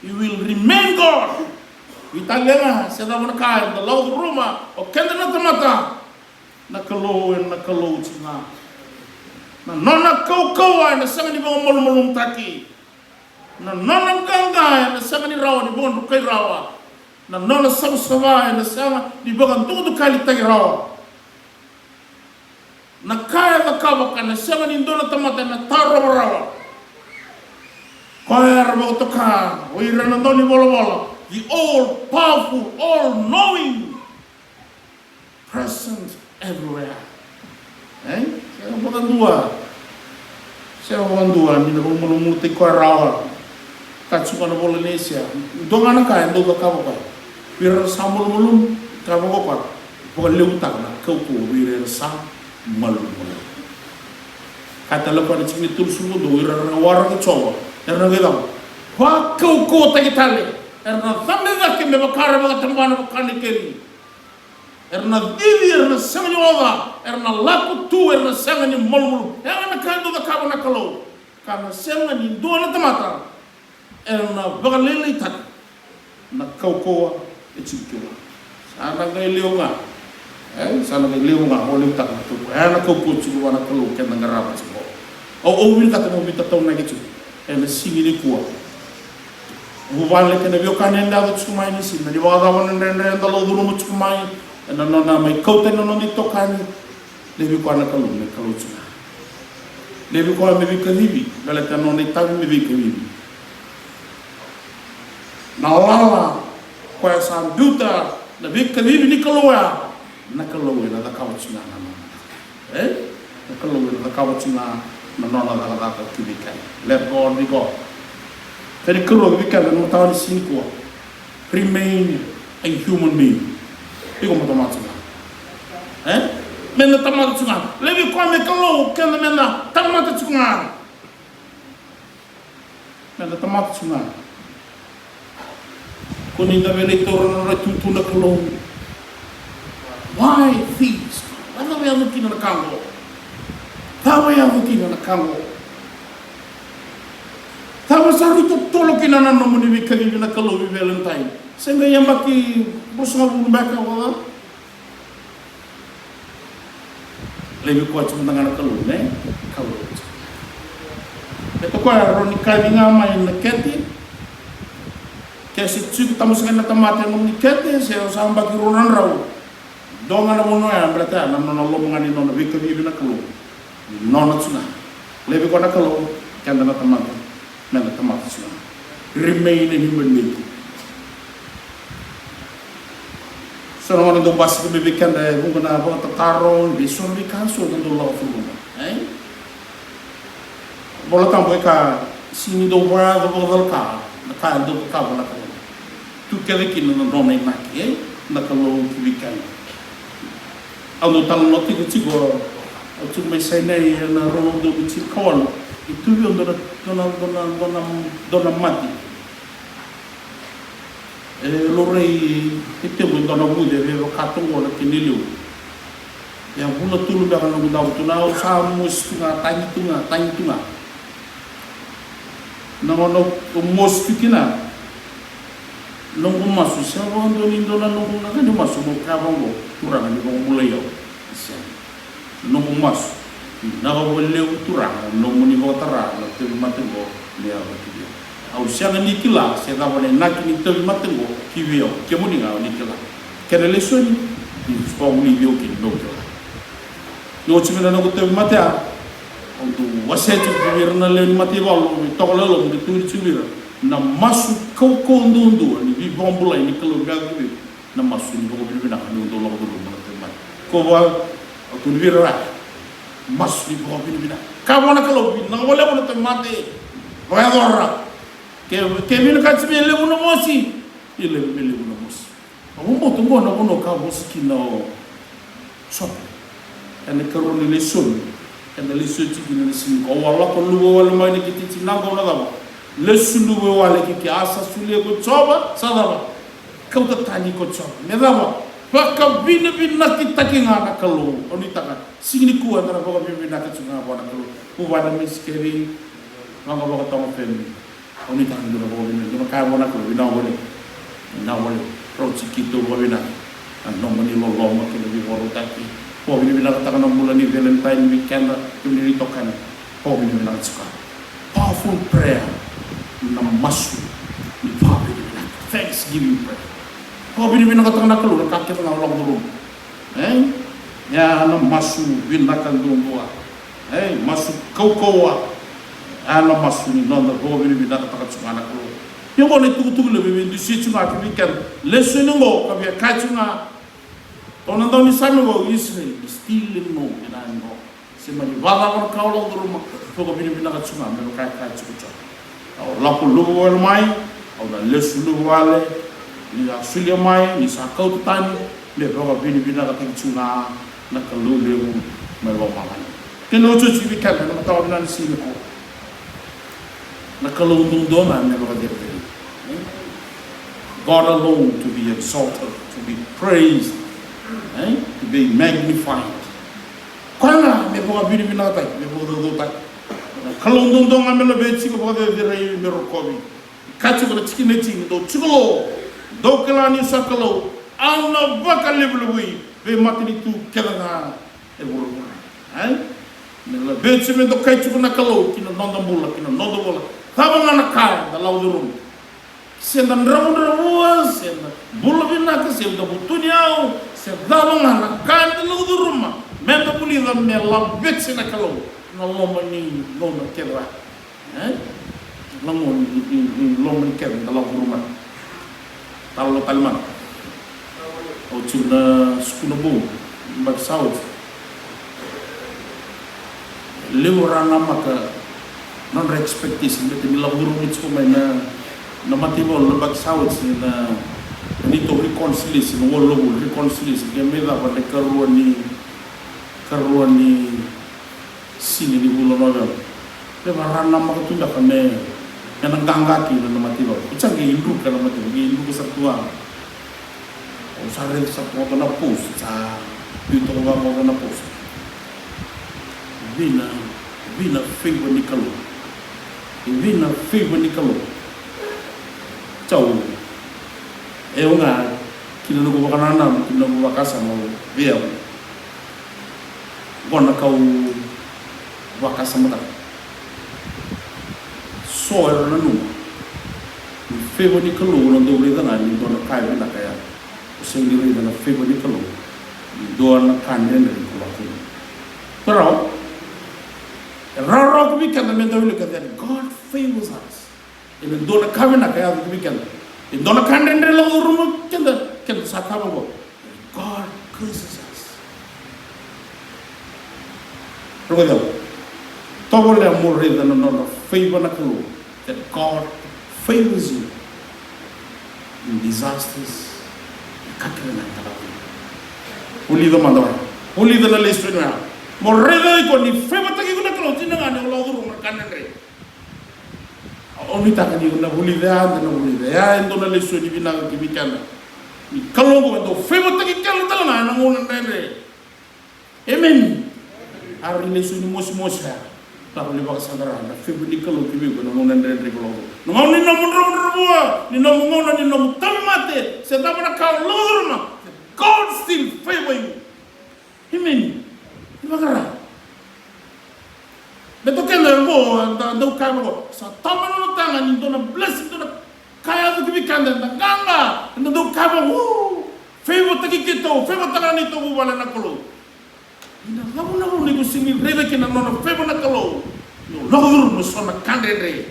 He will remain God. Veitalia ga se cava na ka eda lako curuma o keda na tamata, na Kalou ena Kalou tiko ga. Na nona kaukauwa ena sega ni vakamalumalumutaki. Na nona qaqa ena sega ni rawa ni vakadrukai rawa. Na nona savasava ena sega ni vakadukadukalitaki rawa. Na ka e cakava ka na sega ni dua na tamata ena tarova rawa. Koya era vakatoka o ira na dau ni volavola, the all powerful, all knowing, present everywhere. E? Sega vakadua. Sega vakadua ni na vakamalumalumutaki koya rawa. Ka tiko na vola ni Aisea, dua ga na ka e dau cakava koya vei ira era sa malumalumu, ka vaka koya, vakalevutaka na kaukauwa vei ira era sa malumalumu. Ka tale koya na tikina e tolusagavulu ka dua, o ira era na waraka Jiova era na qai cava? Vakaukauwataki tale. Era na cabe cake me vaka era vakatabana vaka na ikeli. Era na cici, era na sega ni oca, era na lako tu, era na sega ni malumalumu. E ya na ka e dau cakava na Kalou. Ka na sega ni dua na tamata ena vakalailaitaka na kaukauwa e tiko kina. Sa na qai levu ga. E, sa na qai levu ga, vakalevutaka na kaukauwa. E ya na kaukauwa tiko vua na Kalou keda qarava tiko. Au, au vinakata mo veitataunaki tiko ena siga nikua. Vuvale kei na veiwekani eda yaco tiko mai ni siga, ni vakacava na dredre eda lako curuma tiko mai, ena nona mai kauta na noda itokani. Laivi koya na Kalou me Kalou tiko ga. Laivi koya me veikacivi, baleta na nona itavi me veikacivi. Na lala koya sa biuta na veikacivi ni Kalou oya, na Kalou ena cakava tiko ga na nona. E? Na Kalou ena cakava tiko ga na nona cakacaka ki vei keda. Let God be God. Kena ikarua vei keda na mataka ni siga nikua. Remain a human being. Iko mo tamata tiko ga. E? Meda tamata tiko ga. Laivi koya me Kalou, keda meda tamata tiko ga. Meda tamata tiko ga. Ko ni da via lai taura na nona itutu na Kalou. Why this? Cava e yaco kina na ka oqo? Cava e yaco kina na ka oqo? Cava sa rui totolo kina na nomuni veikacivi na Kalou vei Valentine? Se qai yabaki ruasagavulu beka vaka? Laivi koya tiko mada ga na Kalou me Kalou. E toka koya, rawa ni kaci ga mai na kete. Ke se tiko tabu saka na tamata e nomuni kete, se o sa yabaki rua na drau. Dua ga na vanua ya, baleta ya na nona loma ga ni nona veikacivi na Kalou. Nona tiko ga. Laivi koya na Kalou, keda na tamata. Meda tamata tiko ga. Remain a human being. So na gauna dau basika mai vei keda e vuqa na vakatataro, vei so na veika so na dau lako curuma, e? Vola Tabu e kaya, sega ni dau vakayaco vakacalaka na ka e dau cakava na Kalou. Tu kece kina na nona inaki, e? Na Kalou ki vei keda. Au dau talanoa tiko tiko, au tiko mai Sinai ena rua na udolu tinikawalu. E tu vei au dua na, dua na, dua na, dua na, dua na mate. E laurai e tequ e dua na vuce, e vaka toqo na kena iliu. Ia vula tolu beka na noqu davo tu, na au sa mosi tu ga, tagi tu ga, tagi tu ga. Na gauna au mosi tu kina, noqu masu, sega vakadua ni dua na noqu na ka ni masu mo kaya vaqo, Turaga ni vakabulai au. Sega. Noqu masu, vinaka vakalevu Turaga, nomuni vakatara na tauvimate qo me yaco ki vei au. Au sega ni kila se cava na inaki ni tauvimate qo ki vei au, kemuni ga au ni kila. Kena lesoni, ni vakavulici au kina meu kila. Ni oti mai na noqu tauvimate ya, au dau wasea tiko vei ira na lewe ni mataivalu, me toka lalo, me tukuni tiko vei ira na masu kaukauwa duadua ni veivakabulai ni Kalou me yaco ki vei au. Na masu ni vakavinavinaka ni dau lako curuma na tauvimate. Ko va, au tukuna vei ira, masu ni vakavinavinaka. Kaya vua na Kalou, vinaka vakalevu na tauvimate. Vakayacora. Ke, ke vinakati me levu na mosi, e levu, me levu na mosi. Au vakabauta oqo na vanua ka vosa kina o Jope. Ena ikarua ni lesoni, ena lesoni tiko kina na siga nikua. Au a lako luve wale mai na kete tiko, na gauna cava? Lesu luve wale kina, a sa solia ko Jiova, sa cava? Kauta tani ko Jiova. Me cava? Vakavinavinakitaki ga na Kalou. Au nuitaka siga nikua eda na vakavinavinaka tiko ga vua na Kalou. Vuvale mai Sikeri, Vaqo, Vakatoga family. Au nuitaka ni dou na vakavinavinaka, dou na kaya vua na Kalou, vinaka vakalevu. Vinaka vakalevu. Rau tiko keitou vakavinaka. Na nomuni loloma kei na veivakarautaki. Vakavinavinakataka na bula ni Valentine vei keda, kemuni na itokani. Vakavinavinaka tiko. Powerful prayer. Na masu ni vakavinavinaka. Thanksgiving prayer. Vakavinavinakataka na Kalou na ka kece ga o lako curuma. E? Ia na masu vinaka duadua. Ei, masu kaukauwa. Ia na masu ni noda vakavinavinakataka tu ga na Kalou. Ia oqo na itukutuku levu e veidusia tu ga ki vei keda. Lesoni oqo ka via kaya tu ga. Tou na dau ni same vou Isireli, be still and know, e na oqo. Se mani vakacava na ka o lako curuma, vakavinavinaka tu ga me vaka e kaya tiko Jiova. Au lako luva wale mai, au na lesu luva wale, ni sa solia mai, ni sa kauta tani, me vakavinavinakataki tu ga na Kalou levu mai lomalagi. Kena otioti vei keda na mataka vinaka ni siga nikua. Na Kalou duadua ga me vakacerecerei. God alone to be exalted, to be praised, eh? To be magnified. Koya ga me vakavinavinakataki, me vakacaucautaki. Na Kalou duadua ga me laveti, me vakacerecerei, me rokovi. Ka tiko na tikina e tini, dou tiko lo, dou kila niu sa Kalou, au na vakalevulevui vei matanitu kece ga e vuravura. Ai? Me laveti me dokai tiko na Kalou ki na noda bula, ki na noda bula. Cava ga na ka eda lako curuma. Se da dravudravua, se da bula vinaka, se da vutuniyau, se cava ga na ka eda lako curuma. Me da vulica me laveti na Kalou na loma ni gauna kece ga. E? Lagona ni, ni, ni loma ni keda da lako curuma. Talo tale mada. Au tiko na sukuna bou, yabaki sa oti. Levu era namaka nodra expectation, baleta ni lako curuma tiko mai na, na mataivalu, yabaki sa oti na, na neitou reconciliation, na World Level reconciliation, ke mai cava na ikarua ni, karua ni siga ni vula o Noveba. Me vaka ra namaka tu beka me, me na qaqa kina na mataivalu. Ko sa qai druka na mataivalu, qai druka sara tu ga. Au sa raica sara tu ga na post, sa tu toka vaka na post. Vei na, vei na favor ni Kalou. Vei na favor ni Kalou. Sa u, e, au ga, kina noqu vakanananu, kina noqu vakasama vei au. Qo na ka au vakasamataka. So era nanuma ni favor ni Kalou o na dau raica ga ni dua na ka e vinaka ya. O sega ni raica na favor ni Kalou ni dua na ka dredre ko lako curuma. Ko rawa. E rawarawa tu vei keda me da wilika that God favors us. E na dua na ka vinaka e yaco tu vei keda. E dua na ka dredre lako curuma keda, keda sa kaya vaqo. God curses us. Rogoca. Tovolea mo raica na nona favor na Kalou. That God favors you in disasters. Ka kece na ka. Vulica mada oya. Vulica na lesoni oya. Mo raica iko ni favortaki iko na Kalou, dina ga ni o lako curuma na ka dredre. Au nuitaka ni na vulica ya, da na vulica ya, e dua na lesoni vinaka ki vei keda. Ni Kalou qo e dau favortaki keda tale ga ena gauna dredre. Emeni. A rai lesoni mosimosi ya. Lako ni vakasaqara na favor ni Kalou ki vei iko ena gauna dredre ko lako. Na gauna ni nomu dravudravua, ni nomu gauna ni nomu tauvimate, se cava na ka o lako curuma. God still favor you. Emeni. Ni vakarau. Baleta o keda qo, da dau kaya vaqo, sa tau mai na noda taga ni dua na blessing, dua na ka yaco ki vei keda, da qaqa, da dau kaya vaqo, favortaki keitou, favortaka na neitou vuvale na Kalou. Ni na cava na vuna iko sega ni raica kina na nona favor na Kalou, ni o lako curuma eso na ka dredre.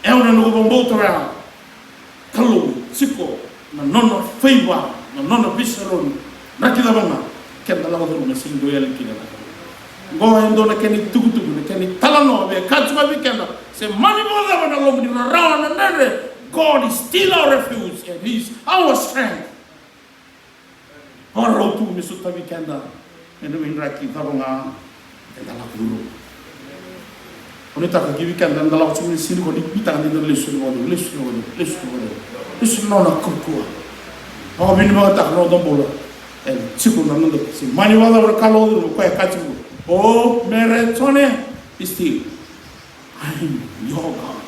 E au na noqu vakabauta oya. Kalou tiko na nona favor, na nona veisaroni. Na ki cava ga keda lako curuma, sega ni dua e yali kina na Kalou. Qo e dua na kena itukutuku, na kena italanoa, vei keda tiko, vei keda. Se mani vakacava na loma ni rarawa, na dredre, God is still our refuge and He is our strength. Vakarau tu me sotavi keda ena veidraki cava ga eda lako curuma. Au nuitaka ki vei keda eda lako curuma ena siga nikua, ni biuta ga ni da lesu ni vakacegu, lesu ni vakacegu, lesu ni vakacegu, lesu ni nona kaukauwa. Vakavinavinakataka na noda bula. E tiko na noda, se mani vakacava na ka lako curuma, o koya e kaya tiko, o Meretone, be still. I am your God.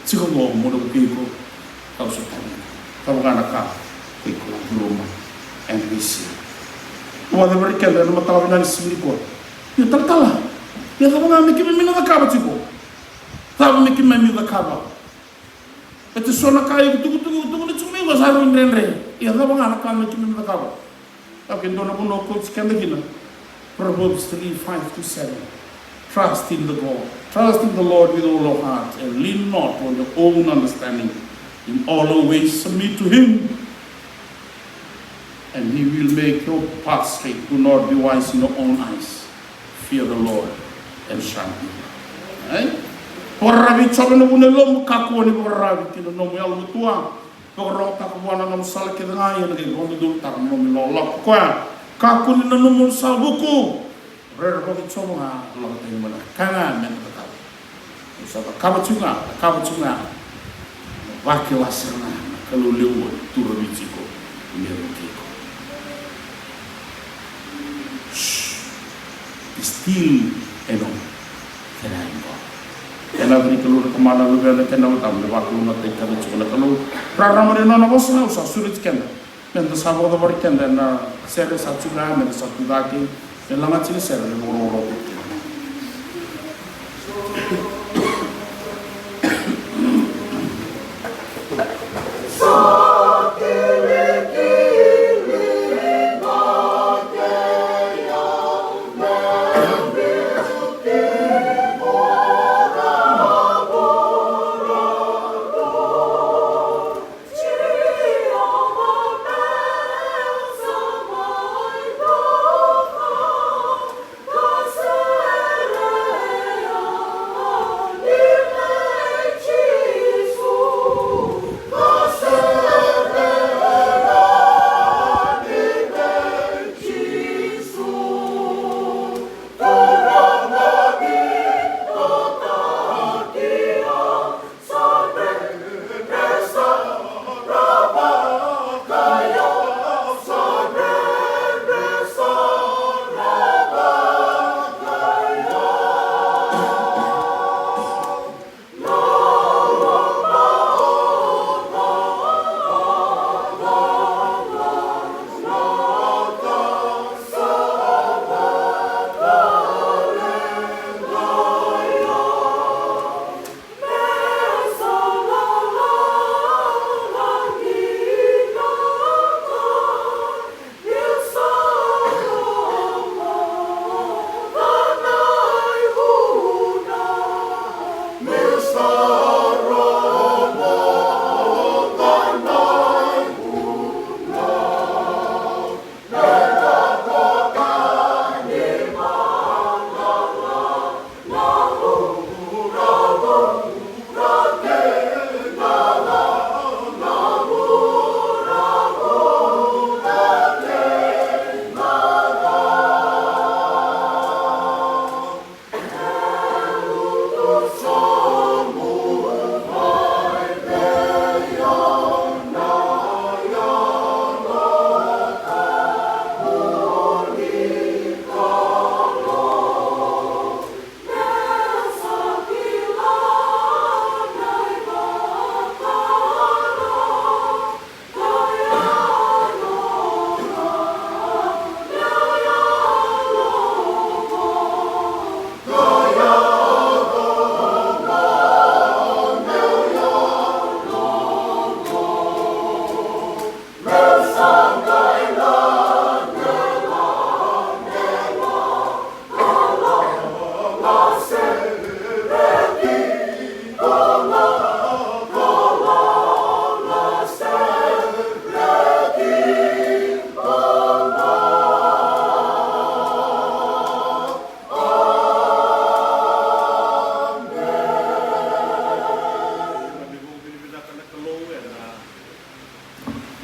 Tiko qo mo na vukei iko, kau sotavi iko. Cava ga na ka iko lako curuma, and be still. Au vakaceveri keda ena mataka vinaka ni siga nikua. Io talatala, ia cava ga me keimami na cakava tiko? Cava me keimami cakava? E tu so na ka iko tukutuku, iko tukuna tiko mai qo sa rui dredre. Ia cava ga na ka me keimami cakava? Ke dua na vanua kauti keda kina, Proverbs three, five to seven. Trust in the God. Trust in the Lord with all your heart and lean not on your own understanding. In all your ways submit to Him, and He will make your path straight. Do not be wise in your own eyes. Fear the Lord and shun evil. Right? Vakararavi Jiova ena vuna e lomamu, kakua ni vakararavi ki na nomu yalomatua. Vakarogotaka vua na nomu sala kece ga, ia ena qai vakadodonutaka na nomu ilawalawa ko koya. Kakua ni nanuma ni sa vuku. Rerevaki Jiova ga, lako tani mai na ka ga me na cakava. Ni sa cakava tiko ga, cakava tiko ga. Vakila sara ga na Kalou levu e turavi tiko e levu kei iko. Shh. Be still and know that I am God. Ena yaca ni Kalou na Tamana, Luvena kei na Yalo Tabu, me vakalougatataki keda tiko na Kalou. Rarama ni nona vosa, au sa sureti keda. Meda sa vakacavara keda ena sere sa tu ga, meda sa tu cake, me lagati na sere ni vakarokoroko.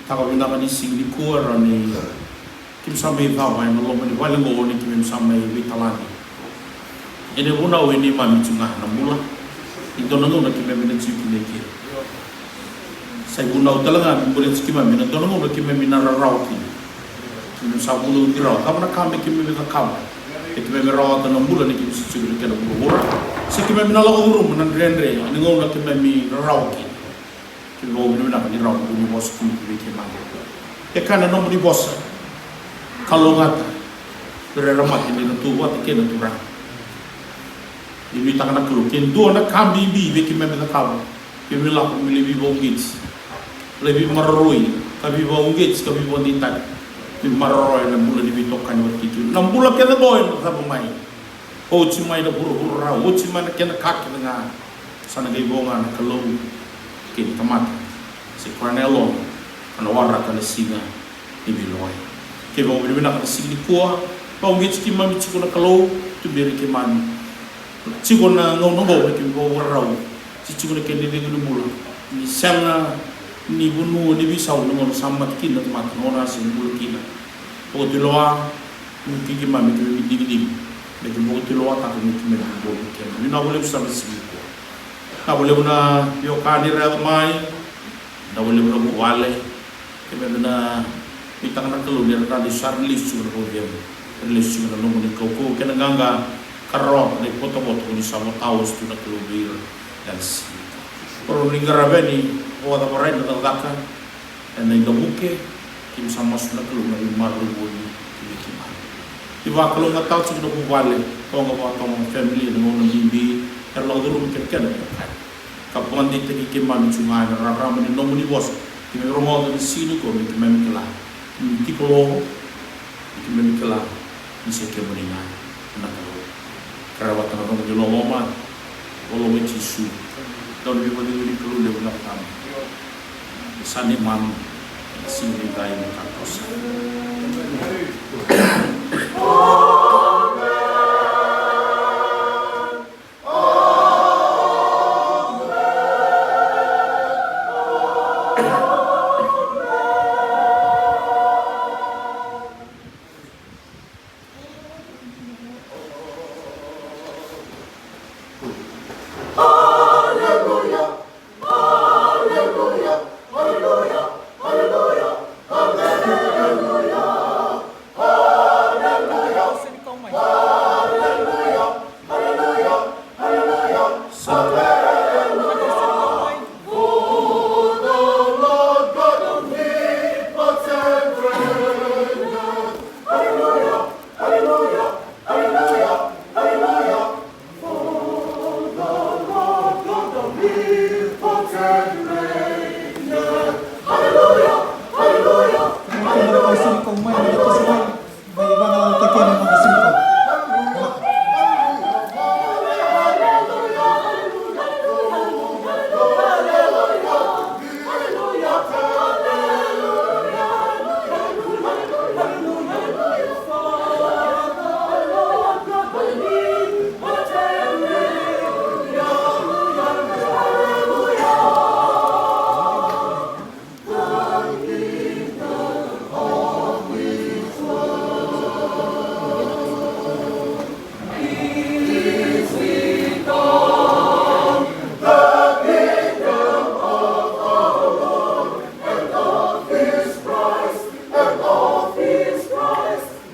Taka vinaka ni siga nikua, rawa ni keimami sa mai cava ena loma ni vale oqo, ni keimami sa mai veitalanoa. Ena vunau e neimami tu ga na bula. E dua na gauna keimami na tiko kina eke. Sa ivunau tale ga me baleti keimami ena dua na gauna keimami na rarawa kina. Keimami sa vunauci rawa. Cava na ka me keimami cakava? E keimami rawata na bula ni keimami sa tiko ena kena vuravura. Se keimami na lako curuma na dredre ena gauna keimami rarawa kina. Keimami vakavinavinaka ni rawa na nomuni vosa kina vei keimami. E kaya na nomuni vosa, kalougata, rerevaki ni na tu vata kei na Turaga. Ni nuitaka na Kalou, ke dua na ka bibi vei keimami cakava, keimami lako me lai veivakauqeti, lai veimaroroi, ka veivakauqeti, ka veivakadeitaki. Ni maroroya na bula ni veitokani vata kei kemuni. Na bula kece qo ena cava mai. Oti mai na vuravura rau, oti mai na kena ka kece ga. Sa na qai vo ga na Kalou kei na tamata. Se koya na yalona, ka na waraka na siga ni veilewai. Kei vakavinavinaka na siga nikua, vakauqeti keimami tiko na Kalou, tuberi keimami. Tiko na gauna oqo me keimami vakavarau. Tiko na kena icegu ni bula. Ni sega ni vanua ni veisau na gauna sa mate kina na tamata, na gauna sa bula kina. Vakatulewa, me keimami, me keimami digidigi. Me keimami vakatulewa, taka me keimami bula kina. Vinaka vakalevu sara na siga nikua. Vinaka vakalevu na veiwekani era yaco mai. Vinaka vakalevu na vuvale. Kemuni na veitaka na Kalou ni ra lesu, sa ra lesu tiko na vaucegu, ra lesu tiko na nomuni kaukauwa kei na qaqa, ka rawa na ivotavota ko ni sa votavosa tu na Kalou vei ira. Ena siga nikua, ni qaravi ni vakacavarai na cakacaka ena idavuke, keimami sa masu na Kalou na veimaroroi voli vei keimami. Ni vakalougatataka tiko na vuvale, Toga, Vatoga family, ena gauna bibi era lako curuma kina kena veiwekani. Ka vakadeitaki keimami tu ga ena rarama ni nomuni vosa. Keimami rogoca ena siga nikua me keimami kila ni tiko lo, me keimami kila ni se kemuni ga na Kalou. Kerea vata na nomuni loloma, loloma i Jisu. Dau ni veivakacegui ni Kalou levu na Tamai. Sa neimami, ena siga nidai me katosa.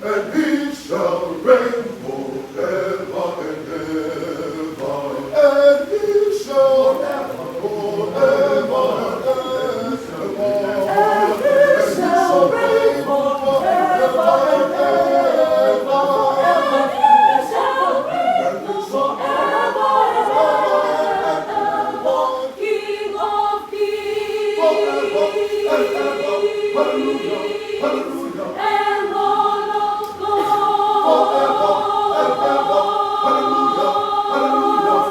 And he shall reign forever and ever. And he shall forever and ever. And he shall reign forever and ever. And he shall reign forever and ever. King of kings. Forever and ever. Hallelujah. Hallelujah. And Lord of lords. Forever and ever. Hallelujah. Hallelujah.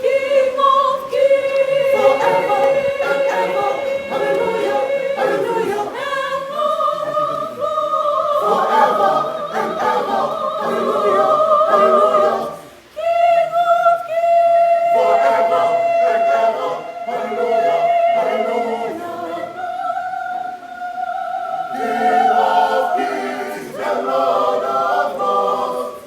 King of kings. Forever and ever. Hallelujah. Hallelujah. And Lord of lords. Forever and ever. Hallelujah. Hallelujah. King of kings. Forever and ever. Hallelujah. Hallelujah. King of kings and Lord of lords.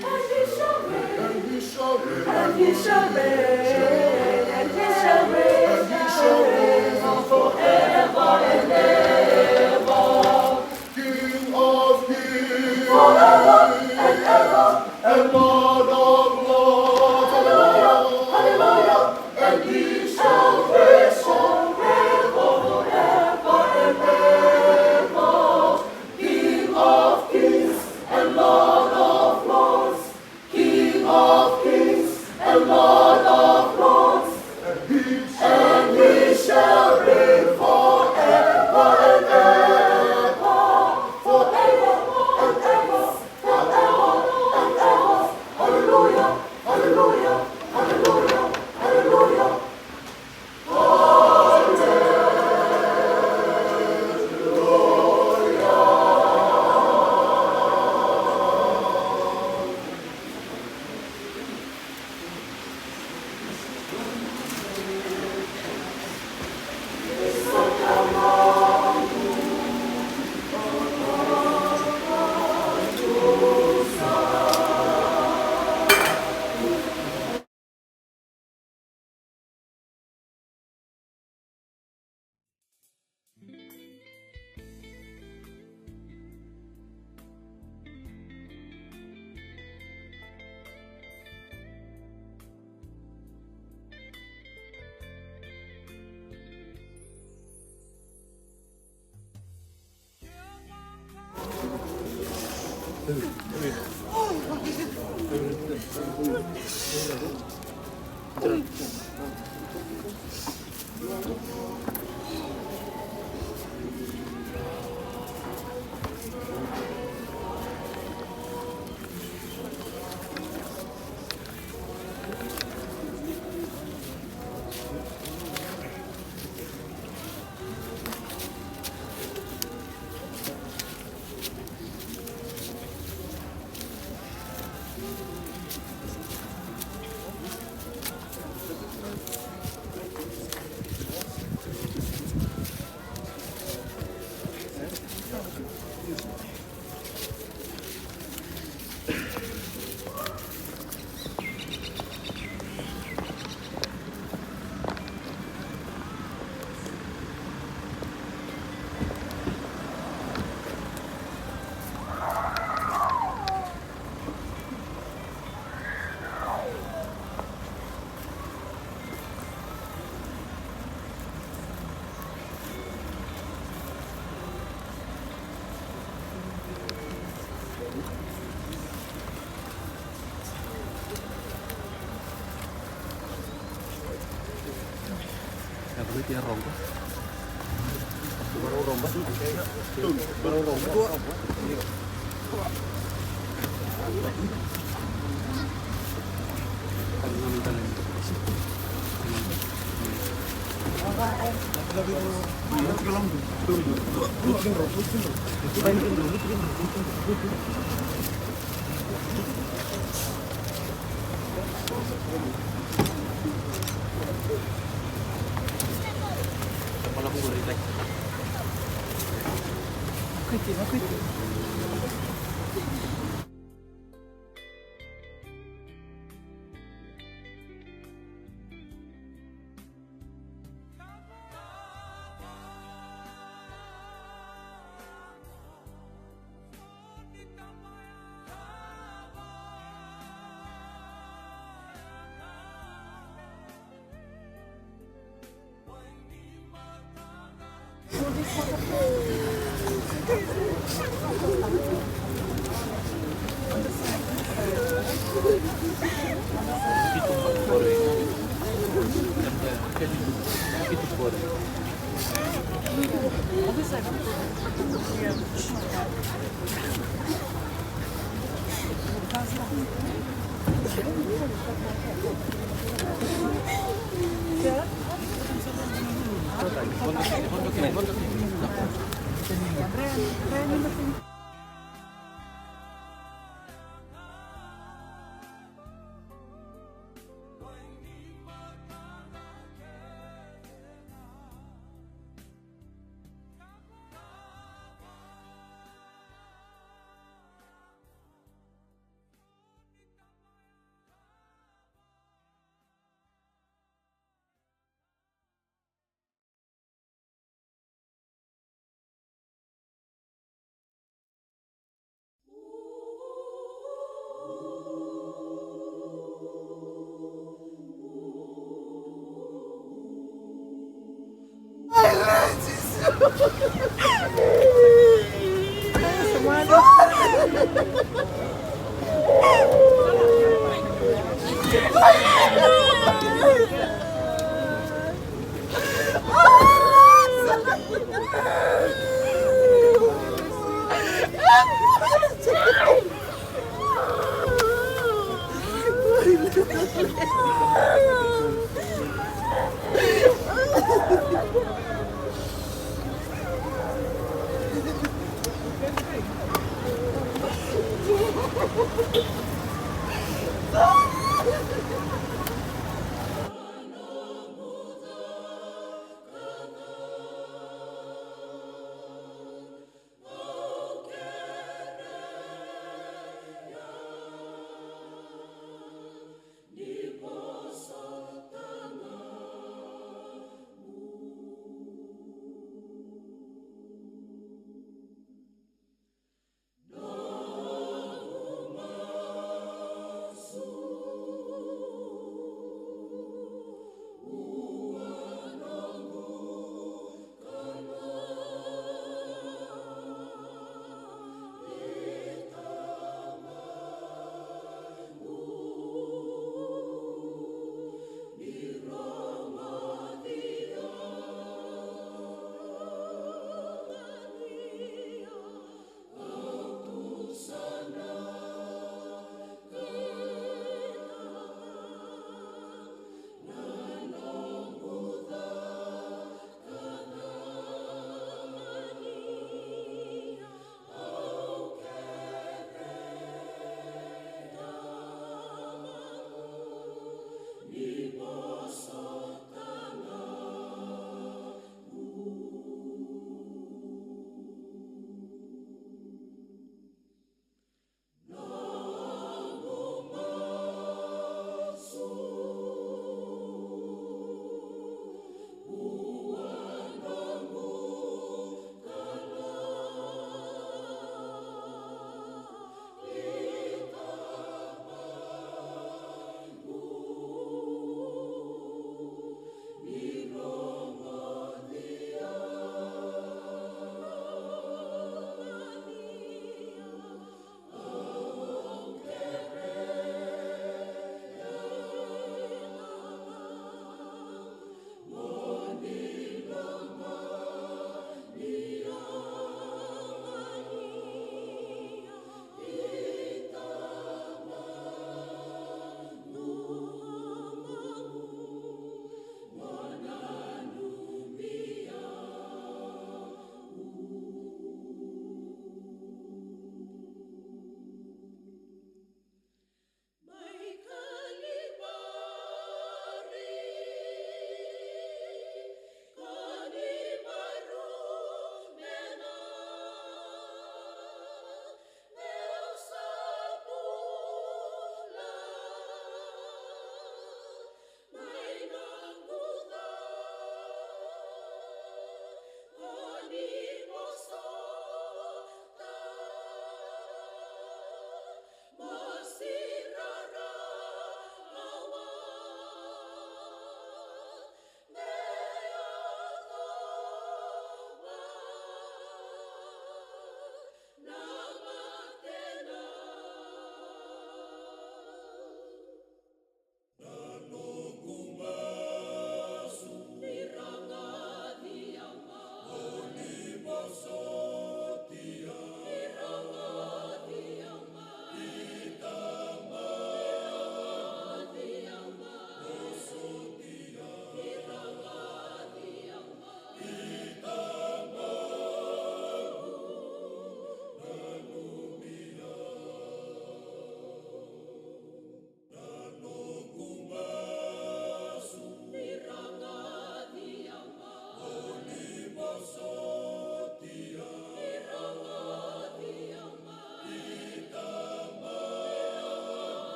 And he shall reign. And he shall reign. And he shall reign. And he shall reign. And he shall reign forever and ever. King of kings. Forever and ever. And Lord of lords. Hallelujah. Hallelujah. And he shall reign forever and ever. King of kings and Lord of lords. King of kings and Lord of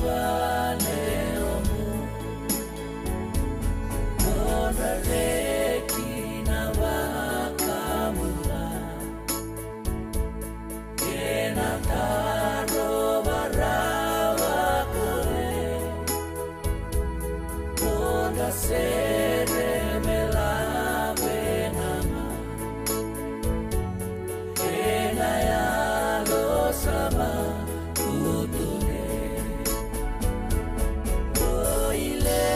vale oqo. Nodra reki na vakabula kei na taro varava kore. Nodra sere me lave na ma kei na yalo sa vakutune. Ko i le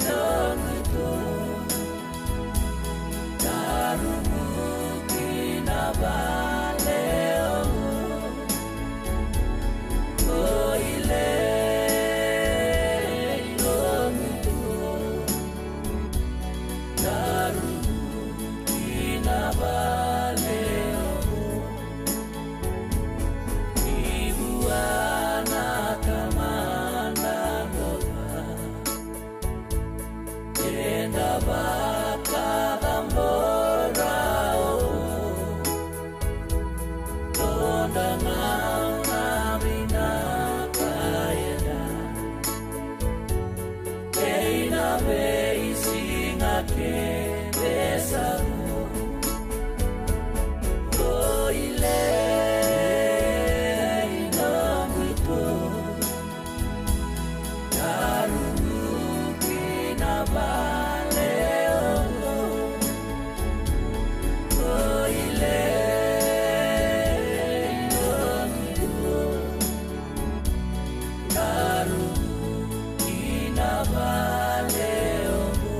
noqu tu, tarugu ki na vale oqo. Ko i le noqu tu, tarugu ki na vale oqo. Ni vua na Tamada oqo, eda vakacabora oqo. Noda gauna vinaka eda kei na veisiga kece sa vo. Ko i le i noqu tu, tarugu ki na vale oqo. Ko i le i noqu tu, tarugu ki na vale oqo.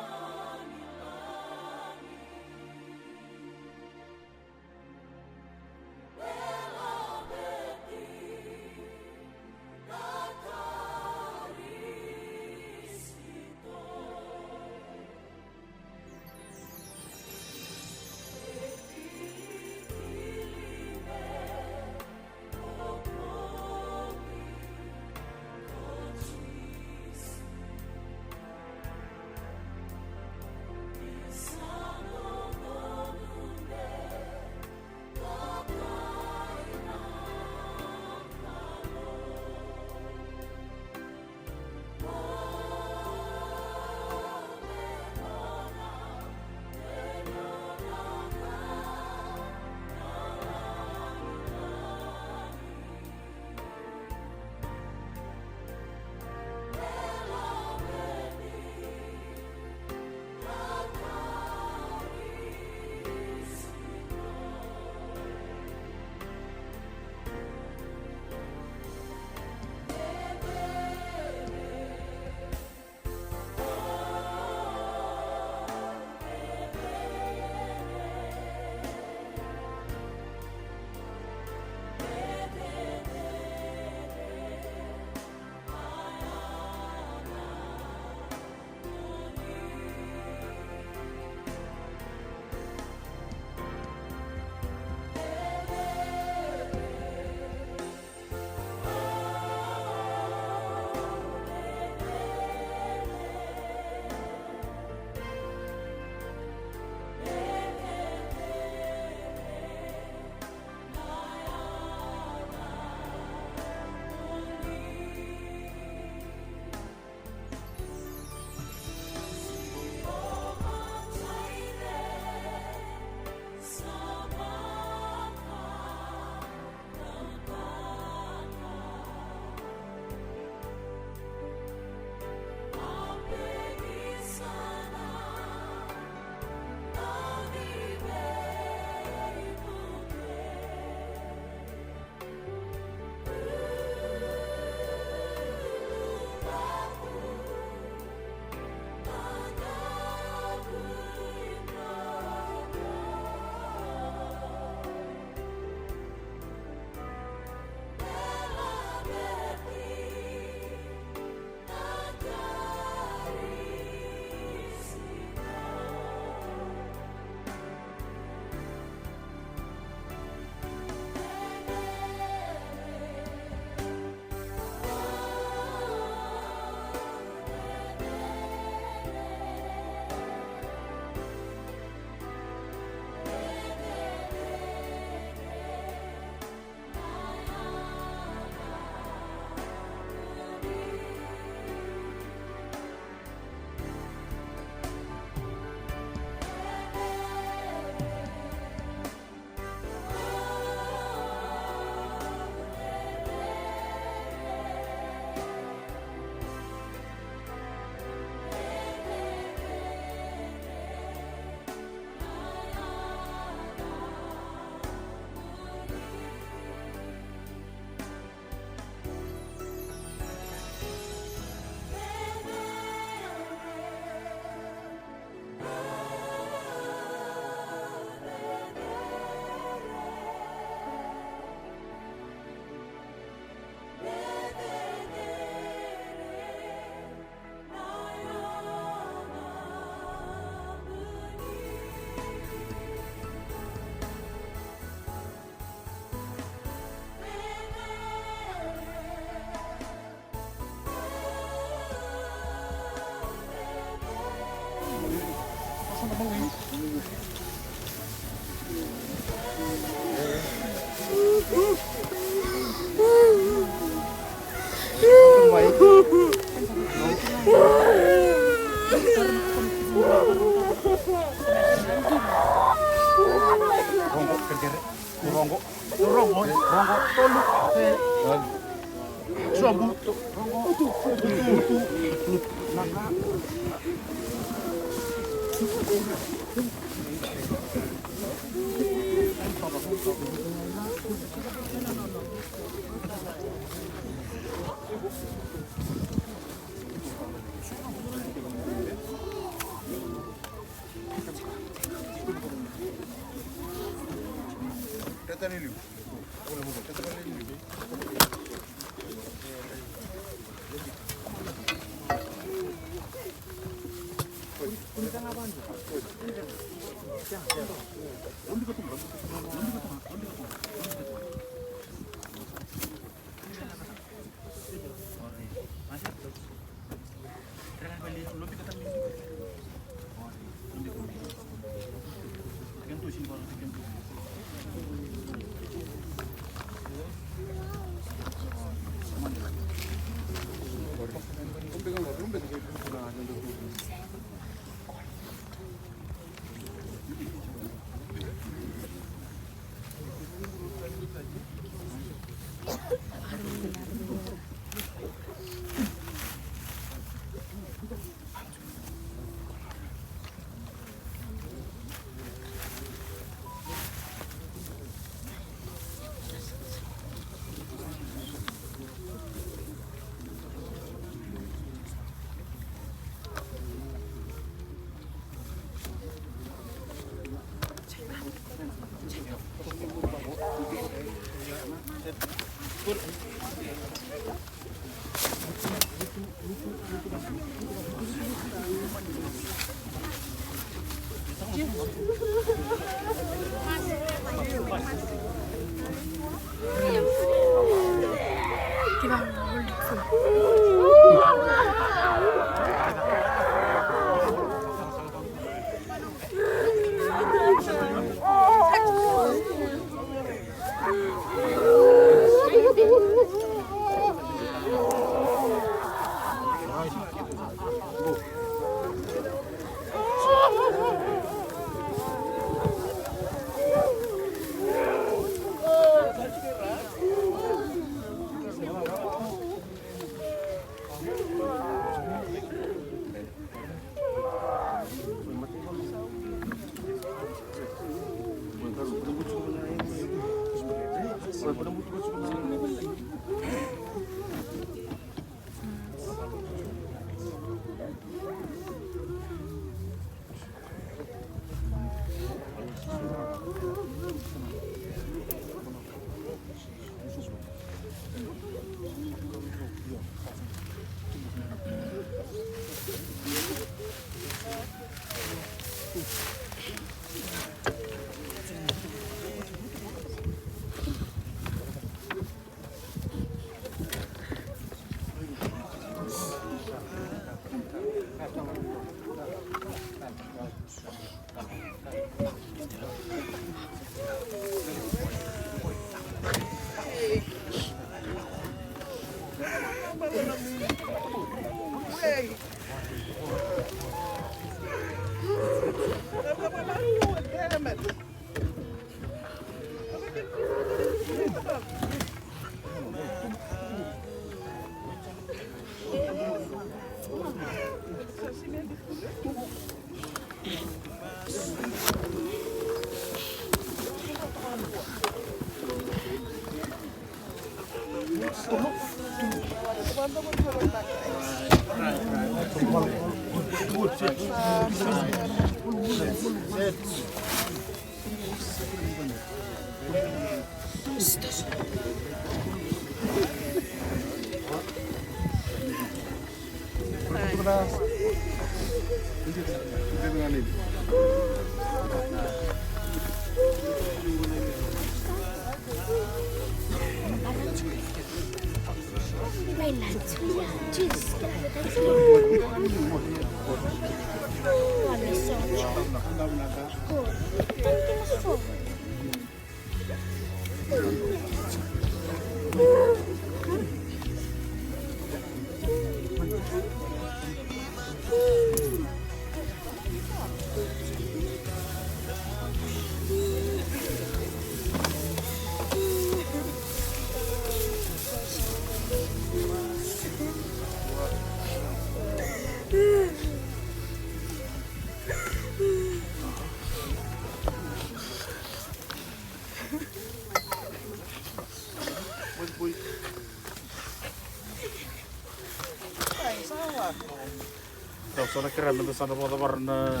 Dau sa na kerea meda sa na vakacavara na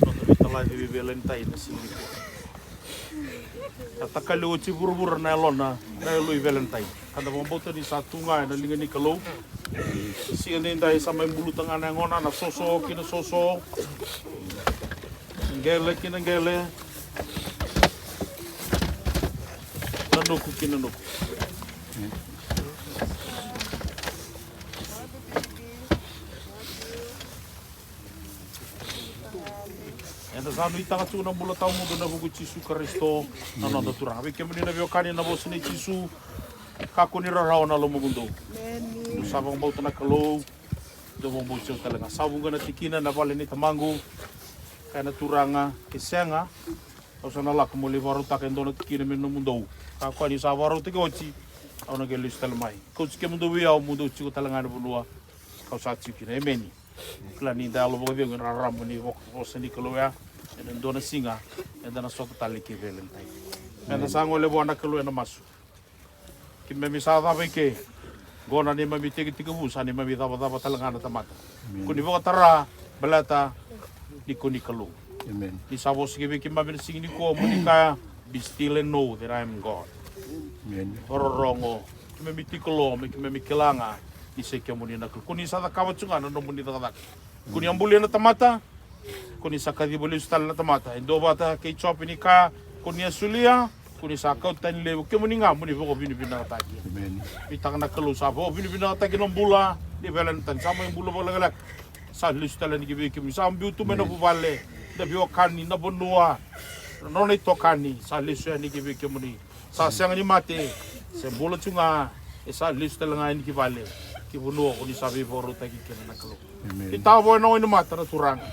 noda veitalaci vei Valentine na siga nikua. A takali oti vuravura na yalona na yalo i Valentine. Ka da vakabauta ni sa tu ga ena liga ni Kalou. Siga nidai sa mai buluta ga na yagona, na soso kei na soso. Qele kei na qele. Na nuku kei na nuku. Eda sa nuitaka tu na bula tawamudu ena vuku i Jisu Karisito na noda Turaga. Vei kemuni na veiwekani, na vosa nei Jisu, kakua ni rarawa na lomamudou. Dou sa vakabauta na Kalou, dou vakabauti au tale ga. Sa vuqa na tikina ena vale nei tamaqu. Kaya na Turaga, ke sega, au sa na lako meu lai vakarautaka e dua na tikina me nomudou. Kakua ni sa vakarautaki oti, au na qai lesu tale mai. Kauti kemudou vei au, mo dou tiko tale ga ena vanua kau sa tiko kina. Emeni. Kila ni da yalo vakacegu ena rarama ni vosa ni Kalou ya. Ena dua na siga eda na sota tale kei Valentine. Meda sa gole vua na Kalou ena masu. Keimami sa cava i ke. Qo na neimami tekitekivu, sa neimami cavacava tale ga na tamata. Ko ni vakatara baleta ni ko ni Kalou. Ni sa vosa ki vei keimami na siga nikua, mo ni kaya, "Be still and know that I am God." Rorogo, keimami tiko lo me keimami kila ga ni sa i kemuni na Kalou. Ko ni sa cakava tu ga na nomuni cakacaka. Ko ni a bulia na tamata, ko ni sa kaciva lesu tale na tamata. E duavata kei Jope ni kaya, ko ni a solia, ko ni sa kau tani levu, kemuni ga mo ni vakavinavinakataki. Vitaka na Kalou sa vakavinavinakataki na bula ni Valentine, sa mai bula vakalekaleka. Sa lesu tale yani ki vei kemuni, sa biu tu mai na vuvale, na veiwekani, na vanua, na nona itokani, sa lesu yani ki vei kemuni. Sa sega ni mate, se bula tu ga, e sa lesu tale ga yani ki vale, ki vanua ko ni sa veivakarautaki kina na Kalou. Ni tavoya na wainimata na Turaga.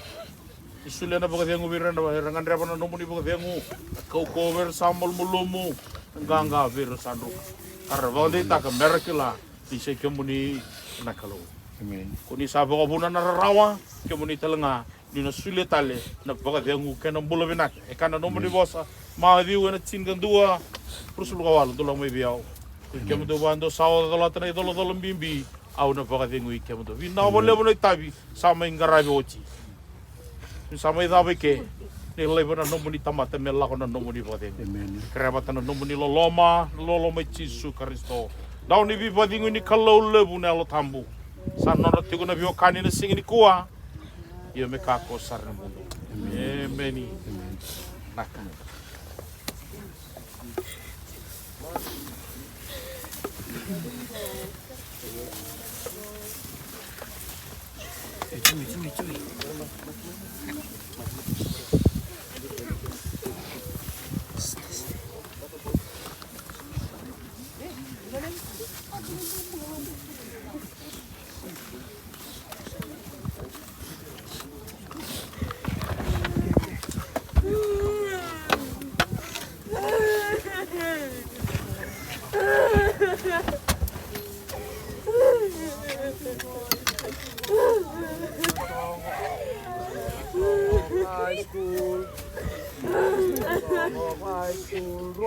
Ni solia na vakacegu vei ira na, era gadreva na nomuni vakacegu, na kaukauwa vei ira sa malumalumu, na qaqa vei ira sa druka. Ka ra vakadeitaka me ra kila ni sa i kemuni na Kalou. Ko ni sa vakavuna na rarawa, kemuni tale ga ni na solia tale na vakacegu kei na bula vinaka. E kaya na nomuni vosa, Maciu ena tinikadua, ruasagavulu ka walu, dou lako mai vei au. Koi kemudou vakadua sa ocaolata na icolacola bibi, au na vakacegui kemudou. Vinaka vakalevu na itavi sa mai qaravi oti. Ni sa mai cava i ke, ni laiva na nomuni tamata me lako na nomuni vakacegu. Kerea vata na nomuni loloma, na loloma i Jisu Karisito. Dau ni veivakacegui ni Kalou levu na Yalo Tabu. Sa nodra tiko na veiwekani na siga nikua. Io me kakua sara na bula. Emeni. Naka. High school. High school.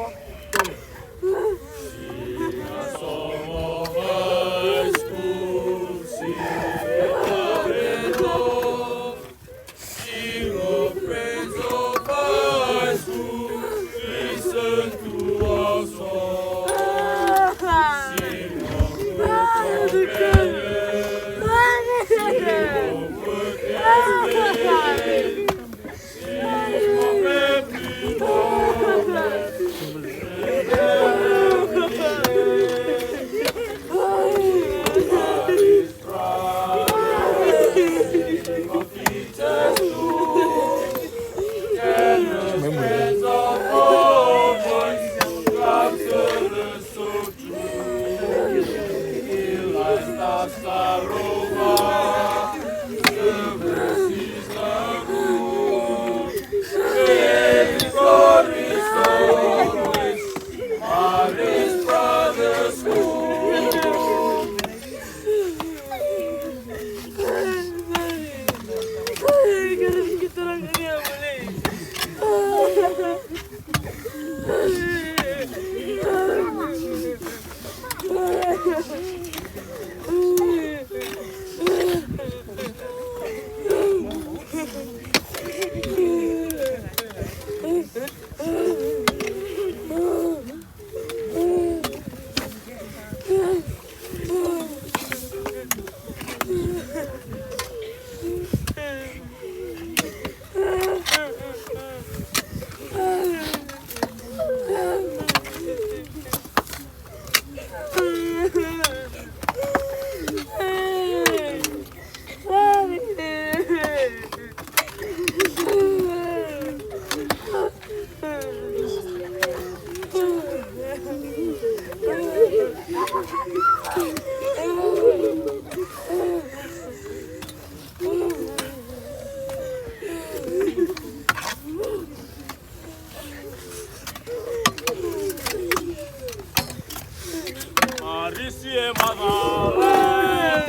Marisi e macala,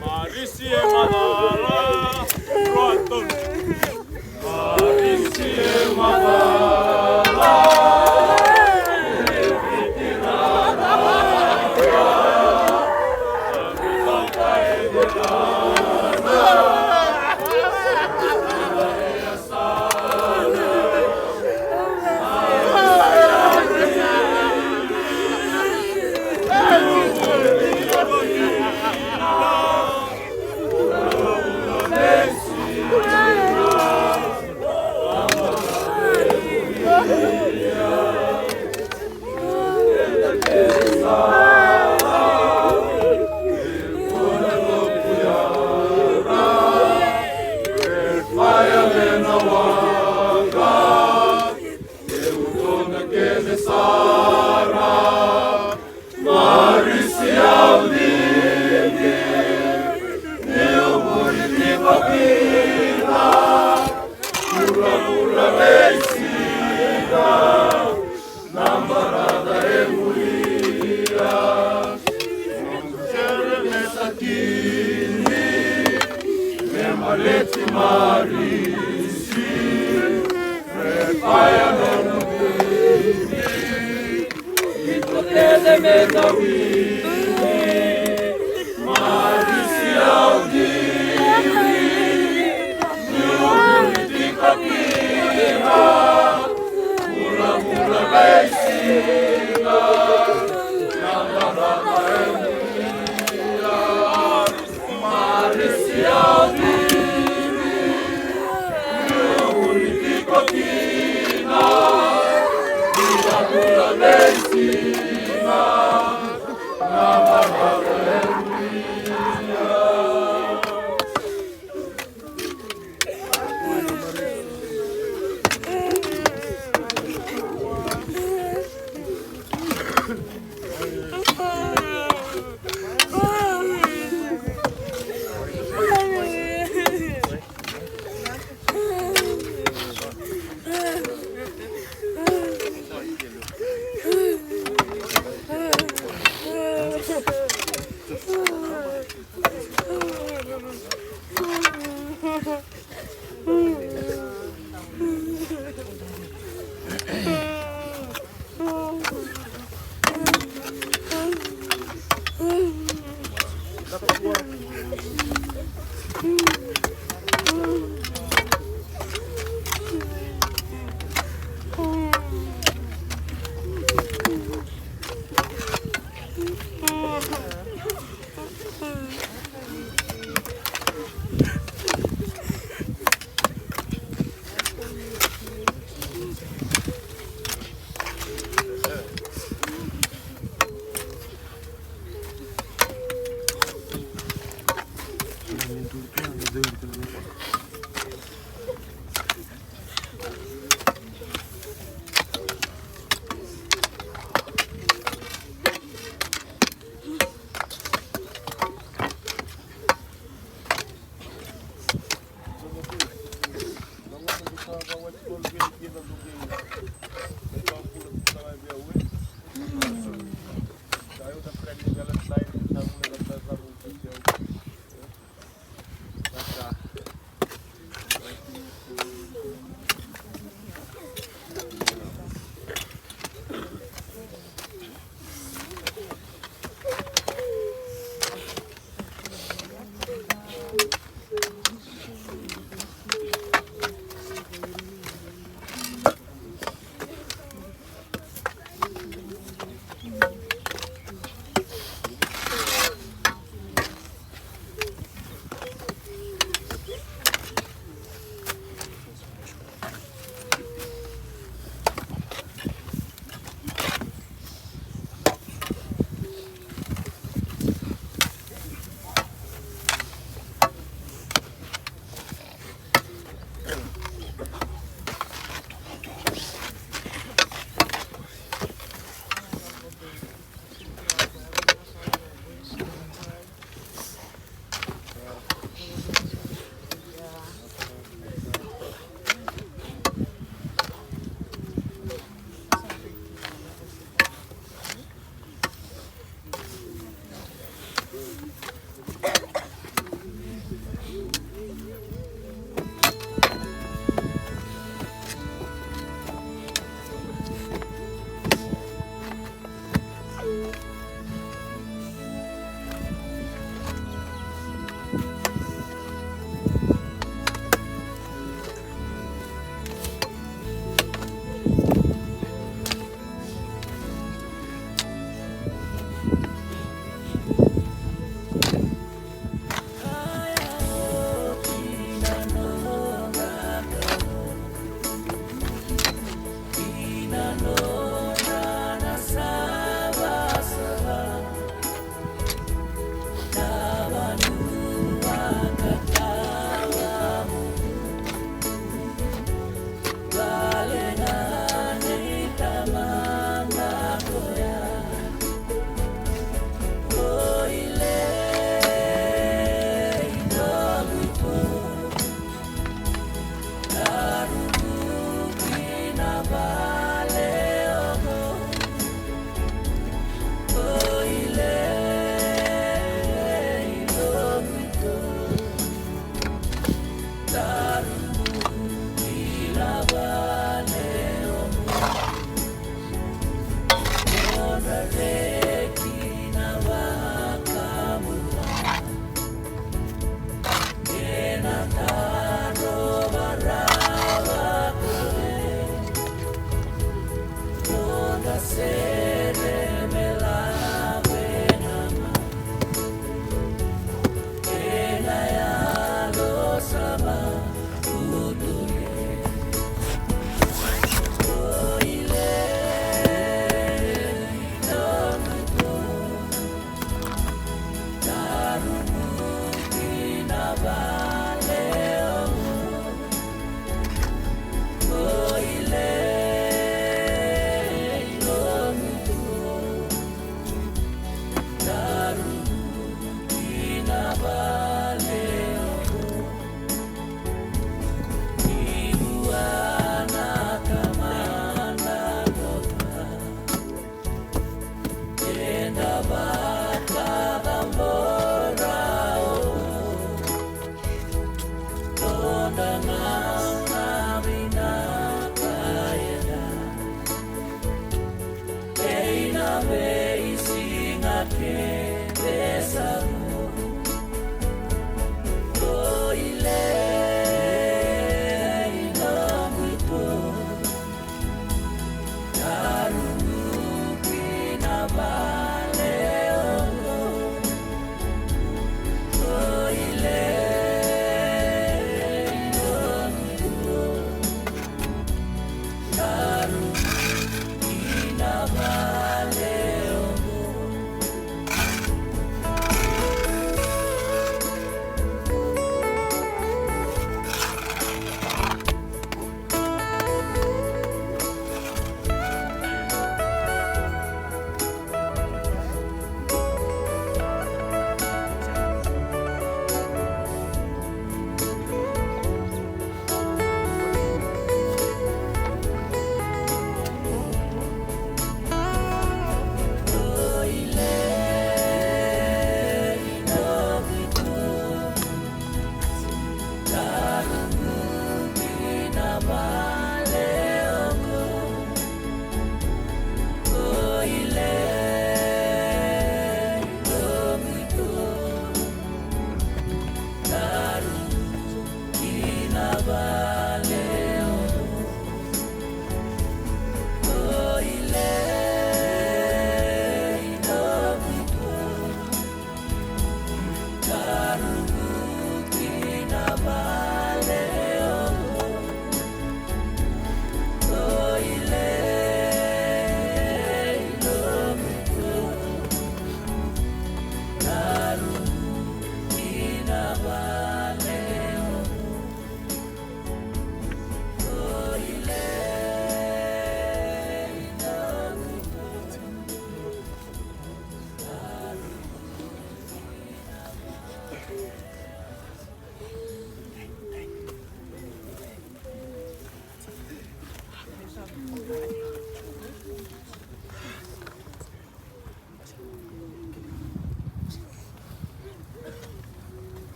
Marisi e macala, rua, tolu. Marisi e macala.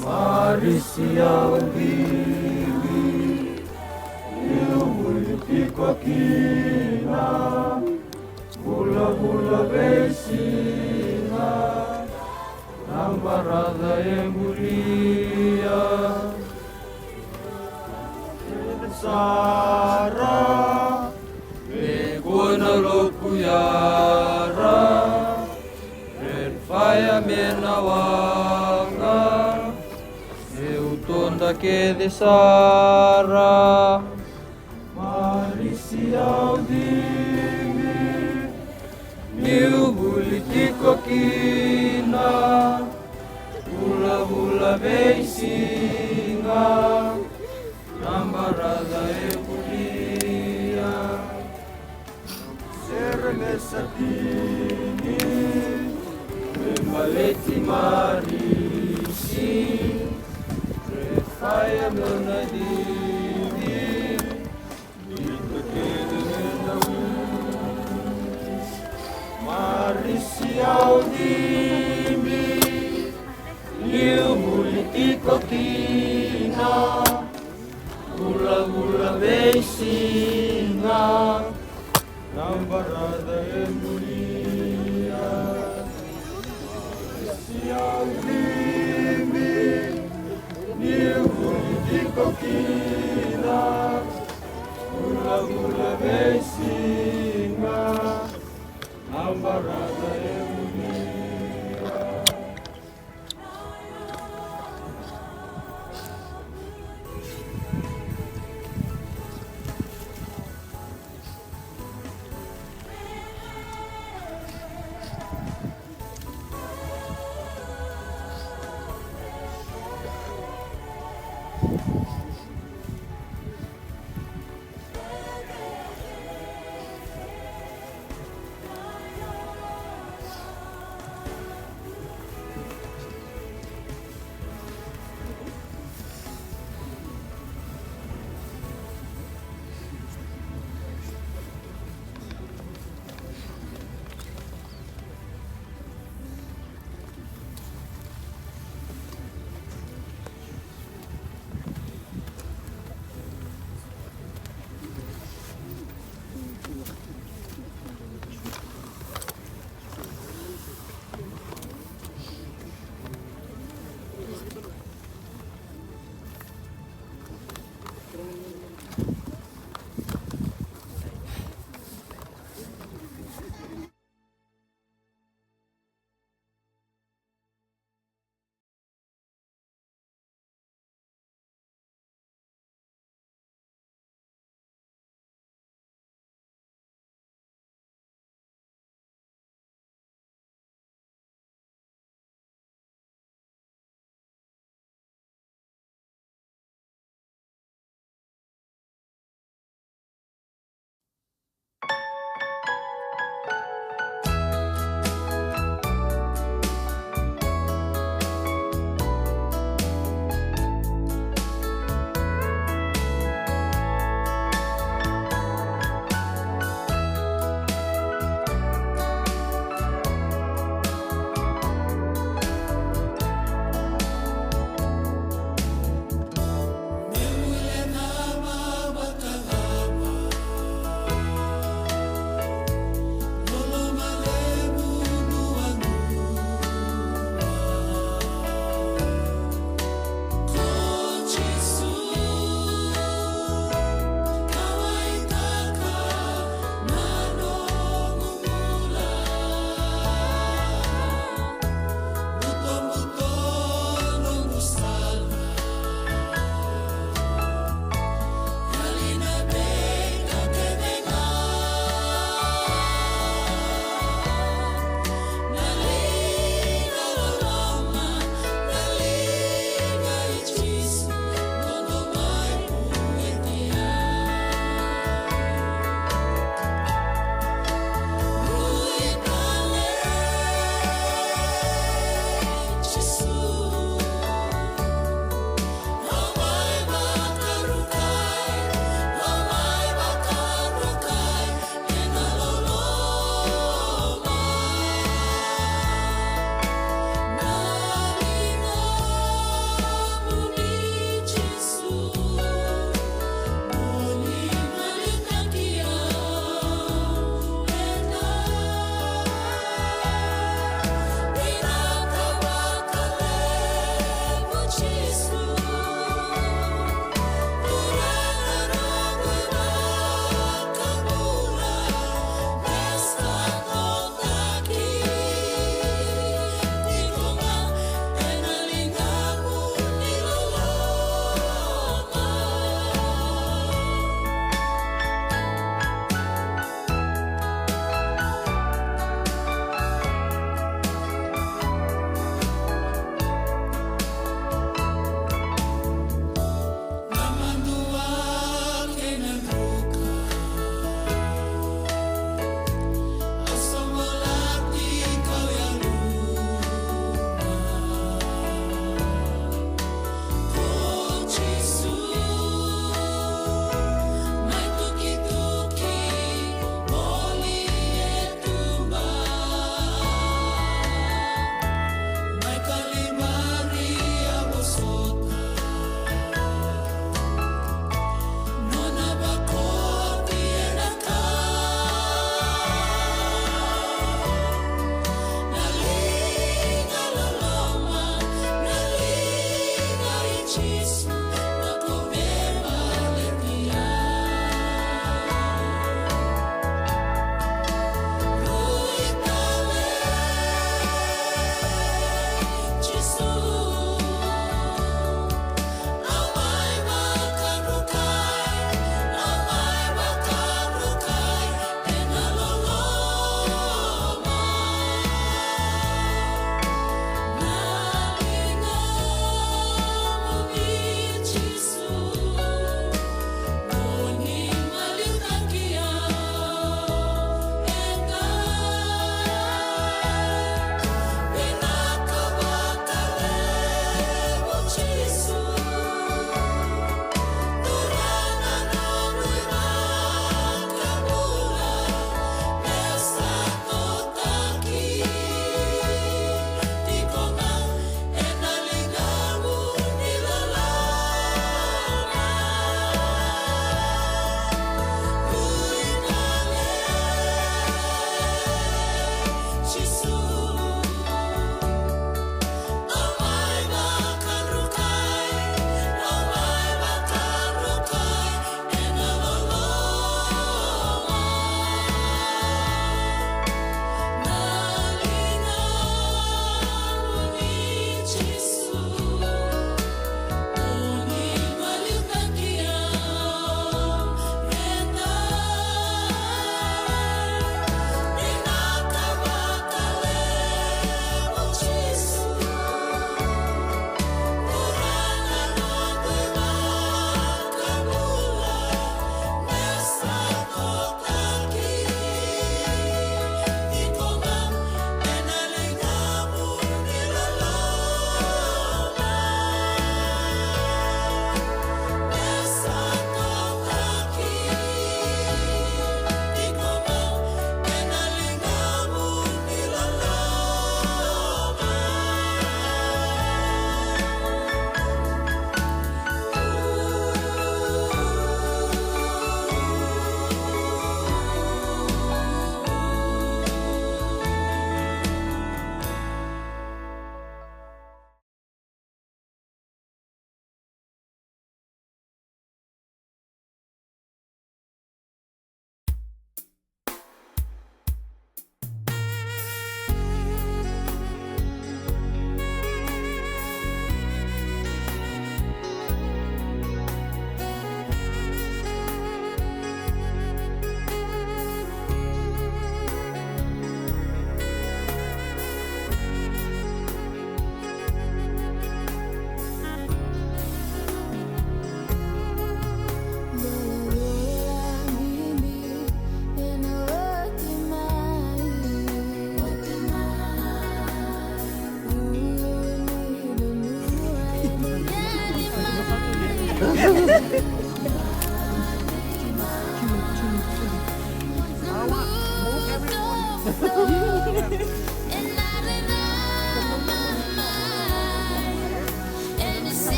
Marisi au bibi, niu vuli tiko kina, vulavula veisiga, na baraca e bulia. Sara, me kua na loku yara, red fire me na waqa, meu toda kece sara. Marisi au cici, niu vuli tiko kina, vulavula veisiga, na baraca e bulia. Sere me sa tini, me baleti Marisi, red fire meu na cici. Marisi au cici, niu vuli tiko kina, vulavula veisiga, na baraca e bulia. Marisi au cici, niu vuli tiko kina, vulavula veisiga, na baraca e bulia.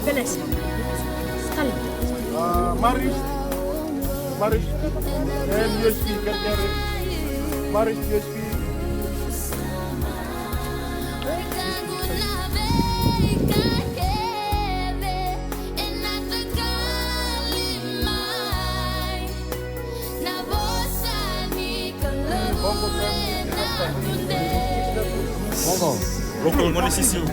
Beleza. Está ali. Ah, Maris. Maris. É, U S P, quer, quer. Maris, U S P. Local money sisiu.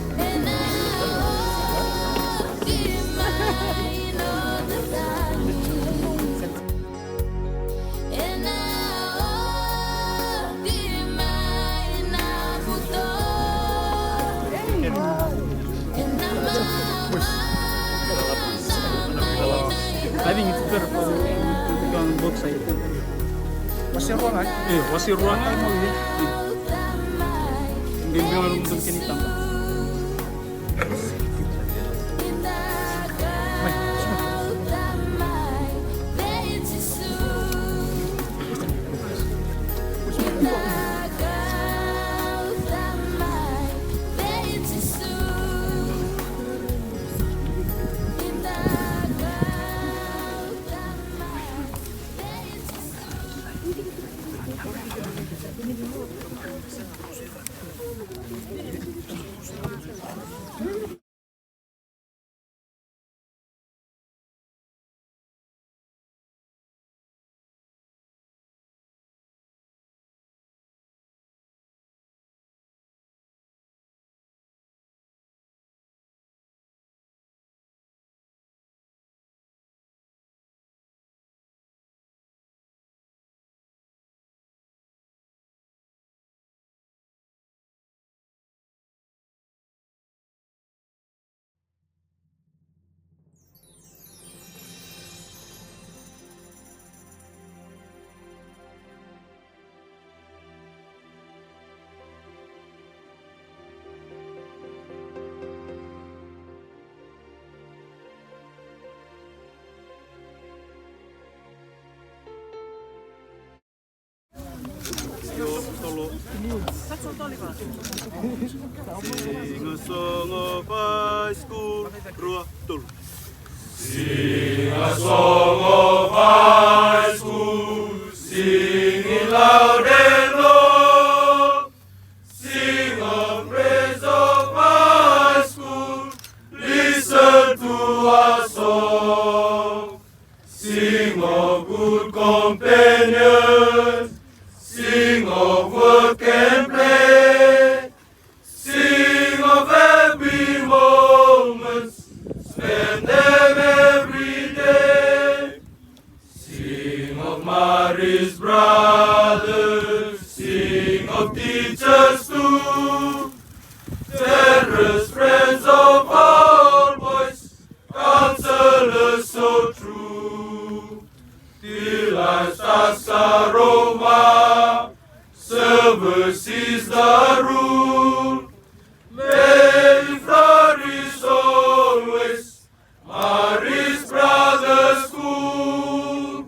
I think it's better for, for, for on both sides. Wasi ruangai? Io, wasi ruangai. Io. Qai biu na rumu tu kina i taba. Siga Sogo High School, rua, tolu. Siga Sogo High School, singing loud and long. Sing of praise Companions, sing of work and play, sing of happy moments, spend them every day. Sing of Mary's brothers, sing of teachers too, generous friends of all boys, counselors so true. Till our stars are over, service is the rule. May it flourish always, Mary's Brothers School.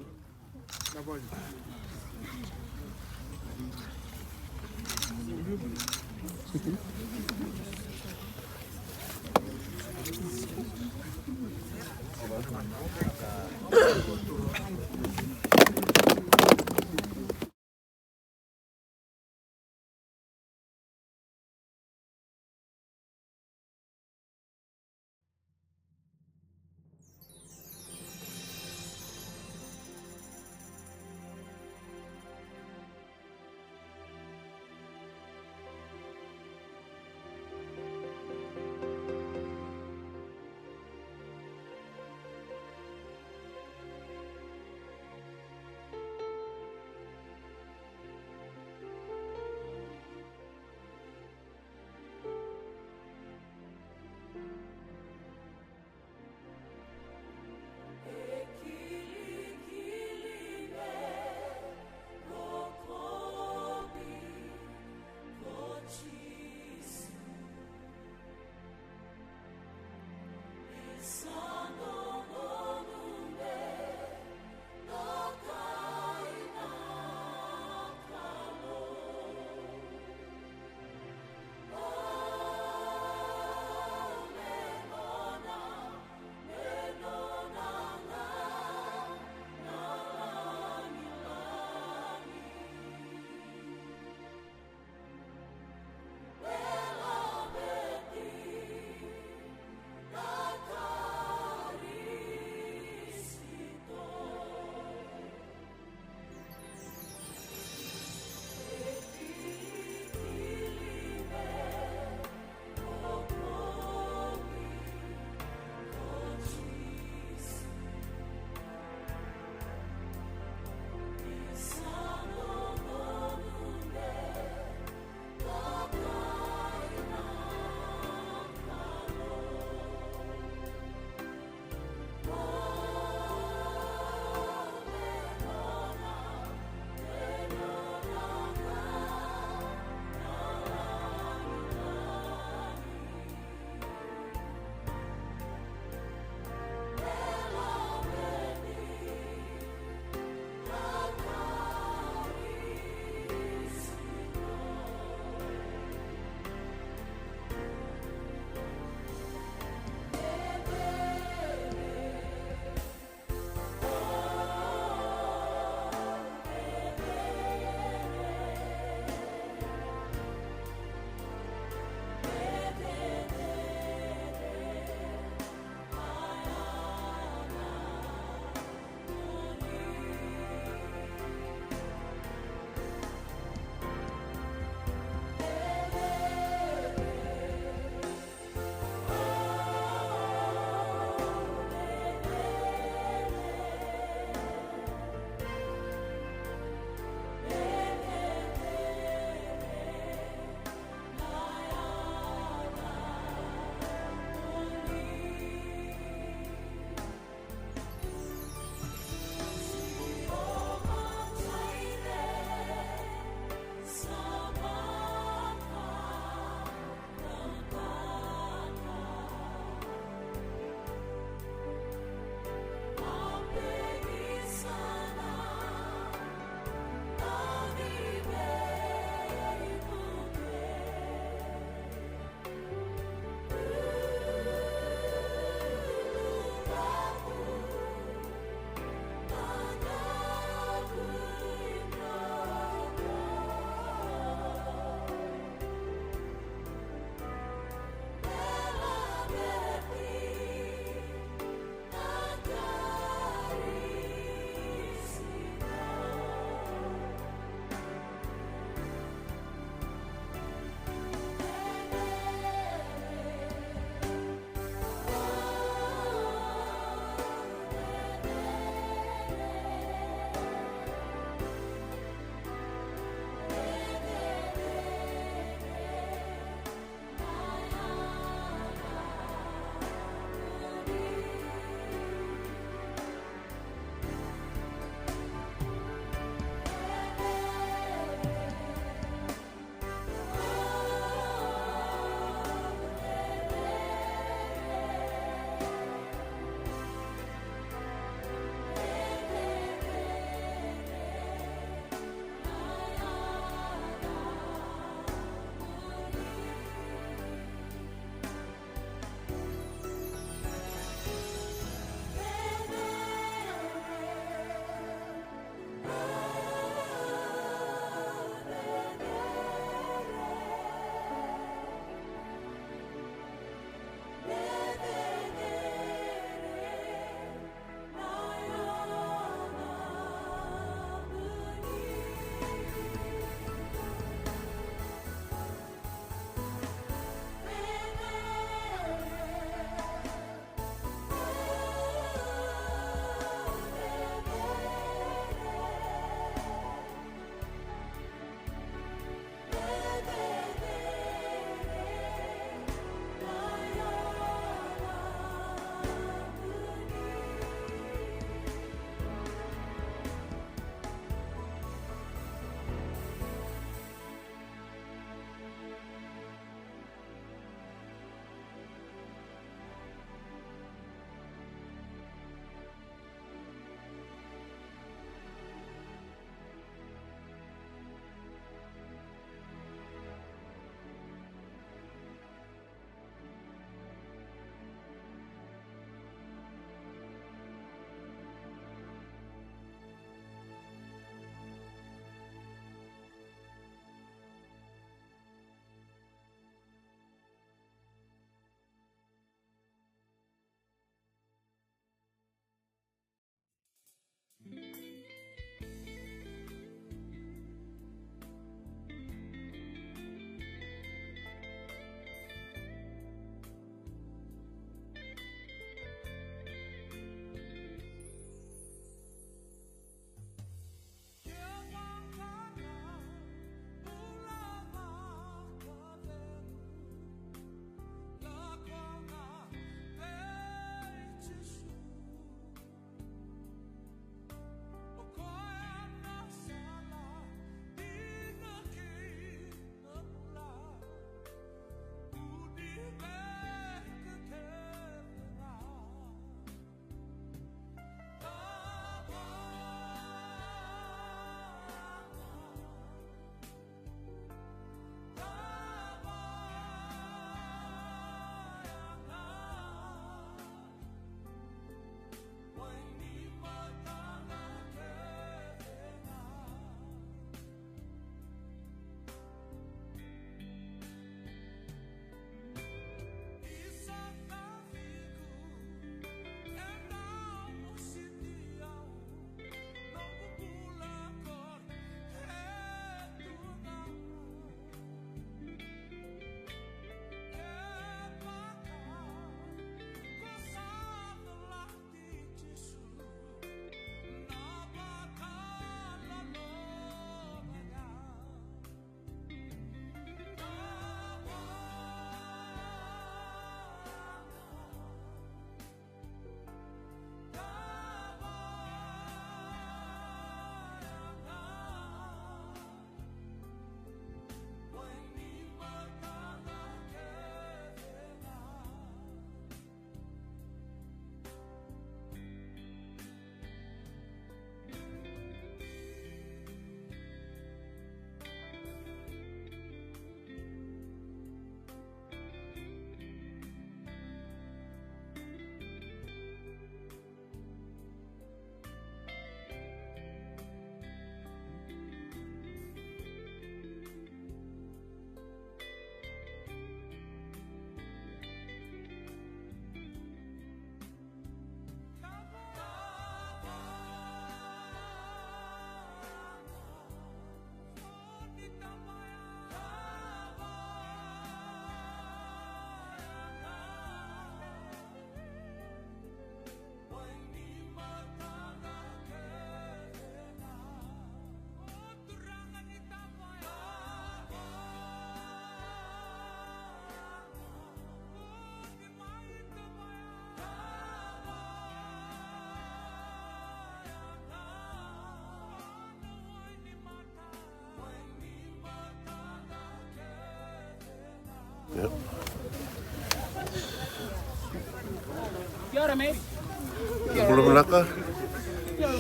Bula vinaka.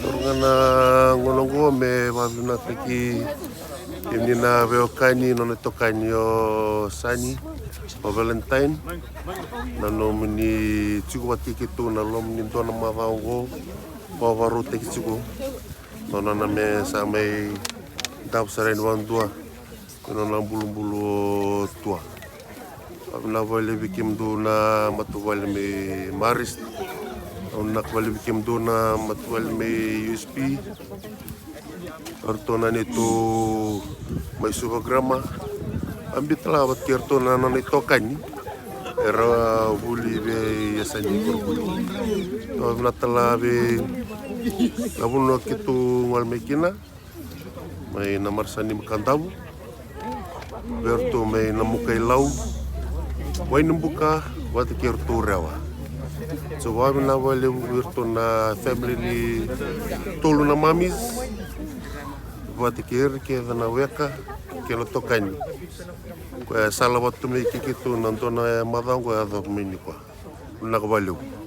Taura ga na gauna oqo me vakavinavinakataki kemuni na veiwekani, nona itokani o Sani, o Valentine, na nomuni tiko vata kei keitou na loma ni dua na macawa oqo. Vakavarautaki tiko na nona me sa mai davo sara yani vakadua ena nona bulubulu o Tua. Vakavinavinaka vakalevu vei kemudou na matavuvale mai Marist. Vakavinavinaka vakalevu vei kemudou na matavuvale mai U S P. Eratou na neitou mai Suva Grama. Vakabibitaka vata kei iratou na nona itokani era vuli vei Yasani. Vakavinavinaka vei na vanua keitou gole mai kina, mai na marasani mai Kadavu, vei iratou mai Namukailau, Wainibuka vata kei iratou Rewa. So vakavinavinaka vakalevu vei iratou na family ni tolu na mamis, vata kei ira kece na weka kei na itokani, koya e sala vata tu mai kei keitou na dua na macawa oqo e yaco mai nikua. Vinaka vakalevu.